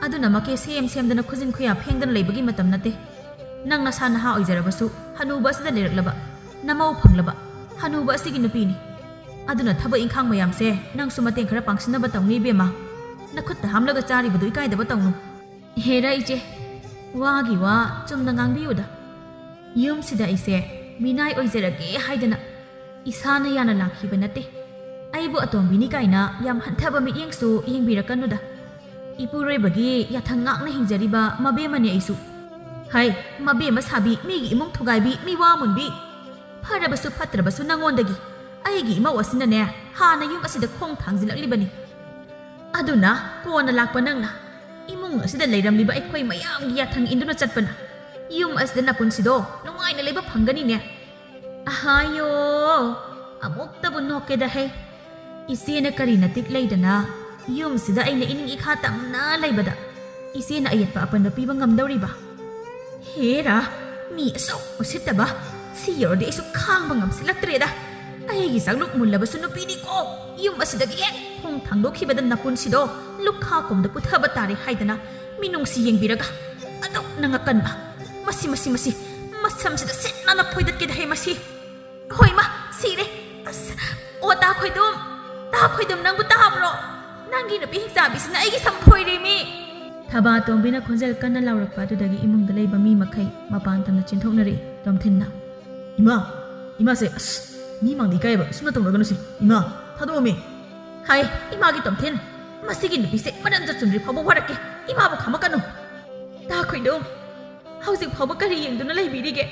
ꯑꯗꯨꯅ ꯃꯀꯦ ꯁꯦꯝ ꯁꯦꯝꯗꯅ ꯈꯨꯖꯤꯟ ꯈꯨꯌꯥ ꯐꯦꯡꯗꯅ ꯂꯩꯕꯒꯤ ꯃꯇꯝ ꯅꯠꯇꯦ꯫ ꯅꯪ ꯅꯁꯥ ꯅꯍꯥ ꯑꯣꯏꯖꯔꯕꯁꯨ ꯍꯅꯨꯕ ꯑꯁꯤꯗ ꯂꯩꯔꯛꯂꯕ, ꯅꯃꯧ ꯐꯪꯂꯕ ꯍꯅꯨꯕ ꯑꯁꯤꯒꯤ ꯅꯨꯄꯤꯅꯤ꯫ ꯑꯗꯨꯅ ꯊꯕꯛ ꯏꯪꯈꯥꯡ ꯃꯌꯥꯝꯁꯦ ꯅꯪꯁꯨ ꯃꯇꯦꯡ ꯈꯔ ꯄꯥꯡꯁꯤꯟꯅꯕ ꯇꯧꯅꯤ ꯏꯕꯦꯝꯃ꯫ ꯅꯈꯨꯠꯇ ꯍꯥꯝꯂꯒ ꯆꯥꯔꯤꯕꯗꯨ ꯏꯀꯥꯏꯗꯕ ꯇꯧꯅꯨ꯫" "ꯍꯦꯔꯥ ꯏꯆꯦ, ꯋꯥꯒꯤ ꯋꯥ ꯆꯨꯝꯅ ꯉꯥꯡꯕꯤꯌꯨꯗ꯫ ꯌꯨꯝꯁꯤꯗ ꯑꯩꯁꯦ ꯃꯤꯅꯥꯏ ꯑꯣꯏꯖꯔꯒꯦ ꯍꯥꯏꯗꯅ ꯏꯁꯥꯅ ꯌꯥꯅ ꯂꯥꯛꯈꯤꯕ ꯅꯠꯇꯦ꯫ ꯑꯩꯕꯨ ꯑꯇꯣꯝꯕꯤꯅꯤ ꯀꯥꯏꯅ ꯌꯥꯝ ꯍꯟꯊꯕ ꯃꯤꯠꯌꯦꯡꯁꯨ ꯌꯦꯡꯕꯤꯔꯛꯀꯅꯨꯗ꯫ ꯏꯄꯨꯔꯣꯏꯕꯒꯤ ꯌꯥꯊꯪ ꯉꯥꯛꯅ ꯍꯤꯡꯖꯔꯤꯕ ꯃꯕꯦꯝꯃꯅꯤ ꯑꯩꯁꯨ꯫ ꯍꯩ, ꯃꯕꯦꯝꯃ ꯁꯥꯕꯤ, ꯃꯤꯒꯤ ꯏꯃꯨꯡ ꯊꯨꯒꯥꯏꯕꯤ, ꯃꯤꯋꯥ ꯃꯨꯟꯕꯤ꯫ ꯐꯔꯕꯁꯨ ꯐꯠꯇ꯭ꯔꯕꯁꯨ ꯅꯉꯣꯟꯗꯒꯤ ꯑꯩꯒꯤ ꯏꯃꯧ ꯑꯁꯤꯅꯅꯦ ꯍꯥꯟꯅ ꯌꯨꯝ ꯑꯁꯤꯗ ꯈꯣꯡ ꯊꯥꯡꯖꯤꯜꯂꯛꯂꯤꯕꯅꯤ꯫ ꯑꯗꯨꯅ ꯀꯣꯟꯅ ꯂꯥꯛꯄ ꯅꯪꯅ ꯏꯃꯨꯡ ꯑꯁꯤꯗ ꯂꯩꯔꯝꯂꯤꯕ ꯑꯩꯈꯣꯏ ꯃꯌꯥꯝꯒꯤ ꯌꯥꯊꯪ ꯏꯟꯗꯨꯅ ꯆꯠꯄꯅ ꯌꯨꯝ ꯑꯁꯤꯗ ꯅꯄꯨꯟꯁꯤꯗꯣ ꯅꯨꯡꯉꯥꯏꯅ ꯂꯩꯕ ꯐꯪꯒꯅꯤꯅꯦ꯫ ꯑꯍꯥꯌꯣ, ꯑꯃꯨꯛꯇꯕꯨ ꯅꯣꯛꯀꯦꯗ ꯍꯩ꯫ ꯏꯆꯦꯅ ꯀꯔꯤ ꯅꯇꯤꯛ ꯂꯩꯗꯅ ꯌꯨꯝꯁꯤꯗ ꯑꯩꯅ ꯏꯅꯤꯡ ꯏꯈꯥ ꯇꯝꯅ ꯂꯩꯕꯗ ꯏꯆꯦꯅ ꯑꯌꯦꯠꯄ ꯑꯄꯟꯕ ꯄꯤꯕ ꯉꯝꯗꯧꯔꯤꯕ? ꯍꯦꯔꯥ, ꯃꯤ ꯑꯁꯨꯛ ꯎꯁꯤꯠꯇꯕ! ꯁꯤ ꯌꯧꯔꯗꯤ ꯑꯩꯁꯨ ꯈꯥꯡꯕ ꯉꯝꯁꯤꯜꯂꯛꯇ꯭ꯔꯦꯗ꯫ ꯑꯩꯒꯤ ꯆꯥꯛꯂꯨꯛ ꯃꯨꯜꯂꯕꯁꯨ ꯅꯨꯄꯤꯅꯤꯀꯣ꯫ ꯌꯨꯝ ꯑꯁꯤꯗꯒꯤ ꯍꯦꯛ ꯈꯣꯡ ꯊꯥꯡꯗꯣꯛꯈꯤꯕꯗ ꯅꯄꯨꯟꯁꯤꯗꯣ ꯂꯨꯈꯥ ꯀꯨꯝꯗ ꯄꯨꯊꯕ ꯇꯥꯔꯦ ꯍꯥꯏꯗꯅ ꯃꯤꯅꯨꯡꯁꯤ ꯌꯦꯡꯕꯤꯔꯒ ꯑꯗꯨꯛ ꯅꯪ ꯑꯀꯟꯕ꯫ ꯃꯁꯤ, ꯃꯁꯤ, ꯃꯁꯤ, ꯃꯁꯝꯁꯤꯗ ꯁꯤꯠ ꯅꯥꯟꯅ ꯐꯣꯏꯗꯠꯀꯦꯗ ꯍꯦ ꯃꯁꯤ꯫ ꯍꯣꯏ ꯃꯥ, ꯁꯤꯔꯦ꯫ ꯑꯁ, ꯑꯣ ꯇꯥ ꯈꯣꯏꯗꯨꯝ, ꯇꯥ ꯈꯣꯏꯗꯨꯝ, ꯅꯪꯕꯨ ꯇꯥꯕ꯭ꯔꯣ? ꯅꯪꯒꯤ ꯅꯨꯄꯤ ꯍꯤꯡꯆꯥꯕꯤꯁꯤꯅ ꯑꯩꯒꯤ ꯁꯝ ꯐꯣꯏꯔꯦꯃꯤ꯫ ꯊꯕꯥꯇꯣꯝꯕꯤꯅ ꯈꯣꯟꯖꯦꯜ ꯀꯟꯅ ꯂꯥꯎꯔꯛꯄ ꯑꯗꯨꯗꯒꯤ ꯏꯃꯨꯡꯗ ꯂꯩꯕ ꯃꯤ ꯃꯈꯩ ꯃꯄꯥꯟ ꯇꯝꯅ ꯆꯦꯟꯊꯣꯛꯅꯔꯛꯏ꯫ ꯇꯣꯝꯊꯤꯟꯅ, "ꯏꯃꯥ, ꯏꯃꯥꯁꯦ, ꯑꯁ, ꯃꯤ ꯃꯥꯡꯗ ꯏꯀꯥꯏꯕ ꯁꯨꯝꯅ ꯇꯧꯅꯒꯅꯨꯁꯦ꯫ ꯏꯃꯥ, ꯊꯥꯗꯣꯛꯑꯝꯃꯤ꯫" ꯍꯥꯏ, ꯏꯃꯥꯒꯤ ꯇꯣꯝꯊꯤꯟ, ꯃꯁꯤꯒꯤ ꯅꯨꯄꯤꯁꯦ ꯃꯔꯟ ꯆꯠꯆꯨꯝꯗ꯭ꯔꯤ ꯐꯥꯎꯕ ꯋꯥꯔꯛꯀꯦ꯫ ꯏꯃꯥꯕꯨ ꯈꯥꯝꯃꯛꯀꯅꯨ꯫ ꯇꯥ ꯈꯣꯏꯗꯨꯝ, ꯍꯧꯖꯤꯛ ꯐꯥꯎꯕ ꯀꯔꯤ ꯌꯦꯡꯗꯨꯅ ꯂꯩꯕꯤꯔꯤꯒꯦ?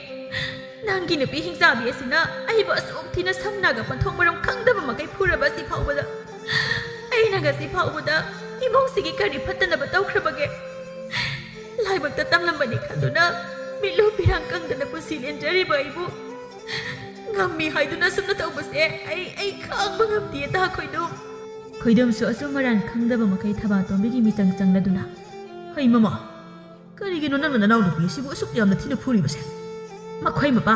ꯅꯪꯒꯤ ꯅꯨꯄꯤ ꯍꯤꯡꯆꯥꯕꯤ ꯑꯁꯤꯅ ꯑꯩꯕꯨ ꯑꯁꯨꯛ ꯊꯤꯅ ꯁꯝꯅꯒ ꯄꯟꯊꯣꯛ ꯃꯔꯝ ꯈꯪꯗꯕ ꯃꯈꯩ ꯐꯨꯔꯕ ꯑꯁꯤ ꯐꯥꯎꯕꯗ, ꯑꯩꯅ ꯉꯁꯤ ꯐꯥꯎꯕꯗ ꯏꯃꯨꯡꯁꯤꯒꯤ ꯀꯔꯤ ꯐꯠꯇꯅꯕ ꯇꯧꯈ꯭ꯔꯕꯒꯦ? ꯂꯥꯏꯕꯛꯇ ꯇꯝꯂꯝꯕꯅꯤ ꯈꯟꯗꯨꯅ ꯃꯤꯠꯂꯨ ꯄꯤꯔꯥꯡ ꯀꯪꯗꯅ ꯄꯨꯟꯁꯤ ꯂꯦꯟꯖꯔꯤꯕ ꯑꯩꯕꯨ ꯉꯝꯃꯤ ꯍꯥꯏꯗꯨꯅ ꯁꯨꯝꯅ ꯇꯧꯕꯁꯦ ꯑꯩ, ꯑꯩ ꯈꯥꯡꯕ ꯉꯝꯗꯦ ꯇꯥ ꯈꯣꯏꯗꯨꯝ꯫ ꯈꯣꯏꯗꯝꯁꯨ ꯑꯆꯨꯝ ꯑꯔꯥꯟ ꯈꯪꯗꯕ ꯃꯈꯩ ꯊꯕꯥꯇꯣꯝꯕꯤꯒꯤ ꯃꯤꯆꯪ ꯆꯪꯂꯗꯨꯅ, "ꯍꯩ ꯃꯃꯥ, ꯀꯔꯤꯒꯤꯅꯣ ꯅꯪꯅ ꯅꯅꯥꯎꯅꯨꯄꯤ ꯑꯁꯤꯕꯨ ꯑꯁꯨꯛ ꯌꯥꯝꯅ ꯊꯤꯅ ꯐꯨꯔꯤꯕꯁꯦ?" "ꯃꯈꯣꯏ ꯃꯄꯥ,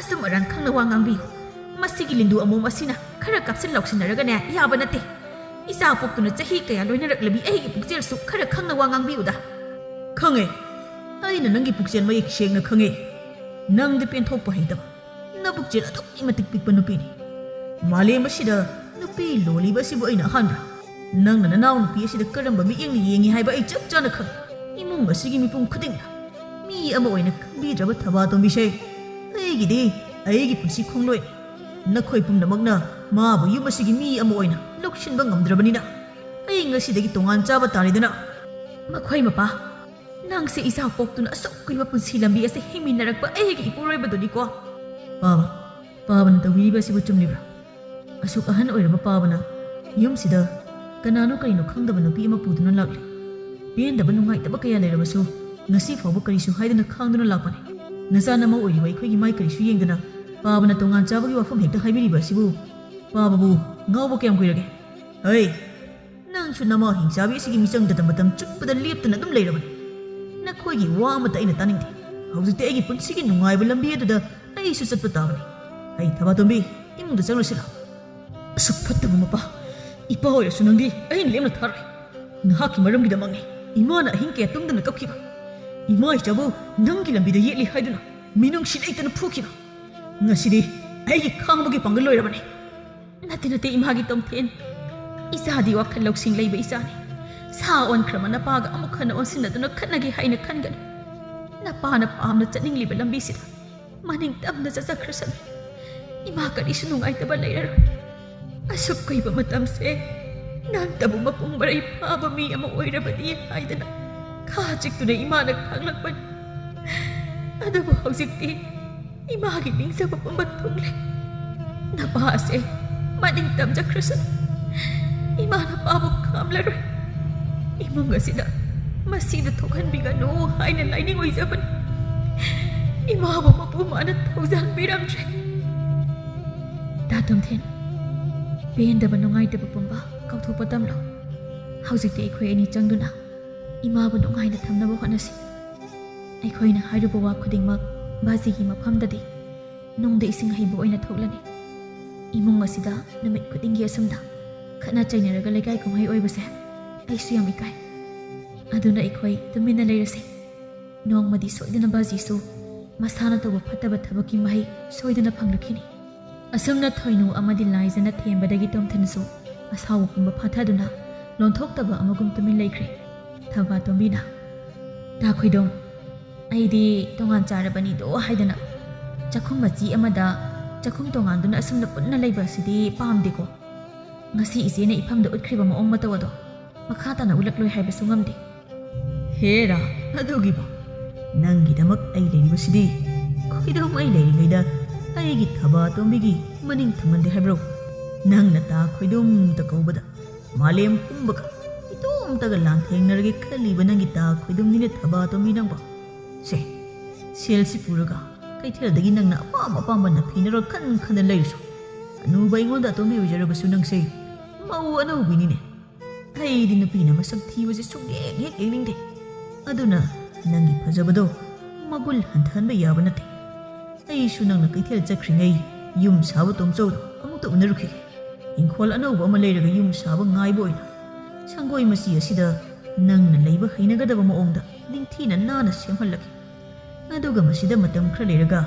ꯑꯆꯨꯝ ꯑꯔꯥꯟ ꯈꯪꯅ ꯋꯥ ꯉꯥꯡꯕꯤꯌꯨ꯫ ꯃꯁꯤꯒꯤ ꯂꯤꯟꯗꯨ ꯑꯃꯣꯝ ꯑꯁꯤꯅ ꯈꯔ ꯀꯥꯞꯁꯤꯟ ꯂꯥꯎꯁꯤꯟꯅꯔꯒꯅꯦ ꯌꯥꯕ ꯅꯠꯇꯦ꯫ ꯏꯆꯥ ꯄꯣꯛꯇꯨꯅ ꯆꯍꯤ ꯀꯌꯥ ꯂꯣꯏꯅꯔꯛꯂꯕꯤ ꯑꯩꯒꯤ ꯄꯨꯛꯆꯦꯜꯁꯨ ꯈꯔ ꯈꯪꯅ ꯋꯥ ꯉꯥꯡꯕꯤꯌꯨꯗ꯫" "ꯈꯪꯉꯦ, ꯑꯩꯅ ꯅꯪꯒꯤ ꯄꯨꯛꯆꯦꯜ ꯃꯌꯦꯛ ꯁꯦꯡꯅ ꯈꯪꯉꯦ꯫ ꯅꯪꯗꯤ ꯄꯦꯟꯊꯣꯛꯄ ꯍꯩꯇꯕ, ꯅꯕꯨꯛꯆꯦꯜ ꯑꯗꯨꯛꯀꯤ ꯃꯇꯤꯛ ꯄꯤꯛꯄ ꯅꯨꯄꯤꯅꯤ꯫ ꯃꯥꯂꯦꯝ ꯑꯁꯤꯗ ꯅꯨꯄꯤ ꯂꯣꯜꯂꯤꯕ ꯑꯁꯤꯕꯨ ꯑꯩꯅ ꯑꯍꯥꯟꯕ꯭ꯔꯥ? ꯅꯪꯅ ꯅꯅꯥꯎ ꯅꯨꯄꯤ ꯑꯁꯤꯗ ꯀꯔꯝꯕ ꯃꯤꯠꯌꯦꯡꯅ ꯌꯦꯡꯉꯤ ꯍꯥꯏꯕ ꯑꯩ ꯆꯞ ꯆꯥꯅ ꯈꯪꯏ꯫ ꯏꯃꯨꯡ ꯑꯁꯤꯒꯤ ꯃꯤꯄꯨꯝ ꯈꯨꯗꯤꯡꯅ ꯃꯤ ꯑꯃ ꯑꯣꯏꯅ ꯈꯟꯕꯤꯗ꯭ꯔꯕ ꯊꯕꯥꯇꯣꯝꯕꯤꯁꯦ, ꯑꯩꯒꯤꯗꯤ ꯑꯩꯒꯤ ꯄꯨꯟꯁꯤ ꯈꯣꯡꯂꯣꯏꯅꯤ꯫ ꯅꯈꯣꯏ ꯄꯨꯝꯅꯃꯛꯅ ꯃꯥꯕꯨ ꯌꯨꯝ ꯑꯁꯤꯒꯤ ꯃꯤ ꯑꯃ ꯑꯣꯏꯅ ꯂꯧꯁꯤꯟꯕ ꯉꯝꯗ꯭ꯔꯕꯅꯤꯅ ꯑꯩ ꯉꯁꯤꯗꯒꯤ ꯇꯣꯉꯥꯟ ꯆꯥꯕ ꯇꯥꯔꯦꯗꯅ꯫" "ꯃꯈꯣꯏ ꯃꯄꯥ, ꯅꯪꯁꯦ ꯏꯆꯥ ꯄꯣꯛꯇꯨꯅ ꯑꯁꯨꯛ ꯀꯨꯏꯕ ꯄꯨꯟꯁꯤ ꯂꯝꯕꯤ ꯑꯁꯤ ꯍꯤꯡꯃꯤꯟꯅꯔꯛꯄ ꯑꯩꯒꯤ ꯏꯄꯨꯔꯣꯏꯕꯗꯨꯅꯤꯀꯣ꯫" "ꯄꯥꯕ, ꯄꯥꯕꯅ ꯇꯧꯕꯤꯔꯤꯕ ꯑꯁꯤꯕꯨ ꯆꯨꯝꯂꯤꯕ꯭ꯔꯥ? ꯑꯁꯨꯛ ꯑꯍꯟ ꯑꯣꯏꯔꯕ ꯄꯥꯕꯅ ꯌꯨꯝꯁꯤꯗ ꯀꯅꯥꯅꯣ ꯀꯔꯤꯅꯣ ꯈꯪꯗꯕ ꯅꯨꯄꯤ ꯑꯃ ꯄꯨꯗꯨꯅ ꯂꯥꯛꯂꯤ꯫ ꯄꯦꯟꯗꯕ ꯅꯨꯡꯉꯥꯏꯇꯕ ꯀꯌꯥ ꯂꯩꯔꯕꯁꯨ ꯉꯁꯤ ꯐꯥꯎꯕ ꯀꯔꯤꯁꯨ ꯍꯥꯏꯗꯅ ꯈꯥꯡꯗꯨꯅ ꯂꯥꯛꯄꯅꯤ꯫ ꯅꯆꯥ ꯅꯃꯧ ꯑꯣꯏꯔꯤꯕ ꯑꯩꯈꯣꯏꯒꯤ ꯃꯥꯏ ꯀꯔꯤꯁꯨ ꯌꯦꯡꯗꯅ ꯄꯥꯕꯅ ꯇꯣꯉꯥꯟ ꯆꯥꯕꯒꯤ ꯋꯥꯐꯝ ꯍꯦꯛꯇ ꯍꯥꯏꯕꯤꯔꯤꯕ ꯑꯁꯤꯕꯨ ꯄꯥꯕꯕꯨ ꯉꯥꯎꯕ ꯀꯌꯥꯝ ꯀꯨꯏꯔꯒꯦ?" "ꯍꯩ, ꯅꯪꯁꯨ ꯅꯃꯥ ꯍꯤꯡꯆꯥꯕꯤ ꯑꯁꯤꯒꯤ ꯃꯤꯆꯪꯗꯇ ꯃꯇꯝ ꯆꯨꯞꯄꯗ ꯂꯦꯞꯇꯅ ꯑꯗꯨꯝ ꯂꯩꯔꯕꯅꯤ꯫ ꯅꯈꯣꯏꯒꯤ ꯋꯥ ꯑꯃꯠꯇ ꯑꯩꯅ ꯇꯥꯅꯤꯡꯗꯦ꯫ ꯍꯧꯖꯤꯛꯇꯤ ꯑꯩꯒꯤ ꯄꯨꯟꯁꯤꯒꯤ ꯅꯨꯡꯉꯥꯏꯕ ꯂꯝꯕꯤ ꯑꯗꯨꯗ ꯑꯩꯁꯨ ꯆꯠꯄ ꯇꯥꯕꯅꯤ꯫ ꯑꯩ ꯊꯕꯥꯇꯣꯝꯕꯤ, ꯏꯃꯨꯡꯗ ꯆꯪꯂꯁꯤ ꯂꯥꯎ꯫" "ꯑꯁꯨꯛ ꯐꯠꯇꯕ ꯃꯄꯥ, ꯏꯄꯥ ꯑꯣꯏꯔꯁꯨ ꯅꯪꯗꯤ ꯑꯩꯅ ꯂꯦꯝꯅ ꯊꯥꯔꯣꯏ꯫ ꯅꯍꯥꯛꯀꯤ ꯃꯔꯝꯒꯤꯗꯃꯛꯅꯤ ꯏꯃꯥꯅ ꯑꯍꯤꯡ ꯀꯌꯥ ꯇꯨꯝꯗꯅ ꯀꯞꯈꯤꯕ꯫ ꯏꯃꯥ ꯏꯆꯥꯕꯨ ꯅꯪꯒꯤ ꯂꯝꯕꯤꯗ ꯌꯦꯠꯂꯤ ꯍꯥꯏꯗꯨꯅ ꯃꯤꯅꯨꯡꯁꯤ ꯂꯩꯇꯅ ꯐꯨꯈꯤꯕ꯫ ꯉꯁꯤꯗꯤ ꯑꯩꯒꯤ ꯈꯥꯡꯕꯒꯤ ꯄꯥꯡꯒꯜ ꯂꯣꯏꯔꯕꯅꯤ꯫" "ꯅꯠꯇꯦ, ꯅꯠꯇꯦ, ꯏꯃꯥꯒꯤ ꯇꯣꯝꯊꯦꯟ꯫ ꯏꯆꯥꯗꯤ ꯋꯥꯈꯜ ꯂꯧꯁꯤꯡ ꯂꯩꯕ ꯏꯆꯥꯅꯤ꯫ ꯁꯥ ꯑꯣꯟꯈ꯭ꯔꯕ ꯅꯄꯥꯒ ꯑꯃꯨꯛ ꯍꯟꯅ ꯑꯣꯟꯁꯤꯟꯅꯗꯨꯅ ꯈꯠꯅꯒꯦ ꯍꯥꯏꯅ ꯈꯟꯒꯅꯨ꯫ ꯅꯄꯥꯅ ꯄꯥꯝꯅ ꯆꯠꯅꯤꯡꯂꯤꯕ ꯂꯝꯕꯤꯁꯤꯗ ꯃꯅꯤꯡ ꯇꯝꯅ ꯆꯠꯆꯈ꯭ꯔꯁꯅꯨ꯫ ꯏꯃꯥ ꯀꯔꯤꯁꯨ ꯅꯨꯡꯉꯥꯏꯇꯕ ꯂꯩꯔꯔꯣꯏ꯫ ꯑꯁꯨꯛ ꯀꯨꯏꯕ ꯃꯇꯝꯁꯦ ꯅꯪꯇꯕꯨ ꯃꯄꯨꯡ ꯃꯔꯩ ꯐꯥꯕ ꯃꯤ ꯑꯃ ꯑꯣꯏꯔꯕꯗꯤ ꯍꯥꯏꯗꯅ ꯈꯥ ꯆꯤꯛꯇꯨꯅ ꯏꯃꯥꯅ ꯈꯥꯡꯂꯛꯄꯅꯤ꯫ ꯑꯗꯨꯕꯨ ꯍꯧꯖꯤꯛꯇꯤ ꯏꯃꯥꯒꯤ ꯅꯤꯡꯖꯕ ꯄꯨꯝꯕ ꯊꯨꯡꯂꯦ꯫ ꯅꯄꯥ ꯑꯁꯦ ꯃꯅꯤꯡ ꯇꯝꯖꯈ꯭ꯔꯁꯅꯨ꯫ ꯏꯃꯥ ꯅꯄꯥꯕꯨ ꯈꯥꯝꯂꯔꯣꯏ꯫ ꯏꯃꯨꯡ ꯑꯁꯤꯗ ꯃꯁꯤꯗ ꯊꯣꯛꯍꯟꯕꯤꯒꯅꯨ ꯍꯥꯏꯅ ꯂꯥꯏꯅꯤꯡ ꯑꯣꯏꯖꯕꯅꯤ꯫ ꯏꯃꯥꯕꯨ ꯃꯄꯨ ꯃꯥꯅ ꯊꯧꯖꯥꯟ ꯄꯤꯔꯝꯗ꯭ꯔꯦ꯫" "ꯗꯥ ꯇꯣꯝꯊꯦꯟ, ꯄꯦꯟꯗꯕ ꯅꯨꯡꯉꯥꯏꯇꯕ ꯄꯨꯝꯕ ꯀꯥꯎꯊꯣꯛꯄ ꯇꯝꯂꯣ꯫ ꯍꯧꯖꯤꯛꯇꯤ ꯑꯩꯈꯣꯏ ꯑꯅꯤ ꯆꯪꯗꯨꯅ ꯏꯃꯥꯕꯨ ꯅꯨꯡꯉꯥꯏꯅ ꯊꯝꯅꯕ ꯍꯣꯠꯅꯁꯤ꯫ ꯑꯩꯈꯣꯏꯅ ꯍꯥꯏꯔꯨꯕ ꯋꯥ ꯈꯨꯗꯤꯡꯃꯛ ꯕꯥꯖꯤꯒꯤ ꯃꯐꯝꯗꯗꯤ ꯅꯨꯡꯗ ꯏꯁꯤꯡ ꯍꯩꯕ ꯑꯣꯏꯅ ꯊꯣꯛꯂꯅꯤ꯫ ꯏꯃꯨꯡ ꯑꯁꯤꯗ ꯅꯨꯃꯤꯠ ꯈꯨꯗꯤꯡꯒꯤ ꯑꯁꯨꯝꯅ ꯈꯠꯅ ꯆꯩꯅꯔꯒ ꯂꯩꯀꯥꯏ ꯀꯨꯝꯍꯩ ꯑꯣꯏꯕꯁꯦ ꯑꯩꯁꯨ ꯌꯥꯝ ꯏꯀꯥꯏ꯫ ꯑꯗꯨꯅ ꯑꯩꯈꯣꯏ ꯇꯨꯃꯤꯟꯅ ꯂꯩꯔꯁꯦ꯫ ꯅꯣꯡꯃꯗꯤ ꯁꯣꯏꯗꯅ ꯕꯥꯖꯤꯁꯨ ꯃꯁꯥꯅ ꯇꯧꯕ ꯐꯠꯇꯕ ꯊꯕꯛꯀꯤ ꯃꯍꯩ ꯁꯣꯏꯗꯅ ꯐꯪꯂꯛꯈꯤꯅꯤ꯫ ꯑꯁꯨꯝꯅ ꯊꯣꯏꯅꯨ ꯑꯃꯗꯤ ꯂꯥꯏꯖꯅ ꯊꯦꯝꯕꯗꯒꯤ ꯇꯣꯝꯊꯤꯟꯁꯨ ꯑꯁꯥꯎꯕ ꯄꯨꯝꯕ ꯐꯥꯊꯗꯨꯅ ꯂꯣꯟꯊꯣꯛꯇꯕ ꯑꯃꯒꯨꯝ ꯇꯨꯃꯤꯟ ꯂꯩꯈ꯭ꯔꯦ꯫ ꯊꯕꯥꯇꯣꯝꯕꯤꯅ, "ꯇꯥ ꯈꯣꯏꯗꯣꯝ, ꯑꯩꯗꯤ ꯇꯣꯉꯥꯟ ꯆꯥꯔꯕꯅꯤꯗꯣ ꯍꯥꯏꯗꯅ ꯆꯥꯛꯈꯨꯝ ꯃꯆꯤ ꯑꯃꯗ ꯆꯥꯛꯈꯨꯝ ꯇꯣꯉꯥꯟꯗꯨꯅ ꯑꯁꯨꯝꯅ ꯄꯨꯟꯅ ꯂꯩꯕ ꯑꯁꯤꯗꯤ ꯄꯥꯝꯗꯦꯀꯣ꯫ ꯉꯁꯤ ꯏꯆꯦꯅ ꯏꯐꯝꯗ ꯎꯠꯈ꯭ꯔꯤꯕ ꯃꯑꯣꯡ ꯃꯇꯧ ꯑꯗꯣ ꯃꯈꯥ ꯇꯥꯅ ꯎꯠꯂꯛꯂꯣꯏ ꯍꯥꯏꯕꯁꯨ ꯉꯝꯗꯦ꯫" "ꯍꯦꯔꯥ, ꯑꯗꯨꯒꯤꯕꯨ ꯅꯪꯒꯤꯗꯃꯛ ꯑꯩ ꯂꯩꯔꯤꯕꯁꯤꯗꯤ꯫ ꯈꯣꯏꯗꯣꯝ ꯑꯩ ꯂꯩꯔꯤꯉꯩꯗ ꯑꯩꯒꯤ ꯊꯕꯥꯇꯣꯝꯕꯤꯒꯤ ꯃꯅꯤꯡ ꯊꯨꯡꯍꯟꯗꯦ ꯍꯥꯏꯕ꯭ꯔꯣ? ꯅꯪꯅ ꯇꯥ ꯈꯣꯏꯗꯣꯝꯇ ꯀꯧꯕꯗ ꯃꯥꯂꯦꯝ ꯄꯨꯝꯕꯒ ꯏꯇꯣꯝꯇꯒ ꯂꯥꯟꯊꯦꯡꯅꯔꯒꯦ ꯈꯜꯂꯤꯕ ꯅꯪꯒꯤ ꯇꯥ ꯈꯣꯏꯗꯣꯝꯅꯤꯅꯦ ꯊꯕꯥꯇꯣꯝꯕꯤ ꯅꯪꯕꯣ꯫ ꯁꯦ, ꯁꯦꯜꯁꯤ ꯄꯨꯔꯒ ꯀꯩꯊꯦꯜꯗꯒꯤ ꯅꯪꯅ ꯑꯄꯥꯝ ꯑꯄꯥꯝꯕ ꯅꯐꯤ ꯅꯔꯣꯜ ꯈꯟ ꯈꯟꯅ ꯂꯩꯔꯨꯁꯨ꯫ ꯑꯅꯨꯕ ꯑꯩꯉꯣꯟꯗ ꯑꯇꯣꯝꯕꯤ ꯑꯣꯏꯖꯔꯒꯁꯨ ꯅꯪꯁꯦ ꯃꯧ ꯑꯅꯧꯕꯤꯅꯤꯅꯦ꯫ ꯑꯩꯗꯤ ꯅꯨꯄꯤꯅ ꯃꯁꯛ ꯊꯤꯕꯁꯦ ꯁꯨꯛꯌꯦꯡ ꯍꯦꯛ ꯌꯦꯡꯅꯤꯡꯗꯦ꯫ ꯑꯗꯨꯅ ꯅꯪꯒꯤ ꯐꯖꯕꯗꯣ ꯃꯒꯨꯜ ꯍꯟꯊꯍꯟꯕ ꯌꯥꯕ ꯅꯠꯇꯦ꯫ ꯑꯩꯁꯨ ꯅꯪꯅ ꯀꯩꯊꯦꯜ ꯆꯠꯈ꯭ꯔꯤꯉꯩ ꯌꯨꯝ ꯁꯥꯕ ꯇꯣꯝꯆꯧꯗꯣ ꯑꯃꯨꯛꯇ ꯎꯅꯔꯨꯈꯤꯒꯦ꯫ ꯏꯪꯈꯣꯜ ꯑꯅꯧꯕ ꯑꯃ ꯂꯩꯔꯒ ꯌꯨꯝ ꯁꯥꯕ ꯉꯥꯏꯕ ꯑꯣꯏꯅ ꯁꯪꯒꯣꯏ ꯃꯆꯤ ꯑꯁꯤꯗ ꯅꯪꯅ ꯂꯩꯕ ꯍꯩꯅꯒꯗꯕ ꯃꯑꯣꯡꯗ ꯅꯤꯡꯊꯤꯅ ꯅꯥꯟꯅ ꯁꯦꯝꯍꯜꯂꯒꯦ꯫ ꯑꯗꯨꯒ ꯃꯁꯤꯗ ꯃꯇꯝ ꯈꯔ ꯂꯩꯔꯒ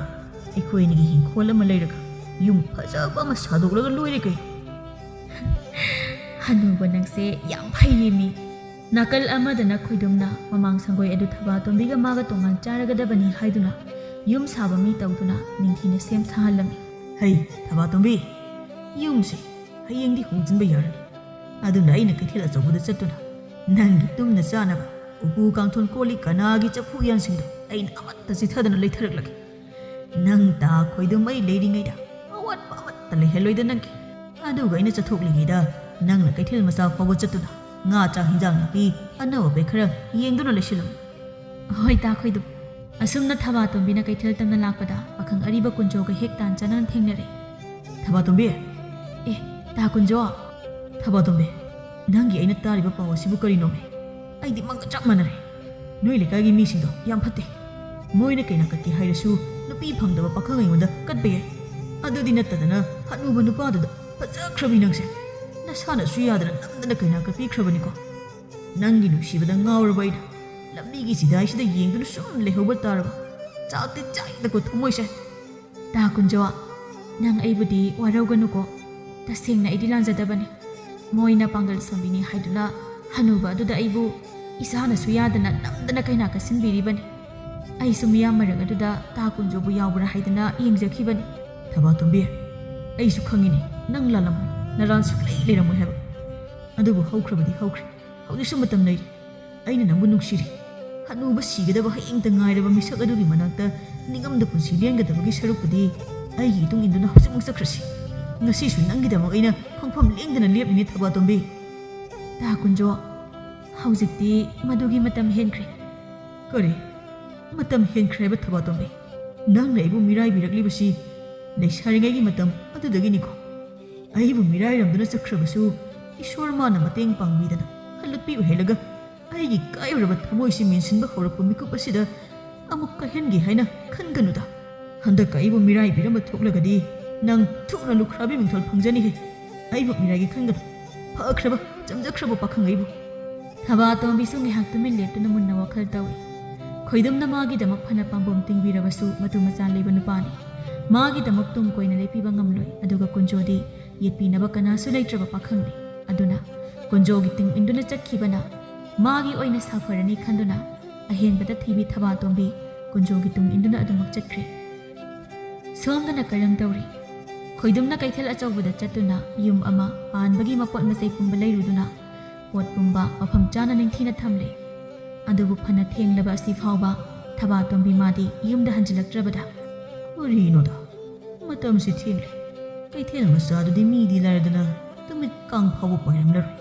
ꯑꯩꯈꯣꯏ ꯑꯅꯤꯒꯤ ꯏꯪꯈꯣꯜ ꯑꯃ ꯂꯩꯔꯒ ꯌꯨꯝ ꯐꯖꯕ ꯑꯃ ꯁꯥꯗꯣꯛꯂꯒ ꯂꯣꯏꯔꯦ ꯀꯩꯅꯣ꯫" "ꯍꯅꯨꯕ ꯅꯪꯁꯦ ꯌꯥꯝ ꯐꯩꯌꯦ ꯃꯤ꯫" ꯅꯥꯀꯜ ꯑꯃꯗꯅ ꯈꯣꯏꯗꯣꯝꯅ ꯃꯃꯥꯡ ꯁꯪꯒꯣꯏ ꯑꯗꯨ ꯊꯕꯥꯇꯣꯝꯕꯤꯒ ꯃꯥꯒ ꯇꯣꯉꯥꯟ ꯆꯥꯔꯒꯗꯕꯅꯤ ꯍꯥꯏꯗꯨꯅ ꯌꯨꯝ ꯁꯥꯕ ꯃꯤ ꯇꯧꯗꯨꯅ ꯅꯤꯡꯊꯤꯅ ꯁꯦꯝ ꯁꯥꯍꯜꯂꯝꯃꯤ꯫ "ꯍꯩ, ꯊꯕꯥꯇꯣꯝꯕꯤ, ꯌꯨꯝꯁꯦ ꯍꯌꯦꯡꯗꯤ ꯍꯣꯡꯖꯤꯟꯕ ꯌꯥꯔꯅꯤ꯫ ꯑꯗꯨꯅ ꯑꯩꯅ ꯀꯩꯊꯦꯜ ꯑꯆꯧꯕꯗ ꯆꯠꯇꯨꯅ ꯅꯪꯒꯤ ꯇꯨꯝꯅ ꯆꯥꯅꯕ ꯎꯄꯨ ꯀꯥꯡꯊꯣꯟ ꯀꯣꯜ ꯂꯤꯛ ꯀꯅꯥꯒꯤ ꯆꯐꯨ ꯎꯌꯥꯟꯁꯤꯡꯗꯣ ꯑꯩꯅ ꯑꯃꯠꯇ ꯆꯤꯊꯗꯅ ꯂꯩꯊꯔꯛꯂꯒꯦ꯫ ꯅꯪ ꯇꯥ ꯈꯣꯏꯗꯣꯝ ꯑꯩ ꯂꯩꯔꯤꯉꯩꯗ ꯑꯋꯥꯠꯄ ꯑꯃꯠꯇ ꯂꯩꯍꯜꯂꯣꯏꯗ ꯅꯪꯒꯤ꯫ ꯑꯗꯨꯒ ꯑꯩꯅ ꯆꯠꯊꯣꯛꯂꯤꯉꯩꯗ ꯅꯪꯅ ꯀꯩꯊꯦꯜ ꯃꯆꯥ ꯐꯥꯎꯕ ꯆꯠꯇꯨꯅ ꯉꯥ ꯆꯥꯛ ꯍꯤꯟꯖꯥꯡ ꯅꯥꯄꯤ ꯑꯅꯧ ꯑꯄꯦꯠ ꯈꯔ ꯌꯦꯡꯗꯨꯅ ꯂꯩꯁꯤꯜꯂꯝꯃꯨ꯫" "ꯍꯣꯏ ꯇꯥ ꯈꯣꯏꯗꯣꯝ꯫" ꯑꯁꯨꯝꯅ ꯊꯕꯥꯇꯣꯝꯕꯤꯅ ꯀꯩꯊꯦꯜ ꯇꯝꯅ ꯂꯥꯛꯄꯗ ꯄꯥꯈꯪ ꯑꯔꯤꯕ ꯀꯨꯟꯖꯣꯒ ꯍꯦꯛ ꯇꯥꯟ ꯆꯥꯟꯅꯅ ꯊꯦꯡꯅꯔꯦ꯫ "ꯊꯕꯥꯇꯣꯝꯕꯤ!" "ꯑꯦ, ꯇꯥ ꯀꯨꯟꯖꯣ꯫ ꯊꯕꯥꯇꯣꯝꯕꯤ, ꯅꯪꯒꯤ ꯑꯩꯅ ꯇꯥꯔꯤꯕ ꯄꯥꯎ ꯑꯁꯤꯕꯨ ꯀꯔꯤꯅꯣꯃꯤ? ꯑꯩꯗꯤ ꯃꯪꯒ ꯆꯞ ꯃꯥꯟꯅꯔꯦ꯫ ꯅꯣꯏ ꯂꯩꯀꯥꯏꯒꯤ ꯃꯤꯁꯤꯡꯗꯣ ꯌꯥꯝ ꯐꯠꯇꯦ꯫ ꯃꯣꯏꯅ ꯀꯩꯅꯥ ꯀꯠꯀꯦ ꯍꯥꯏꯔꯁꯨ ꯅꯨꯄꯤ ꯐꯪꯗꯕ ꯄꯥꯈꯪ ꯑꯩꯉꯣꯟꯗ ꯀꯠꯄ ꯌꯥꯏ꯫ ꯑꯗꯨꯗꯤ ꯅꯠꯇꯗꯅ ꯍꯅꯨꯕ ꯅꯨꯄꯥꯗꯨꯗ ꯐꯖꯈ꯭ꯔꯕꯤ ꯅꯪꯁꯦ꯫ ꯅꯁꯥꯅꯁꯨ ꯌꯥꯗꯅ ꯅꯝꯗꯅ ꯀꯩꯅꯥ ꯀꯠꯄꯤꯈ꯭ꯔꯕꯅꯤꯀꯣ꯫ ꯅꯪꯒꯤ ꯅꯨꯡꯁꯤꯕꯗ ꯉꯥꯎꯔꯕ ꯑꯩꯅ ꯂꯝꯕꯤꯒꯤ ꯆꯤꯗꯥꯏꯁꯤꯗ ꯌꯦꯡꯗꯨꯅ ꯁꯨꯝ ꯂꯩꯍꯧꯕ ꯇꯥꯔꯕ꯫ ꯆꯥꯛꯇꯤ ꯆꯥꯏꯗꯀꯣ ꯊꯃꯣꯏꯁꯦ꯫ ꯇꯥ ꯀꯨꯟꯖꯣ, ꯅꯪ ꯑꯩꯕꯨꯗꯤ ꯋꯥꯔꯧꯒꯅꯨꯀꯣ꯫ ꯇꯁꯦꯡꯅ ꯑꯩꯗꯤ ꯂꯥꯟꯖꯗꯕꯅꯤ꯫ ꯃꯣꯏꯅ ꯄꯥꯡꯒꯜ ꯁꯣꯟꯕꯤꯅꯤ ꯍꯥꯏꯗꯨꯅ ꯍꯅꯨꯕ ꯑꯗꯨꯗ ꯑꯩꯕꯨ ꯏꯁꯥꯅꯁꯨ ꯌꯥꯗꯅ ꯅꯝꯗꯅ ꯀꯩꯅꯥ ꯀꯠꯁꯤꯟꯕꯤꯔꯤꯕꯅꯤ꯫ ꯑꯩꯁꯨ ꯃꯤꯌꯥꯝ ꯃꯔꯛ ꯑꯗꯨꯗ ꯇꯥ ꯀꯨꯟꯖꯣꯕꯨ ꯌꯥꯎꯕ꯭ꯔꯥ ꯍꯥꯏꯗꯅ ꯌꯦꯡꯖꯈꯤꯕꯅꯤ꯫ ꯊꯕꯥꯇꯣꯝꯕꯤ, ꯑꯩꯁꯨ ꯈꯪꯉꯤꯅꯦ, ꯅꯪ ꯂꯥꯜꯂꯝꯃꯣꯏ, ꯅꯔꯥꯜꯁꯨ ꯂꯩ ꯂꯩꯔꯝꯃꯣꯏ ꯍꯥꯏꯕ꯫ ꯑꯗꯨꯕꯨ ꯍꯧꯈ꯭ꯔꯕꯗꯤ ꯍꯧꯈ꯭ꯔꯦ, ꯍꯧꯖꯤꯛꯁꯨ ꯃꯇꯝ ꯂꯩꯔꯤ꯫ ꯑꯩꯅ ꯅꯪꯕꯨ ꯅꯨꯡꯁꯤꯔꯤ꯫ ꯍꯅꯨꯕ ꯁꯤꯒꯗꯕ ꯍꯌꯦꯡꯇ ꯉꯥꯏꯔꯕ ꯃꯤꯁꯛ ꯑꯗꯨꯒꯤ ꯃꯅꯥꯛꯇ ꯅꯤꯡꯉꯝꯗ ꯄꯨꯟꯁꯤ ꯂꯦꯟꯒꯗꯕꯒꯤ ꯁꯔꯨꯛꯄꯨꯗꯤ ꯑꯩꯒꯤ ꯏꯇꯨꯡ ꯏꯟꯗꯨꯅ ꯍꯧꯖꯤꯛꯃꯛ ꯆꯠꯈ꯭ꯔꯁꯤ꯫ ꯉꯁꯤꯁꯨ ꯅꯪꯒꯤꯗꯃꯛ ꯑꯩꯅ ꯈꯣꯡꯐꯝ ꯂꯦꯡꯗꯅ ꯂꯦꯞꯂꯤꯅꯦ ꯊꯕꯥꯇꯣꯝꯕꯤ꯫ ꯇꯥ ꯀꯨꯟꯖꯣ, ꯍꯧꯖꯤꯛꯇꯤ ꯃꯗꯨꯒꯤ ꯃꯇꯝ ꯍꯦꯟꯈ꯭ꯔꯦ꯫ ꯀꯔꯤ? ꯃꯇꯝ ꯍꯦꯟꯈ꯭ꯔꯦ ꯍꯥꯏꯕ ꯊꯕꯥꯇꯣꯝꯕꯤ? ꯅꯪꯅ ꯑꯩꯕꯨ ꯃꯤꯔꯥꯏꯕꯤꯔꯛꯂꯤꯕꯁꯤ ꯂꯩꯁꯥꯔꯤꯉꯩꯒꯤ ꯃꯇꯝ ꯑꯗꯨꯗꯒꯤꯅꯤꯀꯣ꯫ ꯑꯩꯕꯨ ꯃꯤꯔꯥꯏꯔꯝꯗꯨꯅ ꯆꯠꯈ꯭ꯔꯕꯁꯨ ꯏꯁꯣꯔ ꯃꯥꯅ ꯃꯇꯦꯡ ꯄꯥꯡꯕꯤꯗꯅ ꯍꯜꯂꯛꯄꯤ ꯑꯣꯏꯍꯜꯂꯒ ꯑꯩꯒꯤ ꯀꯥꯏꯔꯨꯔꯕ ꯊꯃꯣꯏꯁꯤ ꯃꯦꯟꯁꯤꯟꯕ ꯍꯧꯔꯛꯄ ꯃꯤꯀꯨꯞ ꯑꯁꯤꯗ ꯑꯃꯨꯛ ꯀꯥꯏꯍꯟꯒꯦ ꯍꯥꯏꯅ ꯈꯟꯒꯅꯨꯗ꯫ ꯍꯟꯗꯛꯀ ꯑꯩꯕꯨ ꯃꯤꯔꯥꯏꯕꯤꯔꯝꯕ ꯊꯣꯛꯂꯒꯗꯤ ꯅꯪ ꯊꯨꯅ ꯂꯨꯈ꯭ꯔꯥꯕꯤ ꯃꯤꯡꯊꯣꯜ ꯐꯪꯖꯅꯤꯍꯦ꯫ ꯑꯩꯕꯨ ꯃꯤꯔꯥꯏꯒꯦ ꯈꯟꯒꯅꯨ꯫ ꯐꯈ꯭ꯔꯕ, ꯆꯝꯖꯈ꯭ꯔꯕ ꯄꯥꯈꯪ ꯑꯩꯕꯨ꯫ ꯊꯕꯥꯇꯣꯝꯕꯤꯁꯨ ꯉꯥꯏꯍꯥꯛ ꯇꯨꯃꯤꯟ ꯂꯦꯞꯇꯨꯅ ꯃꯨꯟꯅ ꯋꯥꯈꯜ ꯇꯧꯏ꯫ ꯈꯣꯏꯗꯝꯅ ꯃꯥꯒꯤꯗꯃꯛ ꯐꯅ ꯄꯥꯝꯕꯣꯝ ꯇꯤꯡꯕꯤꯔꯕꯁꯨ ꯃꯇꯨ ꯃꯆꯥ ꯂꯩꯕ ꯅꯨꯄꯥꯅꯤ꯫ ꯃꯥꯒꯤꯗꯃꯛ ꯇꯨꯡ ꯀꯣꯏꯅ ꯂꯦꯞꯄꯤꯕ ꯉꯝꯂꯣꯏ꯫ ꯑꯗꯨꯒ ꯀꯨꯟꯖꯣꯗꯤ ꯌꯦꯠꯄꯤꯅꯕ ꯀꯅꯥꯁꯨ ꯂꯩꯇ꯭ꯔꯕ ꯄꯥꯈꯪꯅꯤ꯫ ꯑꯗꯨꯅ ꯀꯨꯟꯖꯣꯒꯤ ꯇꯨꯡ ꯏꯟꯗꯨꯅ ꯆꯠꯈꯤꯕꯅ ꯃꯥꯒꯤ ꯑꯣꯏꯅ ꯁꯥꯐꯔꯅꯤ ꯈꯟꯗꯨꯅ ꯑꯍꯦꯟꯕꯗ ꯊꯤꯕꯤ ꯊꯕꯥꯇꯣꯝꯕꯤ ꯀꯨꯟꯖꯣꯒꯤ ꯇꯨꯡ ꯏꯟꯗꯨꯅ ꯑꯗꯨꯃꯛ ꯆꯠꯈ꯭ꯔꯦ꯫ ꯁꯣꯝꯗꯅ ꯀꯔꯝ ꯇꯧꯔꯤ? ꯈꯣꯏꯗꯨꯝꯅ ꯀꯩꯊꯦꯜ ꯑꯆꯧꯕꯗ ꯆꯠꯇꯨꯅ ꯌꯨꯝ ꯑꯃ ꯄꯥꯟꯕꯒꯤ ꯃꯄꯣꯠ ꯃꯆꯩ ꯄꯨꯝꯕ ꯂꯩꯔꯨꯗꯨꯅ ꯄꯣꯠ ꯄꯨꯝꯕ ꯃꯐꯝ ꯆꯥꯅ ꯅꯤꯡꯊꯤꯅ ꯊꯝꯂꯦ꯫ ꯑꯗꯨꯕꯨ ꯐꯅ ꯊꯦꯡꯂꯕ ꯑꯁꯤ ꯐꯥꯎꯕ ꯊꯕꯥꯇꯣꯝꯕꯤ ꯃꯥꯗꯤ ꯌꯨꯝꯗ ꯍꯟꯖꯤꯜꯂꯛꯇ꯭ꯔꯕꯗ꯫ ꯀꯔꯤꯅꯣꯗ? ꯃꯇꯝꯁꯤ ꯊꯦꯡꯂꯦ꯫ ꯀꯩꯊꯦꯜ ꯃꯆꯥꯗꯨꯗꯤ ꯃꯤꯗꯤ ꯂꯥꯏꯔꯗꯅ ꯅꯨꯃꯤꯠ ꯀꯥꯡ ꯐꯥꯎꯕ ꯄꯥꯏꯔꯝꯂꯔꯣꯏ꯫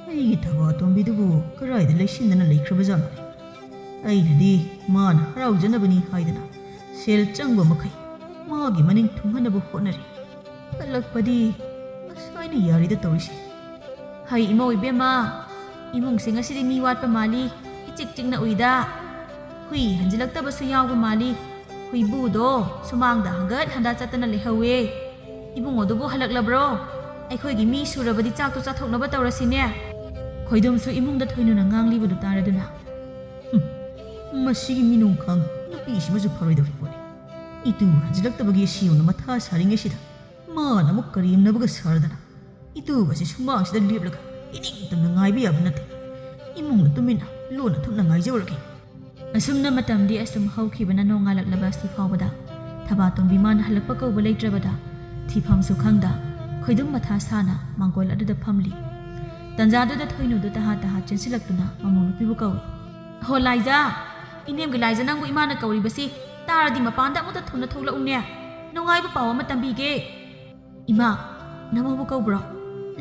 ꯑꯩꯒꯤ ꯊꯕꯥꯇꯣꯝꯕꯤꯗꯨꯕꯨ ꯀꯗꯥꯏꯗ ꯂꯩꯁꯤꯟꯗꯅ ꯂꯩꯈ꯭ꯔꯕꯖꯥꯠꯅꯣ? ꯑꯩꯅꯗꯤ ꯃꯥꯅ ꯍꯔꯥꯎꯖꯅꯕꯅꯤ ꯍꯥꯏꯗꯅ ꯁꯦꯜ ꯆꯪꯕ ꯃꯈꯩ ꯃꯥꯒꯤ ꯃꯅꯤꯡ ꯊꯨꯡꯍꯟꯅꯕ ꯍꯣꯠꯅꯔꯤ꯫ ꯀꯜꯂꯛꯄꯗꯤ ꯌꯥꯔꯤꯗ ꯇꯧꯔꯤꯁꯦ꯫ ꯍꯩ ꯏꯃꯧ ꯏꯕꯦꯝꯃ, ꯏꯃꯨꯡꯁꯦ ꯉꯁꯤꯗꯤ ꯃꯤ ꯋꯥꯠꯄ ꯃꯥꯜꯂꯤ, ꯏꯆꯤꯛ ꯆꯤꯛꯅ ꯎꯏꯗ꯫ ꯍꯨꯏ ꯍꯟꯖꯤꯜꯂꯛꯇꯕꯁꯨ ꯌꯥꯎꯕ ꯃꯥꯜꯂꯤ, ꯍꯨꯏꯕꯨꯗꯣ ꯁꯨꯃꯥꯡꯗ ꯍꯪꯒꯠ ꯍꯟꯗ ꯆꯠꯇꯅ ꯂꯩꯍꯧꯋꯦ꯫ ꯏꯕꯨꯡꯉꯣꯗꯨꯕꯨ ꯍꯜꯂꯛꯂꯕ꯭ꯔꯣ? ꯑꯩꯈꯣꯏꯒꯤ ꯃꯤ ꯁꯨꯔꯕꯗꯤ ꯆꯥꯛꯇꯣ ꯆꯥꯊꯣꯛꯅꯕ ꯇꯧꯔꯁꯤꯅꯦ꯫ ꯈꯣꯏꯗꯨꯝꯁꯨ ꯏꯃꯨꯡꯗ ꯊꯣꯏꯅꯨꯅ ꯉꯥꯡꯂꯤꯕꯗꯨ ꯇꯥꯔꯗꯨꯅ, "ꯍꯨꯝ, ꯃꯁꯤꯒꯤ ꯃꯤꯅꯨꯡꯈꯥꯡ ꯅꯨꯄꯤꯁꯤꯃꯁꯨ ꯐꯔꯣꯏꯗꯧꯔꯤ ꯄꯣꯠꯅꯤ꯫ ꯏꯇꯨ ꯍꯟꯖꯤꯜꯂꯛꯇꯕꯒꯤ ꯁꯤꯌꯧꯅ ꯃꯊꯥ ꯁꯥꯔꯤꯉꯩꯁꯤꯗ ꯃꯥꯅ ꯑꯃꯨꯛ ꯀꯔꯦꯝꯅꯕꯒ ꯁꯥꯔꯗꯅ, ꯏꯇꯨꯒꯁꯦ ꯁꯨꯃꯥꯡꯁꯤꯗ ꯂꯦꯞꯂꯒ ꯏꯅꯤꯡꯇꯝꯅ ꯉꯥꯏꯕ ꯌꯥꯕ ꯅꯠꯇꯦ꯫ ꯏꯃꯨꯡꯗ ꯇꯨꯃꯤꯟꯅ ꯂꯣꯟꯅ ꯊꯨꯞꯅ ꯉꯥꯏꯖꯧꯔꯒꯦ"꯫ ꯑꯁꯨꯝꯅ ꯃꯇꯝꯗꯤ ꯑꯁꯨꯝ ꯍꯧꯈꯤꯕꯅ ꯅꯣꯡꯉꯥꯜꯂꯛꯂꯕ ꯑꯁꯤ ꯐꯥꯎꯕꯗ ꯊꯕꯥꯇꯣꯝꯕꯤ ꯃꯥꯅ ꯍꯜꯂꯛꯄ ꯀꯧꯕ ꯂꯩꯇ꯭ꯔꯕꯗ ꯊꯤꯐꯝꯁꯨ ꯈꯪꯗ ꯈꯣꯏꯗꯨꯝ ꯃꯊꯥ ꯁꯥꯅ ꯃꯥꯡꯒꯣꯜ ꯑꯗꯨꯗ ꯐꯝꯂꯤ꯫ ꯇꯟꯖꯥꯗꯨꯗ ꯊꯣꯏꯅꯨꯗꯨ ꯇꯍꯥ ꯇꯍꯥ ꯆꯦꯟꯁꯤꯜꯂꯛꯇꯨꯅ ꯃꯃꯧ ꯅꯨꯄꯤꯕꯨ ꯀꯧꯏ꯫ "ꯍꯣ ꯂꯥꯏꯖꯥ, ꯏꯅꯦꯝꯒꯤ ꯂꯥꯏꯖꯥ, ꯅꯪꯕꯨ ꯏꯃꯥꯅ ꯀꯧꯔꯤꯕꯁꯤ ꯇꯥꯔꯗꯤ ꯃꯄꯥꯟꯗ ꯑꯃꯨꯛꯇ ꯊꯨꯅ ꯊꯣꯛꯂꯛꯎꯅꯦ꯫ ꯅꯨꯡꯉꯥꯏꯕ ꯄꯥꯎ ꯑꯃ ꯇꯝꯕꯤꯒꯦ"꯫ "ꯏꯃꯥ, ꯅꯃꯧꯕꯨ ꯀꯧꯕ꯭ꯔꯣ?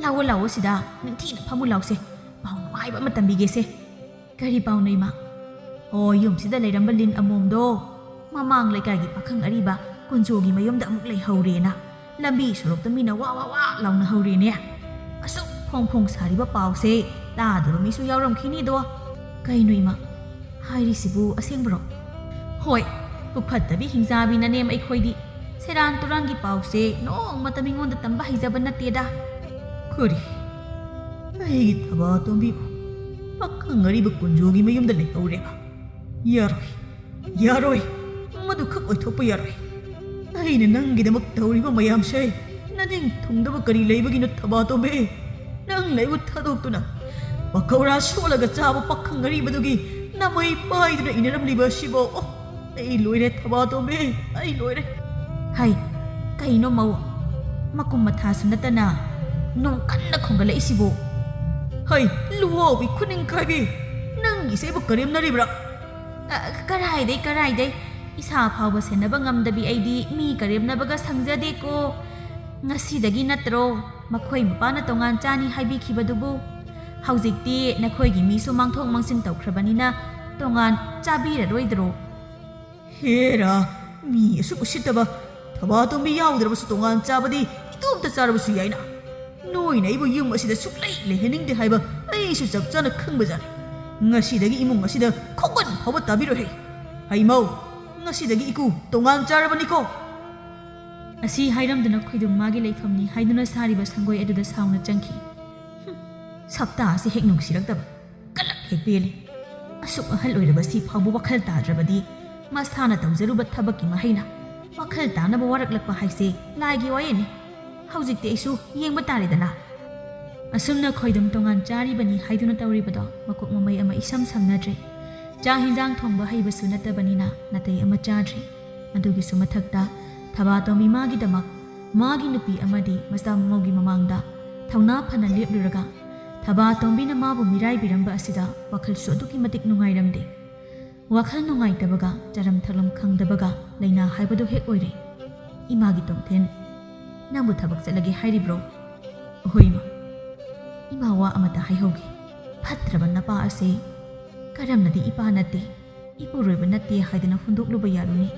ꯂꯥꯛꯑꯣ, ꯂꯥꯛꯑꯣ, ꯁꯤꯗ ꯅꯤꯡꯊꯤꯅ ꯐꯝꯃꯨ ꯂꯥꯎꯁꯦ꯫ ꯄꯥꯎ ꯅꯨꯡꯉꯥꯏꯕ ꯑꯃ ꯇꯝꯕꯤꯒꯦꯁꯦ"꯫ "ꯀꯔꯤ ꯄꯥꯎꯅꯣ ꯏꯃꯥ?" "ꯑꯣ, ꯌꯨꯝꯁꯤꯗ ꯂꯩꯔꯝꯕ ꯂꯤꯟ ꯑꯃꯣꯝꯗꯣ ꯃꯃꯥꯡ ꯂꯩꯀꯥꯏꯒꯤ ꯄꯥꯈꯪ ꯑꯔꯤꯕ ꯀꯨꯟꯖꯣꯒꯤ ꯃꯌꯨꯝꯗ ꯑꯃꯨꯛ ꯂꯩꯍꯧꯔꯦꯅ ꯂꯝꯕꯤ ꯁꯣꯔꯣꯛꯇ ꯃꯤꯅ ꯋꯥ ꯋꯥ ꯋꯥ ꯂꯥꯎꯅꯍꯧꯔꯦꯅꯦ꯫ ꯑꯁꯨꯛ ꯐꯣꯡ ꯐꯣꯡ ꯁꯥꯔꯤꯕ ꯄꯥꯎꯁꯦ ꯇꯥꯗꯕ ꯃꯤꯁꯨ ꯌꯥꯎꯔꯝꯈꯤꯅꯤꯗꯣ"꯫ "ꯀꯩꯅꯣ ꯏꯃꯥ, ꯍꯥꯏꯔꯤꯁꯤꯕꯨ ꯑꯁꯦꯡꯕꯔꯣ?" "ꯍꯣꯏ, ꯄꯨꯛꯐꯠꯇꯕꯤ ꯍꯤꯡꯖꯥꯕꯤ ꯅꯅꯦꯝ ꯑꯩꯈꯣꯏꯗꯤ ꯁꯦꯔꯥꯟ ꯇꯨꯔꯥꯟꯒꯤ ꯄꯥꯎꯁꯦ ꯅꯣꯡꯃꯇ ꯃꯤꯉꯣꯟꯗ ꯇꯝꯕ ꯍꯩꯖꯕ ꯅꯠꯇꯦꯗ"꯫ "ꯀꯔꯤ? ꯑꯩꯒꯤ ꯊꯕꯥꯇꯣꯝꯕꯤꯕꯨ ꯄꯥꯈꯪ ꯑꯔꯤꯕ ꯀꯨꯟꯖꯣꯒꯤ ꯃꯌꯨꯝꯗ ꯂꯩꯍꯧꯔꯦꯕ? ꯌꯥꯔꯣꯏ, ꯌꯥꯔꯣꯏ, ꯃꯗꯨ ꯈꯛ ꯑꯣꯏꯊꯣꯛꯄ ꯌꯥꯔꯣꯏ꯫ ꯑꯩꯅ ꯅꯪꯒꯤꯗꯃꯛ ꯇꯧꯔꯤꯕ ꯃꯌꯥꯝꯁꯦ ꯅꯅꯤꯡ ꯊꯨꯡꯗꯕ ꯀꯔꯤ ꯂꯩꯕꯒꯤꯅꯣ ꯊꯕꯥꯇꯣꯝꯕꯤ? ꯅꯪꯅ ꯑꯩꯕꯨ ꯊꯥꯗꯣꯛꯇꯨꯅ ꯄꯀꯧꯔꯥ ꯁꯣꯠꯂꯒ ꯆꯥꯕ ꯄꯥꯈꯪ ꯑꯔꯤꯕꯗꯨꯒꯤ ꯅꯃꯩ ꯄꯥꯏꯗꯨꯅ ꯏꯟꯅꯔꯝꯂꯤꯕ ꯑꯁꯤꯕꯣ? ꯑꯣ, ꯑꯩ ꯂꯣꯏꯔꯦ ꯊꯕꯥꯇꯣꯝꯕꯤ, ꯑꯩ ꯂꯣꯏꯔꯦ"꯫ "ꯍꯩ, ꯀꯩꯅꯣ ꯃꯧ? ꯃꯀꯨꯝ ꯃꯊꯥꯁꯨ ꯅꯠꯇꯅ ꯅꯣꯡ ꯀꯟꯅ ꯈꯣꯡꯒꯠꯂꯛꯏꯁꯤꯕꯣ?" "ꯍꯩ, ꯂꯨꯋꯥꯎꯕꯤ ꯈꯨꯅꯤꯡ ꯀꯥꯏꯕꯤ, ꯅꯪꯒꯤꯁꯦ ꯑꯩꯕꯨ ꯀꯔꯦꯝꯅꯔꯤꯕ꯭ꯔꯥ?" "ꯑ, ꯀꯔꯥꯏꯗꯩ, ꯀꯔꯥꯏꯗꯩ? ꯏꯁꯥ ꯐꯥꯎꯕ ꯁꯦꯟꯅꯕ ꯉꯝꯗꯕꯤ ꯑꯩꯗꯤ ꯃꯤ ꯀꯔꯦꯝꯅꯕꯒ ꯁꯪꯖꯗꯦꯀꯣ꯫ ꯉꯁꯤꯗꯒꯤ ꯅꯠꯇ꯭ꯔꯣ ꯃꯈꯣꯏ ꯃꯄꯥꯅ ꯇꯣꯉꯥꯟ ꯆꯥꯅꯤ ꯍꯥꯏꯕꯤꯈꯤꯕꯗꯨꯕꯨ? ꯍꯧꯖꯤꯛꯇꯤ ꯅꯈꯣꯏꯒꯤ ꯃꯤꯁꯨ ꯃꯥꯡꯊꯣꯛ ꯃꯥꯡꯁꯤꯟ ꯇꯧꯈ꯭ꯔꯕꯅꯤꯅ ꯇꯣꯉꯥꯟ ꯆꯥꯕꯤꯔꯔꯣꯏꯗ꯭ꯔꯣ?" "ꯍꯦꯔꯥ, ꯃꯤ ꯑꯁꯨꯛ ꯎꯁꯤꯠꯇꯕ ꯊꯕꯥꯇꯣꯝꯕꯤ ꯌꯥꯎꯗ꯭ꯔꯕꯁꯨ ꯇꯣꯉꯥꯟ ꯆꯥꯕꯗꯤ ꯏꯇꯣꯝꯇ ꯆꯥꯔꯕꯁꯨ ꯌꯥꯏꯅ꯫ ꯅꯣꯏꯅ ꯑꯩꯕꯨ ꯌꯨꯝ ꯑꯁꯤꯗ ꯁꯨꯛꯂꯩ ꯂꯩꯍꯟꯅꯤꯡꯗꯦ ꯍꯥꯏꯕ ꯑꯩꯁꯨ ꯆꯞ ꯆꯥꯅ ꯈꯪꯕꯖꯥꯠꯅꯤ꯫ ꯉꯁꯤꯗꯒꯤ ꯏꯃꯨꯡ ꯑꯁꯤꯗ ꯈꯣꯡꯒꯨꯟ ꯐꯥꯎꯕ ꯇꯥꯕꯤꯔꯣꯏ꯫ ꯍꯩꯃꯧ, ꯉꯁꯤꯗꯒꯤ ꯏꯀꯨ ꯇꯣꯉꯥꯟ ꯆꯥꯔꯕꯅꯤꯀꯣ꯫ ꯑꯁꯤ ꯍꯥꯏꯔꯝꯗꯨꯅ ꯈꯣꯏꯗꯨꯝ ꯃꯥꯒꯤ ꯂꯩꯐꯝꯅꯤ ꯍꯥꯏꯗꯨꯅ ꯁꯥꯔꯤꯕ ꯁꯪꯒꯣꯏ ꯑꯗꯨꯗ ꯁꯥꯎꯅ ꯆꯪꯈꯤ꯫ ꯍꯨꯝ, ꯁꯛꯇꯥ ꯑꯁꯤ ꯍꯦꯛ ꯅꯨꯡꯁꯤꯔꯛꯇꯕ, ꯀꯂꯛ ꯍꯦꯛ ꯄꯦꯜꯂꯤ꯫ ꯑꯁꯨꯛ ꯑꯍꯜ ꯑꯣꯏꯔꯕ ꯁꯤ ꯐꯥꯎꯕ ꯋꯥꯈꯜ ꯇꯥꯗ꯭ꯔꯕꯗꯤ ꯃꯁꯥꯅ ꯇꯧꯖꯔꯨꯕ ꯊꯕꯛꯀꯤ ꯃꯍꯩꯅ꯫ ꯋꯥꯈꯜ ꯇꯥꯅꯕ ꯋꯥꯔꯛꯂꯛꯄ ꯍꯥꯏꯁꯦ ꯂꯥꯏꯒꯤ ꯋꯥꯌꯦꯜꯅꯤ꯫ ꯍꯧꯖꯤꯛꯇꯤ ꯑꯩꯁꯨ ꯌꯦꯡꯕ ꯇꯥꯔꯦꯗꯅ꯫ ꯑꯁꯨꯝꯅ ꯈꯣꯏꯗꯨꯝ ꯇꯣꯉꯥꯟ ꯆꯥꯔꯤꯕꯅꯤ ꯍꯥꯏꯗꯨꯅ ꯇꯧꯔꯤꯕꯗꯣ ꯃꯀꯣꯛ ꯃꯃꯩ ꯑꯃ ꯏꯁꯝ ꯁꯝꯅꯗ꯭ꯔꯦ꯫ ꯆꯥꯛ ꯍꯤꯟꯖꯥꯡ ꯊꯣꯡꯕ ꯍꯩꯕꯁꯨ ꯅꯠꯇꯕꯅꯤꯅ ꯅꯥꯇꯩ ꯑꯃ ꯆꯥꯗ꯭ꯔꯦ꯫ ꯑꯗꯨꯒꯤꯁꯨ ꯃꯊꯛꯇ ꯊꯕꯥꯇꯣꯝꯕꯤ ꯃꯥꯒꯤꯗꯃꯛ ꯃꯥꯒꯤ ꯅꯨꯄꯤ ꯑꯃꯗꯤ ꯃꯆꯥ ꯃꯃꯧꯒꯤ ꯃꯃꯥꯡꯗ ꯊꯧꯅꯥ ꯐꯅ ꯂꯦꯞꯂꯨꯔꯒ ꯊꯕꯥꯇꯣꯝꯕꯤꯅ ꯃꯥꯕꯨ ꯃꯤꯔꯥꯏꯕꯤꯔꯝꯕ ꯑꯁꯤꯗ ꯋꯥꯈꯜꯁꯨ ꯑꯗꯨꯛꯀꯤ ꯃꯇꯤꯛ ꯅꯨꯡꯉꯥꯏꯔꯝꯗꯦ꯫ ꯋꯥꯈꯜ ꯅꯨꯡꯉꯥꯏꯇꯕꯒ ꯆꯥꯔꯝ ꯊꯛꯂꯝ ꯈꯪꯗꯕꯒ ꯂꯥꯏꯅꯥ ꯍꯥꯏꯕꯗꯨ ꯍꯦꯛ ꯑꯣꯏꯔꯦ꯫ ꯏꯃꯥꯒꯤ ꯇꯣꯝꯊꯤꯟ, ꯅꯪꯕꯨ ꯊꯕꯛ ꯆꯠꯂꯒꯦ ꯍꯥꯏꯔꯤꯕ꯭ꯔꯣ? ꯑꯍꯣꯏ ꯏꯃꯥ꯫ ꯏꯃꯥ ꯋꯥ ꯑꯃꯇ ꯍꯥꯏꯍꯧꯒꯦ꯫ ꯐꯠꯇ꯭ꯔꯕ ꯅꯄꯥ ꯑꯁꯦ ꯀꯔꯝꯅꯗꯤ ꯏꯄꯥ ꯅꯠꯇꯦ, ꯏꯄꯨꯔꯣꯏꯕ ꯅꯠꯇꯦ ꯍꯥꯏꯗꯅ ꯍꯨꯟꯗꯣꯛꯂꯨꯕ ꯌꯥꯔꯨꯅꯤ?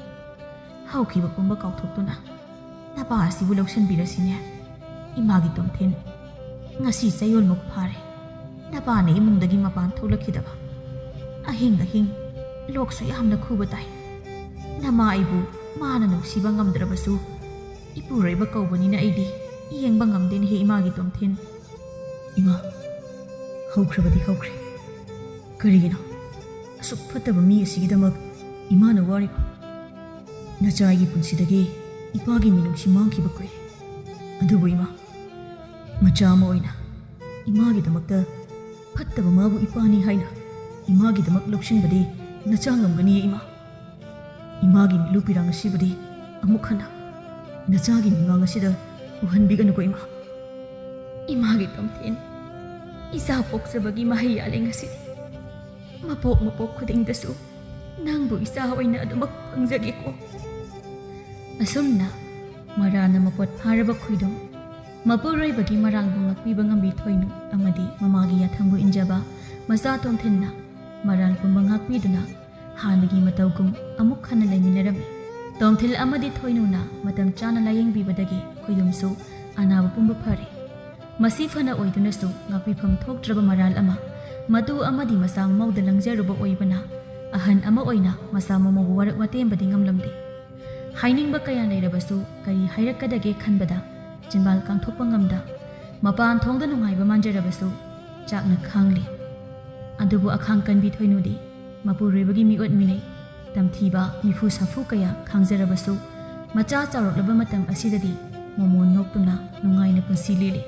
ꯍꯧꯈꯤꯕ ꯄꯨꯝꯕ ꯀꯥꯎꯊꯣꯛꯇꯨꯅ ꯅꯄꯥ ꯑꯁꯤꯕꯨ ꯂꯧꯁꯤꯟꯕꯤꯔꯁꯤꯅꯦ꯫ ꯏꯃꯥꯒꯤ ꯇꯣꯝꯊꯤꯟ, ꯉꯁꯤ ꯆꯌꯣꯜꯃꯨꯛ ꯐꯥꯔꯦ ꯅꯄꯥꯅ ꯏꯃꯨꯡꯗꯒꯤ ꯃꯄꯥꯟ ꯊꯣꯛꯂꯛꯈꯤꯗꯕ꯫ ꯑꯍꯤꯡ ꯑꯍꯤꯡ ꯂꯣꯛꯁꯨ ꯌꯥꯝꯅ ꯈꯨꯕ ꯇꯥꯏ꯫ ꯅꯃꯥ ꯑꯩꯕꯨ ꯃꯥꯅ ꯅꯨꯡꯁꯤꯕ ꯉꯝꯗ꯭ꯔꯕꯁꯨ ꯏꯄꯨꯔꯣꯏꯕ ꯀꯧꯕꯅꯤꯅ ꯑꯩꯗꯤ ꯌꯦꯡꯕ ꯉꯝꯗꯦꯅꯦꯍꯦ ꯏꯃꯥꯒꯤ ꯇꯣꯝꯊꯤꯟ꯫ ꯏꯃꯥ, ꯍꯧꯈ꯭ꯔꯕꯗꯤ ꯍꯧꯈ꯭ꯔꯦ꯫ ꯀꯔꯤꯒꯤꯅꯣ ꯑꯁꯨꯛ ꯐꯠꯇꯕ ꯃꯤ ꯑꯁꯤꯒꯤꯗꯃꯛ ꯏꯃꯥꯅ ꯋꯥꯔꯤꯕ? ꯅꯆꯥ ꯑꯩꯒꯤ ꯄꯨꯟꯁꯤꯗꯒꯤ ꯏꯄꯥꯒꯤ ꯃꯤꯅꯨꯡꯁꯤ ꯃꯥꯡꯈꯤꯕ ꯀꯨꯏꯔꯦ꯫ ꯑꯗꯨꯕꯨ ꯏꯃꯥ, ꯃꯆꯥ ꯑꯃ ꯑꯣꯏꯅ ꯏꯃꯥꯒꯤꯗꯃꯛꯇ ꯐꯠꯇꯕ ꯃꯥꯕꯨ ꯏꯄꯥꯅꯤ ꯍꯥꯏꯅ ꯏꯃꯥꯒꯤꯗꯃꯛ ꯂꯧꯁꯤꯟꯕꯗꯤ ꯅꯆꯥ ꯉꯝꯒꯅꯤꯌꯦ ꯏꯃꯥ꯫ ꯏꯃꯥꯒꯤ ꯃꯤꯠꯂꯨ ꯄꯤꯔꯥꯡ ꯑꯁꯤꯕꯨꯗꯤ ꯑꯃꯨꯛ ꯍꯟꯅ ꯅꯆꯥꯒꯤ ꯃꯤꯃꯥꯡ ꯑꯁꯤꯗ ꯎꯍꯟꯕꯤꯒꯅꯨꯀꯣ ꯏꯃꯥ꯫ ꯏꯃꯥꯒꯤ ꯇꯣꯝꯊꯤꯟ, ꯏꯆꯥ ꯄꯣꯛꯆꯕꯒꯤ ꯃꯍꯩ ꯌꯥꯜꯂꯦ ꯉꯁꯤꯗꯤ꯫ ꯃꯄꯣꯛ ꯃꯄꯣꯛ ꯈꯨꯗꯤꯡꯗꯁꯨ ꯅꯪꯕꯨ ꯏꯆꯥ ꯑꯣꯏꯅ ꯑꯗꯨꯃꯛ ꯐꯪꯖꯒꯦꯀꯣ꯫ ꯑꯁꯨꯝꯅ ꯃꯔꯥꯅ ꯃꯄꯣꯠ ꯐꯥꯔꯕ ꯈꯣꯏꯗꯨꯝ, ꯃꯄꯨꯔꯣꯏꯕꯒꯤ ꯃꯔꯥꯜꯕꯨ ꯉꯥꯛꯄꯤꯕ ꯉꯝꯕꯤ ꯊꯣꯏꯅꯨ ꯑꯃꯗꯤ ꯃꯃꯥꯒꯤ ꯌꯥꯊꯪꯕꯨ ꯏꯟꯖꯕ ꯃꯆꯥ ꯇꯣꯝꯊꯤꯟꯅ ꯃꯔꯥꯜ ꯄꯨꯝꯕ ꯉꯥꯛꯄꯤꯗꯨꯅ ꯍꯥꯟꯅꯒꯤ ꯃꯇꯧꯒꯨꯝ ꯑꯃꯨꯛ ꯍꯟꯅ ꯂꯩꯃꯤꯟꯅꯔꯝꯃꯤ꯫ ꯇꯣꯝꯊꯤꯜ ꯑꯃꯗꯤ ꯊꯣꯏꯅꯨꯅ ꯃꯇꯝ ꯆꯥꯅ ꯂꯥꯌꯦꯡꯕꯤꯕꯗꯒꯤ ꯈꯣꯏꯗꯨꯝꯁꯨ ꯑꯅꯥꯕ ꯄꯨꯝꯕ ꯐꯔꯦ꯫ ꯃꯁꯤ ꯐꯅ ꯑꯣꯏꯗꯨꯅꯁꯨ ꯉꯥꯛꯄꯤꯐꯝ ꯊꯣꯛꯇ꯭ꯔꯕ ꯃꯔꯥꯜ ꯑꯃ, ꯃꯇꯨ ꯑꯃꯗꯤ ꯃꯆꯥ ꯃꯃꯧꯗ ꯂꯪꯖꯔꯨꯕ ꯑꯣꯏꯕꯅ, ꯑꯍꯟ ꯑꯃ ꯑꯣꯏꯅ ꯃꯆꯥ ꯃꯃꯧꯕꯨ ꯋꯥꯔꯛ ꯋꯥꯇꯦꯝꯕꯗꯤ ꯉꯝꯂꯝꯗꯦ꯫ ꯍꯥꯏꯅꯤꯡꯕ ꯀꯌꯥ ꯂꯩꯔꯕꯁꯨ ꯀꯔꯤ ꯍꯥꯏꯔꯛꯀꯗꯒꯦ ꯈꯟꯕꯗ ꯆꯤꯟꯕꯥꯜ ꯀꯥꯡꯊꯣꯛꯄ ꯉꯝꯗ, ꯃꯄꯥꯟ ꯊꯣꯡꯗ ꯅꯨꯡꯉꯥꯏꯕ ꯃꯥꯟꯖꯔꯕꯁꯨ ꯆꯥꯛꯅ ꯈꯥꯡꯂꯤ꯫ ꯑꯗꯨꯕꯨ ꯑꯈꯥꯡ ꯀꯟꯕꯤ ꯊꯣꯏꯅꯨꯗꯤ ꯃꯄꯨꯔꯣꯏꯕꯒꯤ ꯃꯤꯑꯣꯠ ꯃꯤꯅꯩ, ꯇꯝꯊꯤꯕ ꯃꯤꯐꯨ ꯁꯥꯐꯨ ꯀꯌꯥ ꯈꯥꯡꯖꯔꯕꯁꯨ, ꯃꯆꯥ ꯆꯥꯎꯔꯛꯂꯕ ꯃꯇꯝ ꯑꯁꯤꯗꯗꯤ ꯃꯣꯃꯣꯟ ꯅꯣꯛꯇꯨꯅ ꯅꯨꯡꯉꯥꯏꯅ ꯄꯨꯟꯁꯤ ꯂꯦꯜꯂꯤ꯫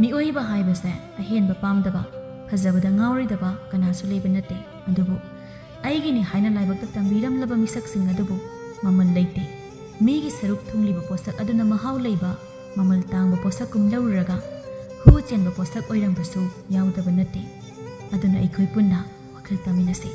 ꯃꯤꯑꯣꯏꯕ ꯍꯥꯏꯕꯁꯦ ꯑꯍꯦꯟꯕ ꯄꯥꯝꯗꯕ, ꯐꯖꯕꯗ ꯉꯥꯎꯔꯣꯏꯗꯕ ꯀꯅꯥꯁꯨ ꯂꯩꯕ ꯅꯠꯇꯦ꯫ ꯑꯗꯨꯕꯨ ꯑꯩꯒꯤꯅꯤ ꯍꯥꯏꯅ ꯂꯥꯏꯕꯛꯇ ꯇꯝꯕꯤꯔꯝꯂꯕ ꯃꯤꯁꯛꯁꯤꯡ ꯑꯗꯨꯕꯨ ꯃꯃꯜ ꯂꯩꯇꯦ꯫ ꯃꯤꯒꯤ ꯁꯔꯨꯛ ꯊꯨꯡꯂꯤꯕ ꯄꯣꯠꯁꯛ ꯑꯗꯨꯅ ꯃꯍꯥꯎ ꯂꯩꯕ, ꯃꯃꯜ ꯇꯥꯡꯕ ꯄꯣꯠꯁꯛ ꯀꯨꯝ ꯂꯧꯔꯨꯔꯒ ꯍꯨ ꯆꯦꯟꯕ ꯄꯣꯠꯁꯛ ꯑꯣꯏꯔꯝꯕꯁꯨ ꯌꯥꯎꯗꯕ ꯅꯠꯇꯦ꯫ ꯑꯗꯨꯅ ꯑꯩꯈꯣꯏ ꯄꯨꯟꯅ ꯋꯥꯈꯜ ꯇꯥꯃꯤꯟꯅꯁꯤ꯫